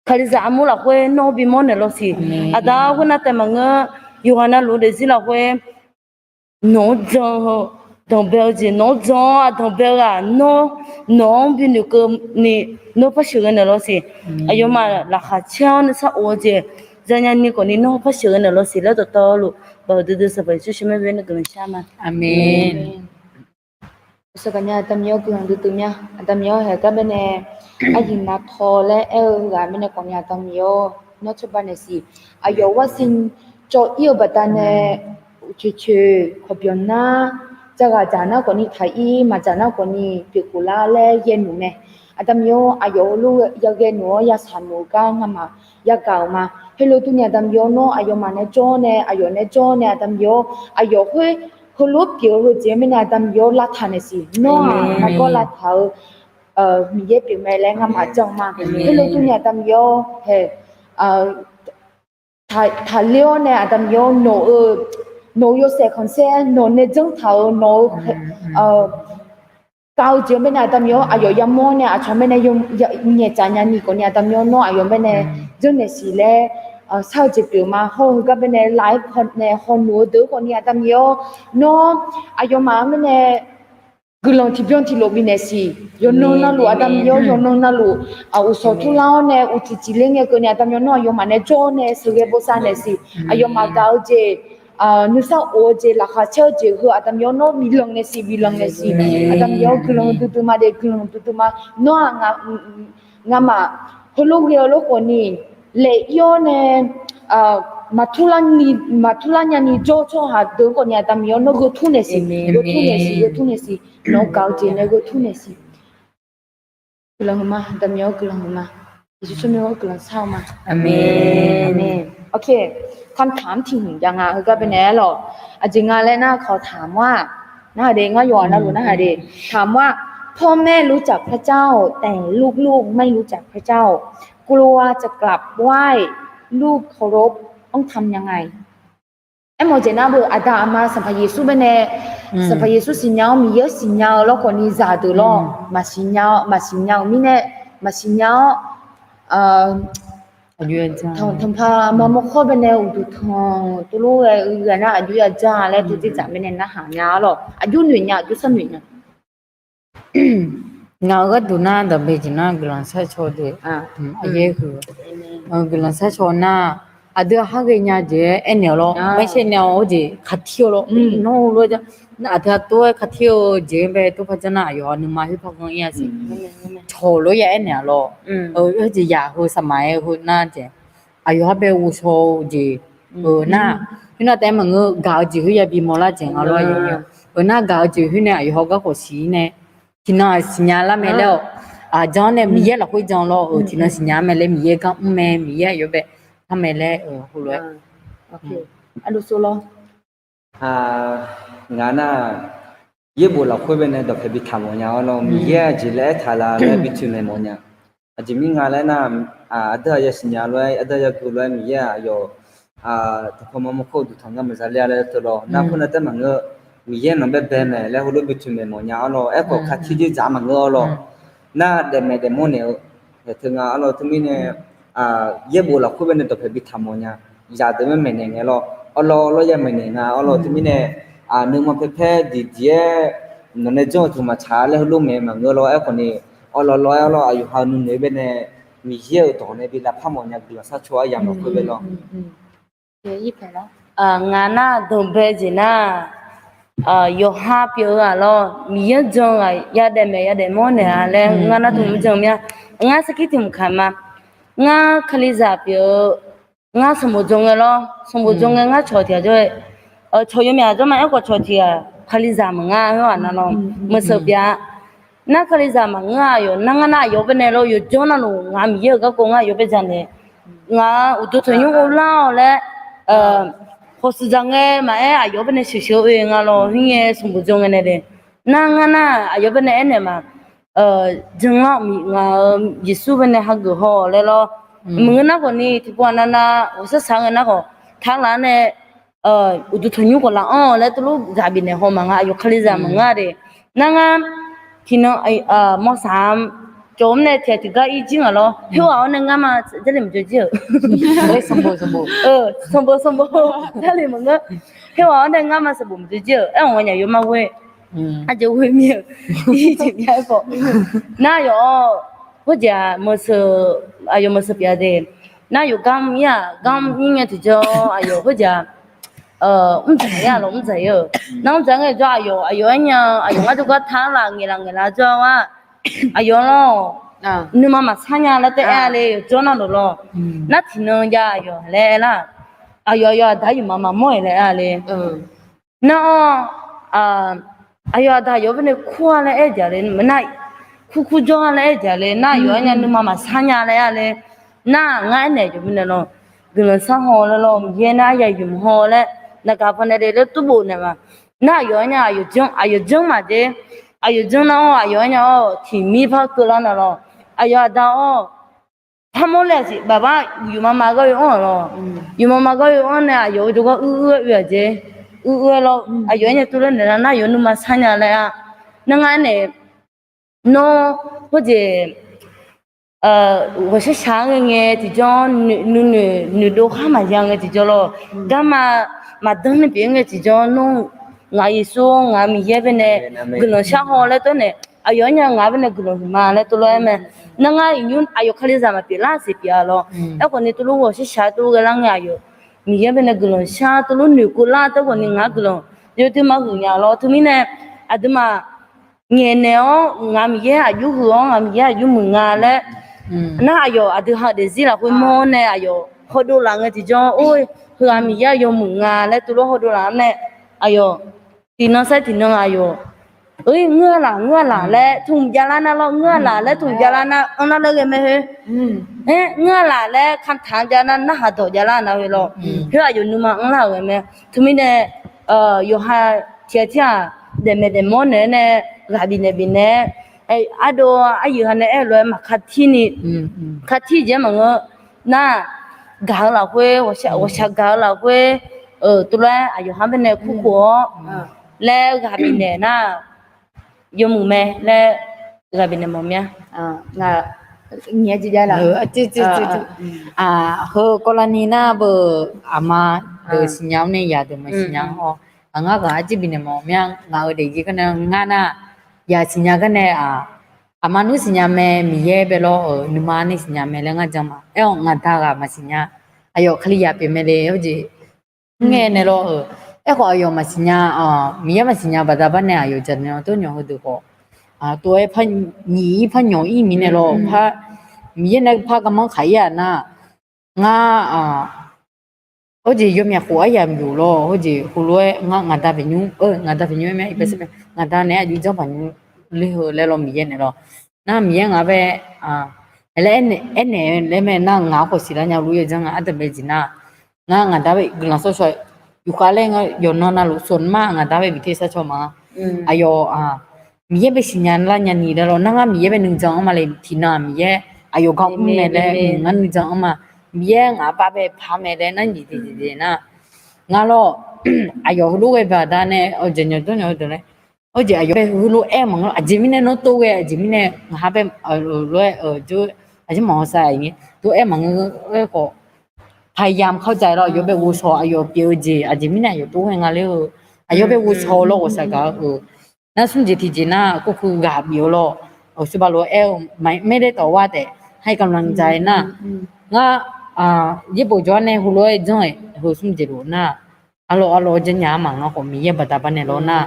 Kalizaq armur lafkhoer nawr bimawr naeq lawr siq. Aqda khoernav taef maqngeur, yawqghaq navluf daefzir lafkhoer nawq-anr jan-eu danqbae-eu jeq, nawq-anr jan-awr aqdanqbae-eu ghaq nawr, nawq-anr binoeqkeuv ni nawr par sheuqghae naeq lawr siq. Aqyawfmaf laqkhaq caer-awr nuisar of-eu jeq, janya ni khawfni nawr par sheuqghae naeq lawr siq laer dawqtawvluf, Baoq duidui Sanqpaq Yeqsur shawrmaer bae nae guiqlanq shar ma. Aqmeq. Aqsaqgaqnya Aqda Miqyaer-awr, guiqlanq duidui mya. Aqda Miqyaer-awr, haeq gar baenae aryiq navtaw laer aer-eu ghaq mirnae khawfni Aqda Miqyaer-awr, nawr cawba naeq siq. Aqyawf warsir cawv-ir-eu baqdanae coeqcoeq kawqbyawq nar, dzaqghaq dzaq nar khawfni taq-ir, maqdzaq nar khawfni pyeufkhof lar laer yaenuq mae. Aqda Miqyaer-awr, aqyawf heulof yaghae nmr-awr yasaq nmr-eu gar ngamaf yagaq-euq ma. Khoerlof durni Aqda Miqyaer-awr, nawr aqyawfmaf nae jawr nae, aqyawf nae jawr nae Aqda Miqyaer-awr, aqyawf khoer heulof pyeuf-eu heujeq-anr mirnae Aqda Miqyaer-awr lavtaq naeq siq. Nawr-aq nargawr lavtaq-eu Miqyaer pyeuf mae laer ngamaf jan ma. Khoerlof durni Aqda Miqyaer-awr, haeq taqler-awr nae Aqda Miqyaer-awr, nawq-eu, nawq-eu yawshaef khanqsaer nawq nae janr taq-euq nawq-eu kav-eu jeq-anr baenae Aqda Miqyaer-awr, aqyawf yamawr nae aqcawq baenae ngaeqtsaf nyani khawfni Aqda Miqyaer-awr, nawr aqyawf baenae janrnaeq siq laer shar-eu jeq pyeuf ma. Hawr-eu heugar baenae laf-aer paw nae hawnmq-eu deuq-anr khawfni Aqda Miqyaer-awr, nawr aqyawfmaf-anr mirnae guiqlanq tiqbyan tiqlof bifnaeq siq. Yawqnan navluf Aqda Miqyaer-awr, yawqnan navluf uqshawq turlar-awr nae uqcif cifler ngae keuvni Aqda Miqyaer, nawr aqyawfmaf nae jawr-awr nae sheuqghae bosav naeq siq. Aqyawfmaf gaq-eu jeq nuisar of-eu jeq, laqkhaq caer-eu jeq heu Aqda Miqyaer-awr, nawr biflanq naeq siq, biflanq naeq siq. Aqda Miqyaer-awr, guiqlanq duidui ma de, guiqlanq duidui ma. Nawr-aq ngamaf heulof ghae-eu lof khawfni laef-ir-awr nae maqturlar nyani jawr-eu tsawrhaq deuq-anr khawfni Aqda Miqyaer-awr, nawr gheu tur naeq siq, gheu tur naeq siq, gheu tur naeq siq. Nawq-eu gaq-eu jeq nae gheu tur naeq siq. Guiqlanq huiqma, Aqda Miqyaer-awr guiqlanq huiqma. Yeqsur tsawrmyanr-awr guiqlanq shar-eu ma. Aqmeq. Aqmeq. Ok, คำถาม tiq hmq jav nga heugar baenae aer lawq. Aqjeq nga laer nar คำถาม nar-aq, narhaq de, ngar yawqghaq navluf narhaq de. ถามว่า พ่อแม่รู้จักพระเจ้า แต่ลูกๆไม่รู้จักพระเจ้า กลัวจะกลับไหว้รูปเคารพ ต้องทำยังไง Aermawf-eu jeq nar, beu aqda aqma Sanqpaq Yeqsur baenae, Sanqpaq Yeqsur siqnya-awr Miqyaer siqnya-eu lawr khawfni zaqdeuq lawr maqsiqnya-awr, maqsiqnya-euq mirnae, maqsiqnya-awr, tanqpaq aqma mawrkhawr baenae uqduq tanq tuvlof ghae-eu ghae nar aqjox yaja laer teujeq dzaq baenae narhaq nya-awr lawq. Aqjox noeq nya, aqjox sharnoeq nya. Ngaq-euq gharduq nar daqbae jeq nar guiqlanq sharcaw de, aqyaer heu, guiqlanq sharcaw nar, aqdui-aq har ghaenya jeq-aer aernaeq-awr lawr, marshaer nae-awr jeq khartir-awr lawr, nawr-eu lof-aer aqdui-aq tov-aer khartir-eu jeq-aer bae tov par janr nar aqyawf-aq nuima khoer par ganr-ir-a siq. Cawq lof-aer ya aernaeq-a lawr, jeq yaq heu saqmaq-aer heu nar jeq, aqyawf har bae ghovshaw-eu jeq-eu nar, khoernar taef-aer maqngeur, gaq-eu jeq khoer yabi mawrlar jeq nga lawr-eu nar gaq-eu jeq khoer nae aqyawf hawgar khawf siq-ir nae tiqnan-aq siqnya lar mae laer-awq. Aqjan-anr nae Miqyaer lafkhoer jan lawr-eu tiqnan siqnya-ar mae laer, Miqyaer gar mr mae, Miqyaer aqyawf bae har mae laer heulof-aer. Ngaq nar, yaerbof lafkhoer bae nae dawqpae bi taq mawf nya-awr lawr, Miqyaer-aq jeq laer aertaq la laer bi toeqmaeq mawf nya. Aqjeq mirnga laer nar, aqdui-aq yasiqnya lof-aer, aqdui-aq yaguv lof-aer Miqyaer-aq yawf tanqpaq maqmawr khoer uqduq tanq gar maqza ler-a laer teu lawr. Nar khoernar taef-aer maqngeur, Miqyaer nawq bae bae mae laer heulof bi toeqmaeq mawf nya-awr lawr. Aerkhawf khartir dzer dzaq-a maqngeur-awr lawr. Nar daefmaeq daefmawr naeq-eu teu nga-awr lawr, teumirnae yaerbof lafkhoer bae nae dawqpae bi taq mawf nya. Zaqdeuq-aer maeqnaeq ngae lawr, awrlawr lawr ya maeqnaeq nga-awr lawr, teumirnae nuima paepaer diqdiq-aer nawq nae janr-eu taq maqtsaq laer heulof mae maqngeur lawr. Aerkhawf ni awrlawr lawr-aer-awr lawr, aqyawf ha nuinoeq bae nae Miqyaer-euq dawq nae bi lavpar mawf nya guiqlanq sharcaw-aer yamawr khoer bae lawr. Ngaq nar danqbae jeq nar, yawqha pyeuf-eu ghaq lawr, Miqyaer-anr jan-eu ghaq yadaef maeq yadaef mawr naeq-a laer ngar nar tmq jan mir-a. Ngar sarkir tiq mq kaq ma. Ngar Kalizaq pyeuf-eu, ngar sanqbof jan ngae lawr, sanqbof jan ngae ngar cawq tiq ghaq jawr-aer, cawq yawmyaq jawr ma. Aerkhawf cawq tiq ghaq Kalizaq maqngeur-a, heughaq nar lawr, maqseuq pyeuf-a. Nar Kalizaq maqngeur-a, yawf nar ngar nar aqyawf bae nae lawr, yawqjawr navluf ngaq Miqyaer-euq garkawv ngar aqyawf bae dzaq naeq, ngaq uqduq tanqnymr ghov lar-awq laer, hawshuif dzaq ngae maqaer aqyawf bae nae sheuqsheuq-eu oe nga lawr, khoerngae sanqbof jan ngae nae de. Nar ngar nar aqyawf bae nae aernaeq ma, jan-awr ngaq-euq Yeqsur bae nae hageuf haw-awq laer lawr. Maqngeur nar khawf ni tiqpov aqnav nav ghawqshar shaq ngae nar khawf, taqlaf nae uqduq tanqnymr khawf laf-anr laer teulof ghaq bifnaeq haw maqnga, aqyawf kalizaq maqnga de. Nar ngar tiqnan mawrsaq-a cawv-awr nae tiq ghaq tiqgar ir jir ngaq lawr. Khoerghaq-awr nae ngar ma Jarlif maqjawr jir-euq. Sanqbof sanqbof Jarlif maqngeur. Khoerghaq-awr nae ngar ma sanqbof maqjawr jir-euq. Aer-awq nga nyaf yawmar ghoer. Aqjeq ghoer mir-eu. Ircif myav aerkhawf, nar aqyawf-awr khoerjeq-aq, meuq aqyawf meuq seuq pyeuf-a de. Nar aqyawf gar mr-ir-aq, gar mr-ir ngae tiqjawr aqyawf khoerjeq-aq, mrdzaq-ir-a lawq, mrdzaq-ir-euq. Nar mrdzaq ngae tiqjawr aqyawf, aqyawf aernya, aqyawf ngar jawrgar taqlaf ngaeqlaf ngaeqlaf jawr-a. Aqyawf lawr, nuima maqsar nya laer taef aer-a le, yawqjawr nar lawq lawr. Nar tiqnan jav aqyawf laer aer lar. Aqyawf, aqyawf aqda yawqmaf maqmawr-iq laer aer-a le. Nar-awr, aqyawf aqda yawf-anr baenae kur-a laer aer-eu jeq le, maqnar, kur kur jawr-a laer aer-eu jeq le, nar aqyawf aernya nuima maqsar nya laer aer-a le. Nar ngar aernaeq yawf baenae lawr, guiqlanq sharhaw laer lawr, Miqyaer nar aryaq yumq haw laer, naqgaq pawnae le laer turbof naeq ma. Nar aqyawf aernya aqyawf janr, aqyawf janr maqjeq, aqyawf janr nar-awr aqyawf aernya-awr tiqmir par keuvlar na lawr. Aqyawf aqda-awr, parmawr laer-aq siq baqbar yufmaf maqgawr-eu anr-aq lawr. Yufmaf maqgawr-eu anr nae aqyawf-eu jawrgar uir uir-aer oe-aq jeq, uir uir-aer lawr, aqyawf aernya tuvlar naeq lar nar yawf nuima sar nya laer-a. Nar ngar aernaeq, nawr khoerjeq ghawqshaq shaq-aer ngae ngae tiqjawr, nuinoeq noeqdov khar maqya ngae tiqjawr lawr, garma maqdanr ni pyeuf-ir ngae tiqjawr nawr, ngaq Yeqsur-or, ngaq Miqyaer baenae guiqlanq sharhaw laer tawr naeq, aqyawf aernya ngaq baenae guiqlanq huiqma laer tuvlar-aer mae. Nar ngar iqnymr aqyawf kalizaq maqpyeuf lar siq pyeuf-a lawr. Aerkhawf ni tuvlof ghawqshaq shaq tuvlof ghae lar ngae aqyawf Miqyaer baenae guiqlanq shar tuvlof noeqkeuv lar tawr khawf ni ngaq guiqlanq yawduima huiq nya lawr. Teumirnae aqduimaf ngaeqnaeq-awr ngaq Miqyaer aqjox huiq-awr ngaq Miqyaer aqjox muiq nga laer, nar aqyawf aqdui ha daefzir lafkhoer mawr nae aqyawf hawdov laf ngae tiqjawr, or, heu-aq Miqyaer aqyawf muiq nga laer tuvlof hawdov laf-anr nae, aqyawf tiqnan saer tiqnan aqyawf, or, ngeur-a laq, ngeur-a laq laer tmq javlar nar lawr, ngeur-a laq laer tmq javlar nar anrlar laer ghae mae khoer. Aer, ngeur-a laq laer kamqtaq javlar narhaq dawq javlar nar khoer lawr. Khoer aqyawf nuima anrlar-euq ghae mae. Teumirnae yawqha tiq ghaq tir-aq, daefmaeq daefmawr naeq-aer nae ghaq bifnaeq bifnaeq-aer, ardov aryuif ha nae aer-eu lof-aer maqkar tir ni, kar tir jeq-aer maqngeur nar, gaq-eu lafkhoer, ghawqshaq gaq-eu lafkhoer, tuvlof-aer aqyawf ha baenae kurkhof-awr laer ghaq bifnaeq nar, yawmuiq mae laer ghaq bifnaeq mawf mir-a. Heu kawvlani nar beu aqma deuq siqnya-awr nae yaq deuq maqsiqnya-awr, ngar ghaq arjir bifnaeq mawf mir-a. Ngaq-euq daefzir garnae ngar nar, yaq siqnya garnae, aqma nmr siqnya mae, Miqyaer bae lawr-euq nuima ni siqnya mae laer ngar jan ma. Aer-awr ngaqda ghaq maqsiqnya, aqyawf Kalizaq pyeuf mae le, heujeq ngae naeq lawr-euq. Aerkhawf aqyawf maqsiqnya, Miqyaer maqsiqnya baqda bar nae aqyawf jaqnyawq tawrnyawq heudeuq khawf, tov-aer par nyiq ir par nyawq ir mirnae lawr, Miqyaer nae par garmanr khaq ir-aq nar, ngar, heujeq yawmyaq khof aryamq yuf lawr, heujeq heulof-aer ngar ngaqda paqnymr, ngaqda paqnymr-aer mae, ngaqda naeq-aer aqjox janr paqnymr ler heu laer lawr Miqyaer naeq lawr. Nar Miqyaer ngaq bae, laer aernaeq laer mae nar ngaq-anr khawf siqlar nya luf-aer janr nga ardanqbae jeq nar, ngar ngaqda bae guiqlanq shawr shaw, yufkhav laer ngar yawqnan navluf shawq nmr-aq ngaqda bae biftser sharcaw ma. Aqyawf, Miqyaer bae siqnya lar nya ni laer lawr, nar ngar Miqyaer bae nuijan-anr ma le, tiqnan-aq Miqyaer aqyawf gar mr mae laer ngar nuijan-anr ma. Miqyaer ngaq bar bae par mae laer nar nyiq tiqjeq jeq nar, ngar lawr, aqyawf heulof ghae baqda nae jaqnyawq jawrnyawq heudeuq laer, heujeq aqyawf bae heulof-aer maqngeur, aqjeq mirnae nawr tov ghae, aqjeq mirnae ngaq-anr bae lof-aer, aqjeq maqhaw sav-a, tov-aer maqngeur-aer khawf, พยายามเข้าใจ lawr, aqyawf bae ghovshaw, aqyawf pyeuf-eu jeq aqjeq mirnae aqyawf tov ghae nga ler-eu, aqyawf bae ghovshaw-eu lawr ghawqshaq gaq-eu, nar smr jeq tiqjeq nar kurkur ghaq bif-eu lawr, aqsur balof-aer aer-eu, ไม่ได้ต่อว่า แต่ให้กำลังใจ nar, ngar, yaerbof jawr-aer nae heulof-aer janr-aer heu smr jeq luf nar, arlawr arlawr janrnya-a maqngeur khawf Miqyaer baqda bar nae lawr nar,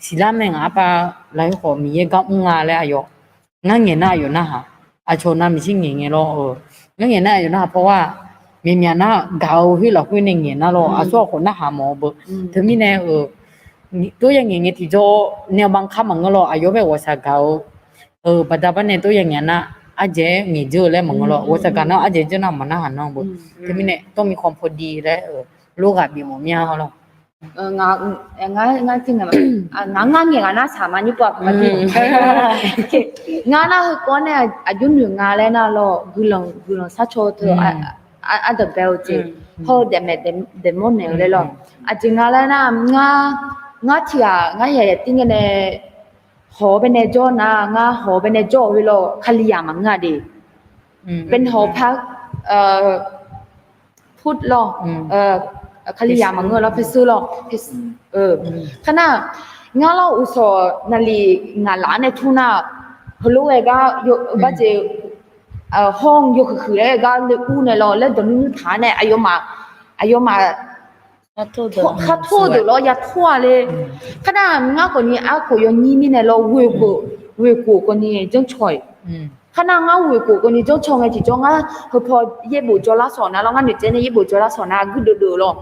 siqlar mae ngaq arpar lafkhoer khawf Miqyaer gar mr nga laer aqyawf ngar ngaeq nar aqyawf narhaq, aqcawq navmaqtser ngaeq ngae lawr-eu, ngar ngaeq nar aqyawf narhaq paw-a, myaqmyaq nar gaq-eu khoer lafkhoer nae ngaeq nar lawr, aqsur aqkhawf narhaq mawf-eu beu. Teumirnae-eu, tov ya ngaeq ngae tiqjawr nae baqkar maqngeur lawr, aqyawf bae ghawqshaq gaq-eu baqda bar nae tov ya ngaeq nar, ardzaeq-aer ngaeq dzeur-eu laer maqngeur lawr, ghawqshaq gaq nar ardzaeq dzeur nar maqnarhaq nan beu. Teumirnae tawr mi ความพอดี laer, lof ghaq bif mawf mir-a lawr. Ngar, ngar, ngar ngaer ngaer nar saq ma nyir pov-a paqma dir. Ngar nar heukawv-anr nae aqjox noeq nga laer nar lawr, guiqlanq guiqlanq sharcaw teu ardawq bae-eu jeq, hawr-eu daefmaeq daefmawr naeq-eu laer lawr. Aqjeq nga laer nar, ngar, ngar tiq ghaq ngar yaq yaqtir ngae nae hawq-awr baenae jawr nar, ngar hawq-awr baenae jawr-eu khoer lawr, Kalizaq maqngeur-a de. Baenae hawq-eu par put lawr, Kalizaq maqngeur-eu lawr, paeseur lawr. Kar nar, ngar lawr uqsawq naqliq ngaq laf-anr nae tur nar, heulof ghae gar barjeq hawr-anr yawhuiq huiq laer gar le ur nae lawr, laer dawq nmr nmr taq-a nae aqyawfmaf, aqyawfmaf khar tor-eu deuq lawr ya tor-a le. Kar nar, ngar khawf ni arkhof yawnyir mirnae lawr, ghoeqkhof, ghoeqkhof khawf ni janrcaw-iq. Kar nar, ngar ghoeqkhof khawf ni janrcaw ngae tiqjawr, ngar heupaw yaerbof jawrlar sawq nar lawr, ngar noeqtsaev nae yaerbof jawrlar sawq nar guirdeuv deuv-eu lawr.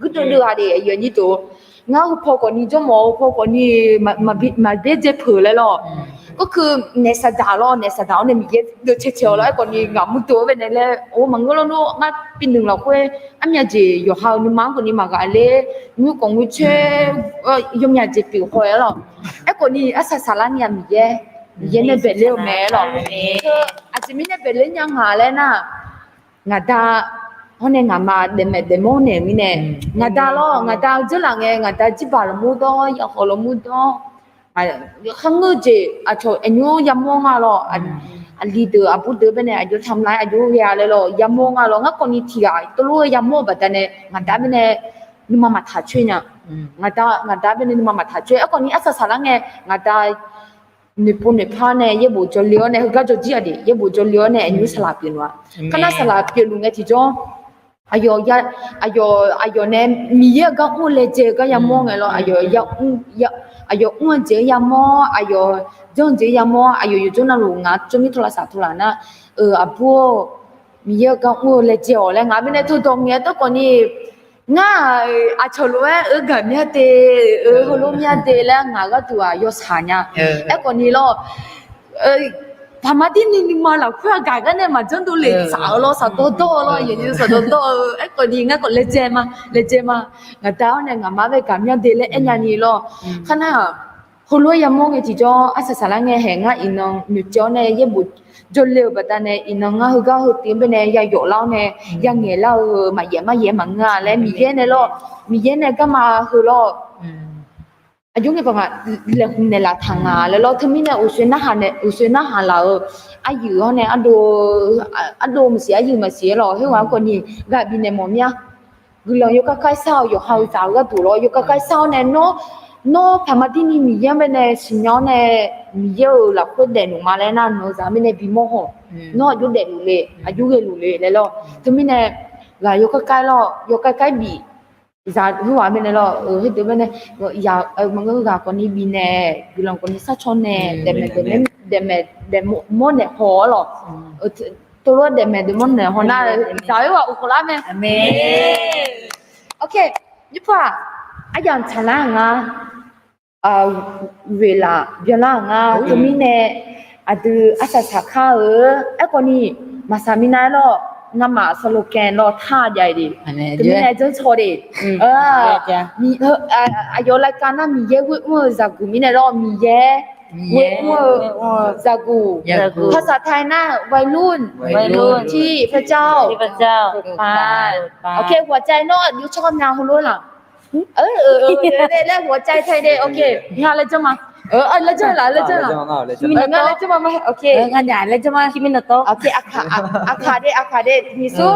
Guirdeuv deuv-a de, aqyuif aqnyir deuq. Ngar heupaw khawf ni jawrmawf, heupaw khawf ni maqbyaerdzae peuq laer lawr. Gorkeuv naeq saqdaq lawr, naeq saqdaq-awr nae Miqyaer deuv cae cae-awr lawr, aerkhawf ni ngaq mr deuv-awr bae nae laer, or maqngeur lawr, ngar bi nuiq lafkhoer armyaq jeq yawqha-euq nuima-anr khawf ni maqghaq ler, nymr khawf nymr coer, yawmyaq jeq pyeuf haw-aer lawr. Aerkhawf ni arsaq saqlar nya Miqyaer, Miqyaer nae baeqler-eu mae-aer lawr. Aqjeq mirnae baeqler nya ngaq laer nar, ngaqda hawr nae ngaqma daefmaeq daefmawr naeq-eu mirnae, ngaqda lawr, ngaqda dzeurlaf ngae, ngaqda jirbaq lafmur dawr, yaqkhawf lafmur dawr, kharngeur-eu jeq aqcawq aqnymr yamawr nga lawr. Aqli deuq aqbur deuq bae nae aqjox taqmr lar aqjox ghae-a laer lawr, yamawr nga lawr. Ngar khawf ni tiq ghaq teulof-aer yamawr-eu baqdanae ngaqda bae nae nuima maqtaq coer nya. Ngaqda, ngaqda bae nae nuima maqtaq coer. Aerkhawf ni arsaq saqlar ngae ngaqda noeqpov noeqpar nae yaerbof jawrle-awr nae heugar jawrjir-a de, yaerbof jawrle-awr nae aqnymr saqlaq pyeufluf-a. Kar nar saqlaq pyeufluf ngae tiqjawr, aqyawf, aqyawf nae Miqyaer-euq gar mr-eu laejae-eu gar yamawr ngae lawr, aqyawf mr-eu jeq-anr yamawr, aqyawf janr-eu jeq-anr yamawr, aqyawf yawjawr navluf ngaq jawrmir tawlavsaq tawlaq nar, aqbur-or, Miqyaer-euq gar mr-eu laejae-awq laer ngaq mirnae teudawq ngaeq-aer tawrkhawf ni, ngar-aq, aqcawq lof-aer-eu gaq mya de, eu heulof mya de laer ngaq gharduq-aq yawshaq nya. Aerkhawf ni lawr, paqma dirni nuima lafkhoer-aq gaq gar nae maqjanr dovle tsaf-eu lawr, saqdawr dawr-eu lawr, yawqnyi saqdawr dawr-eu. Aerkhawf ni ngar khawf laejae ma, laejae ma. Ngaqda-awr nae ngaqma bae gaq mya de laer aernya ni lawr. Kar nar-aq, heulof-aer yamawr ngae tiqjawr arsaq saqlar ngae haeq ngar iqnan noeqtsaev-awr nae yaerbof jawrle-euq baqdanae iqnan ngar heugar heu tiv-anr bae nae yayawf lar-awr nae yangaeq lar-eu maqyaef maryaef maqngeur-a laer Miqyaer nae lawr, Miqyaer nae garma heu lawr. Aqjox ngae paq nga, laeqhmq naeqlaf taq nga laer lawr. Teumirnae uqshoe narhaq laf-euq aryuif-awr nae ardov maqsiq aryuif maqsiq-aer lawr, khoerghaq-anr khawf ni ghaq bifnaeq mawf mir-a. Guiqlanq yawkar kar sar-awq, yawqha-euq zaq-eu gharduq lawr yawkar kar sar-awr nae, nawr paqma dirni Miqyaer-anr bae nae siqnya-awr nae, Miqyaer-euq lafkhoer daefluf ma laer nar, nawq-eu zaq mirnae bimawr haw. Nawr aqjox daefluf le, aqjox ghaeluf le laer lawr. Teumirnae ghaq yawkar kar lawr, yawkar kar bif zaq khoerghaq mirnae lawr, heudeuq bae nae, maqngeur ghaq khawf ni bifnaeq, guiqlanq khawf ni sarcaw nae, daefmaeq daefmaeq daefmawr naeq haw-awr lawr. Teulof-aer daefmaeq daefmawr naeq haw nar, zaq khoerghaq uqkhof lar mae. Nymrpov-aq, aryamq tsaqlar-euq nga, ghoeqlaf byanlar-euq nga. Teumirnae aqdui arsaq saqkar-eu, aerkhawf ni maqsaq minav-aer lawr, ngamaf slogan lawr tar jav-iq de. Teumirnae janrcaw de. Aqyawf รายการ nar Miqyaer ghoer mr-eu zaqguq mirnae lawr, Miqyaer ghoer mr-eu zaqguq. ภาษาไทย nar วัยรุ่น ที่พระเจ้า โปรดปราน โอเค หัวใจ nawr aqjox tsawrhaq mya heulof-aer laq. Laer หัวใจ tae de, ok. Nga laer janr ma. Laer janr laf, laer janr laf. Nga laer janr ma, ok. Aqkaq de, aqkaq de, nyiq smr.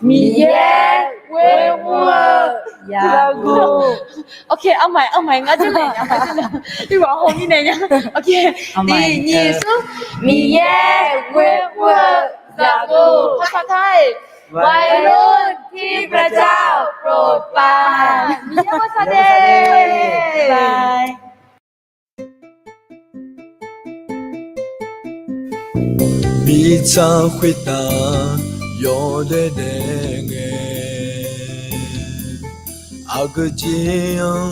Miqyaer ghoer mr-eu zaqguq. Ok, armaf, armaf ngar janr naeq nya, ngar janr naeq. Iqghaq haw mirnae nya. Ok, tiq nyiq smr. Miqyaer ghoer mr-eu zaqguq. ภาษาไทย วัยรุ่นที่พระเจ้าโปรดปราน Miqyaer ghoer sar de. Mirtsaq khoertav yawdaef daef ngae, aqgeu jeq-anr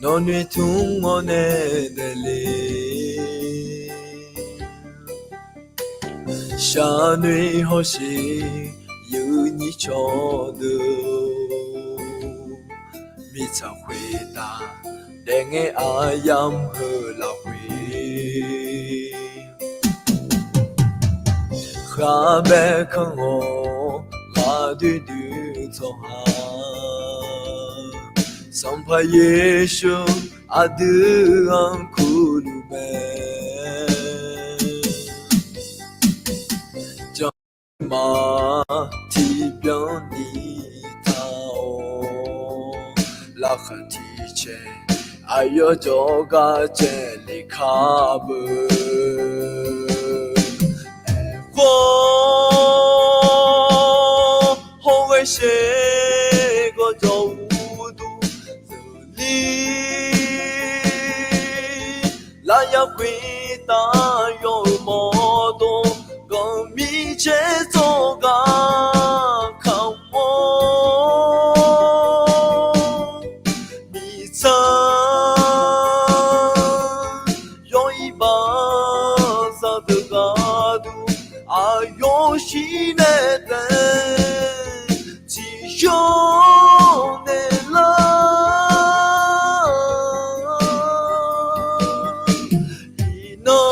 nawq noeqtmq-awr nae daefle. Sharnoeq hawsher yawnyir cawdeuq, mirtsaq khoertav daefngae aqyamq heu lafkhoer, kharbae kanr-awr ghaqdoer dui tsawrhaq, Sanqpaq Yeqsur aqdui-anr kurluf mae. Jan ma tiqbyan ni taq-awr, laqkhaq tiqcae aqyawf jawrgar caevle kar beu. Aerkhawf, hawghae shaer gawqjawq uqduq zeuqli, laryar khoertav yawf-euq mawrdo, ganqmir caer tsawrgar kamq-awr, mirtsaq yawr-iq baqzaq deuq gharduq aqyawf shir nae taef tiqyawr naeq lar. Iqnan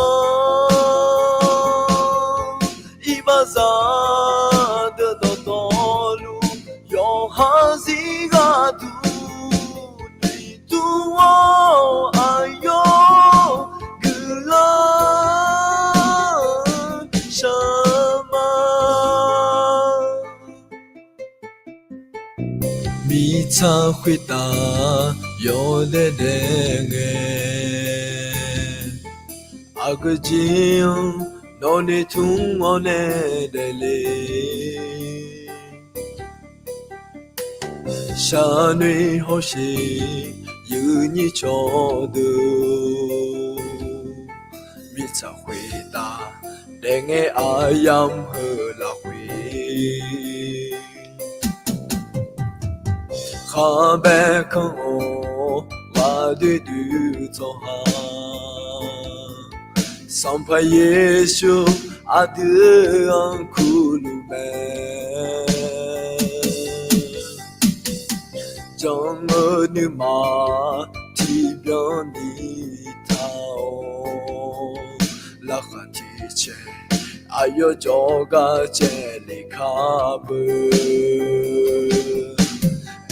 iqbaxzaq deuq dawqtawvluf, yawqha zir gharduq noeqdur-awr aqyawf guiqlanq shaq ma. Mirtsaq khoertav yawdaef daef ngae, aqgeu jir-anr nawq noeqtmq-awr nae daefle. Sharnoeq hawsher yawnyir cawqdeuq, mirtsaq khoertav daefngae aqyamq heu lafkhoer, kharbae kanr-awr ghaqdoer dui tsawrhaq, Sanqpaq Yeqsur aqdui-anr kurluf mae. Jan-eu nuima tiqbyan ni taq-awr, laqkhaq tiqcae aqyawf jawrgar caevle kar beu.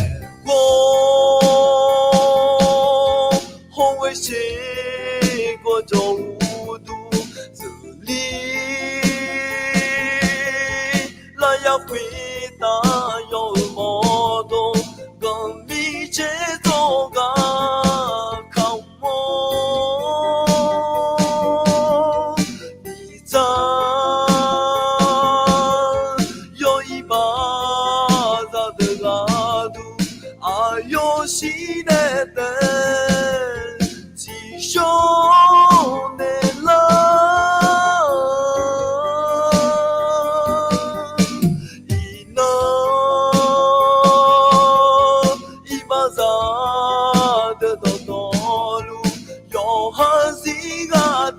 Aerkhawf, hawghae shaer gawqjawq uqduq zeuqli, laryar khoertav yawf-euq mawrdo, ganqmir caer tsawrgar kamq-awr, mirtsaq yawr-iq baqzaq deuq gharduq, aqyawf shir nae taef tiqyawr naeq lar. Iqnan iqbaxzaq deuq dawqtawvluf, yawqha zir ghaq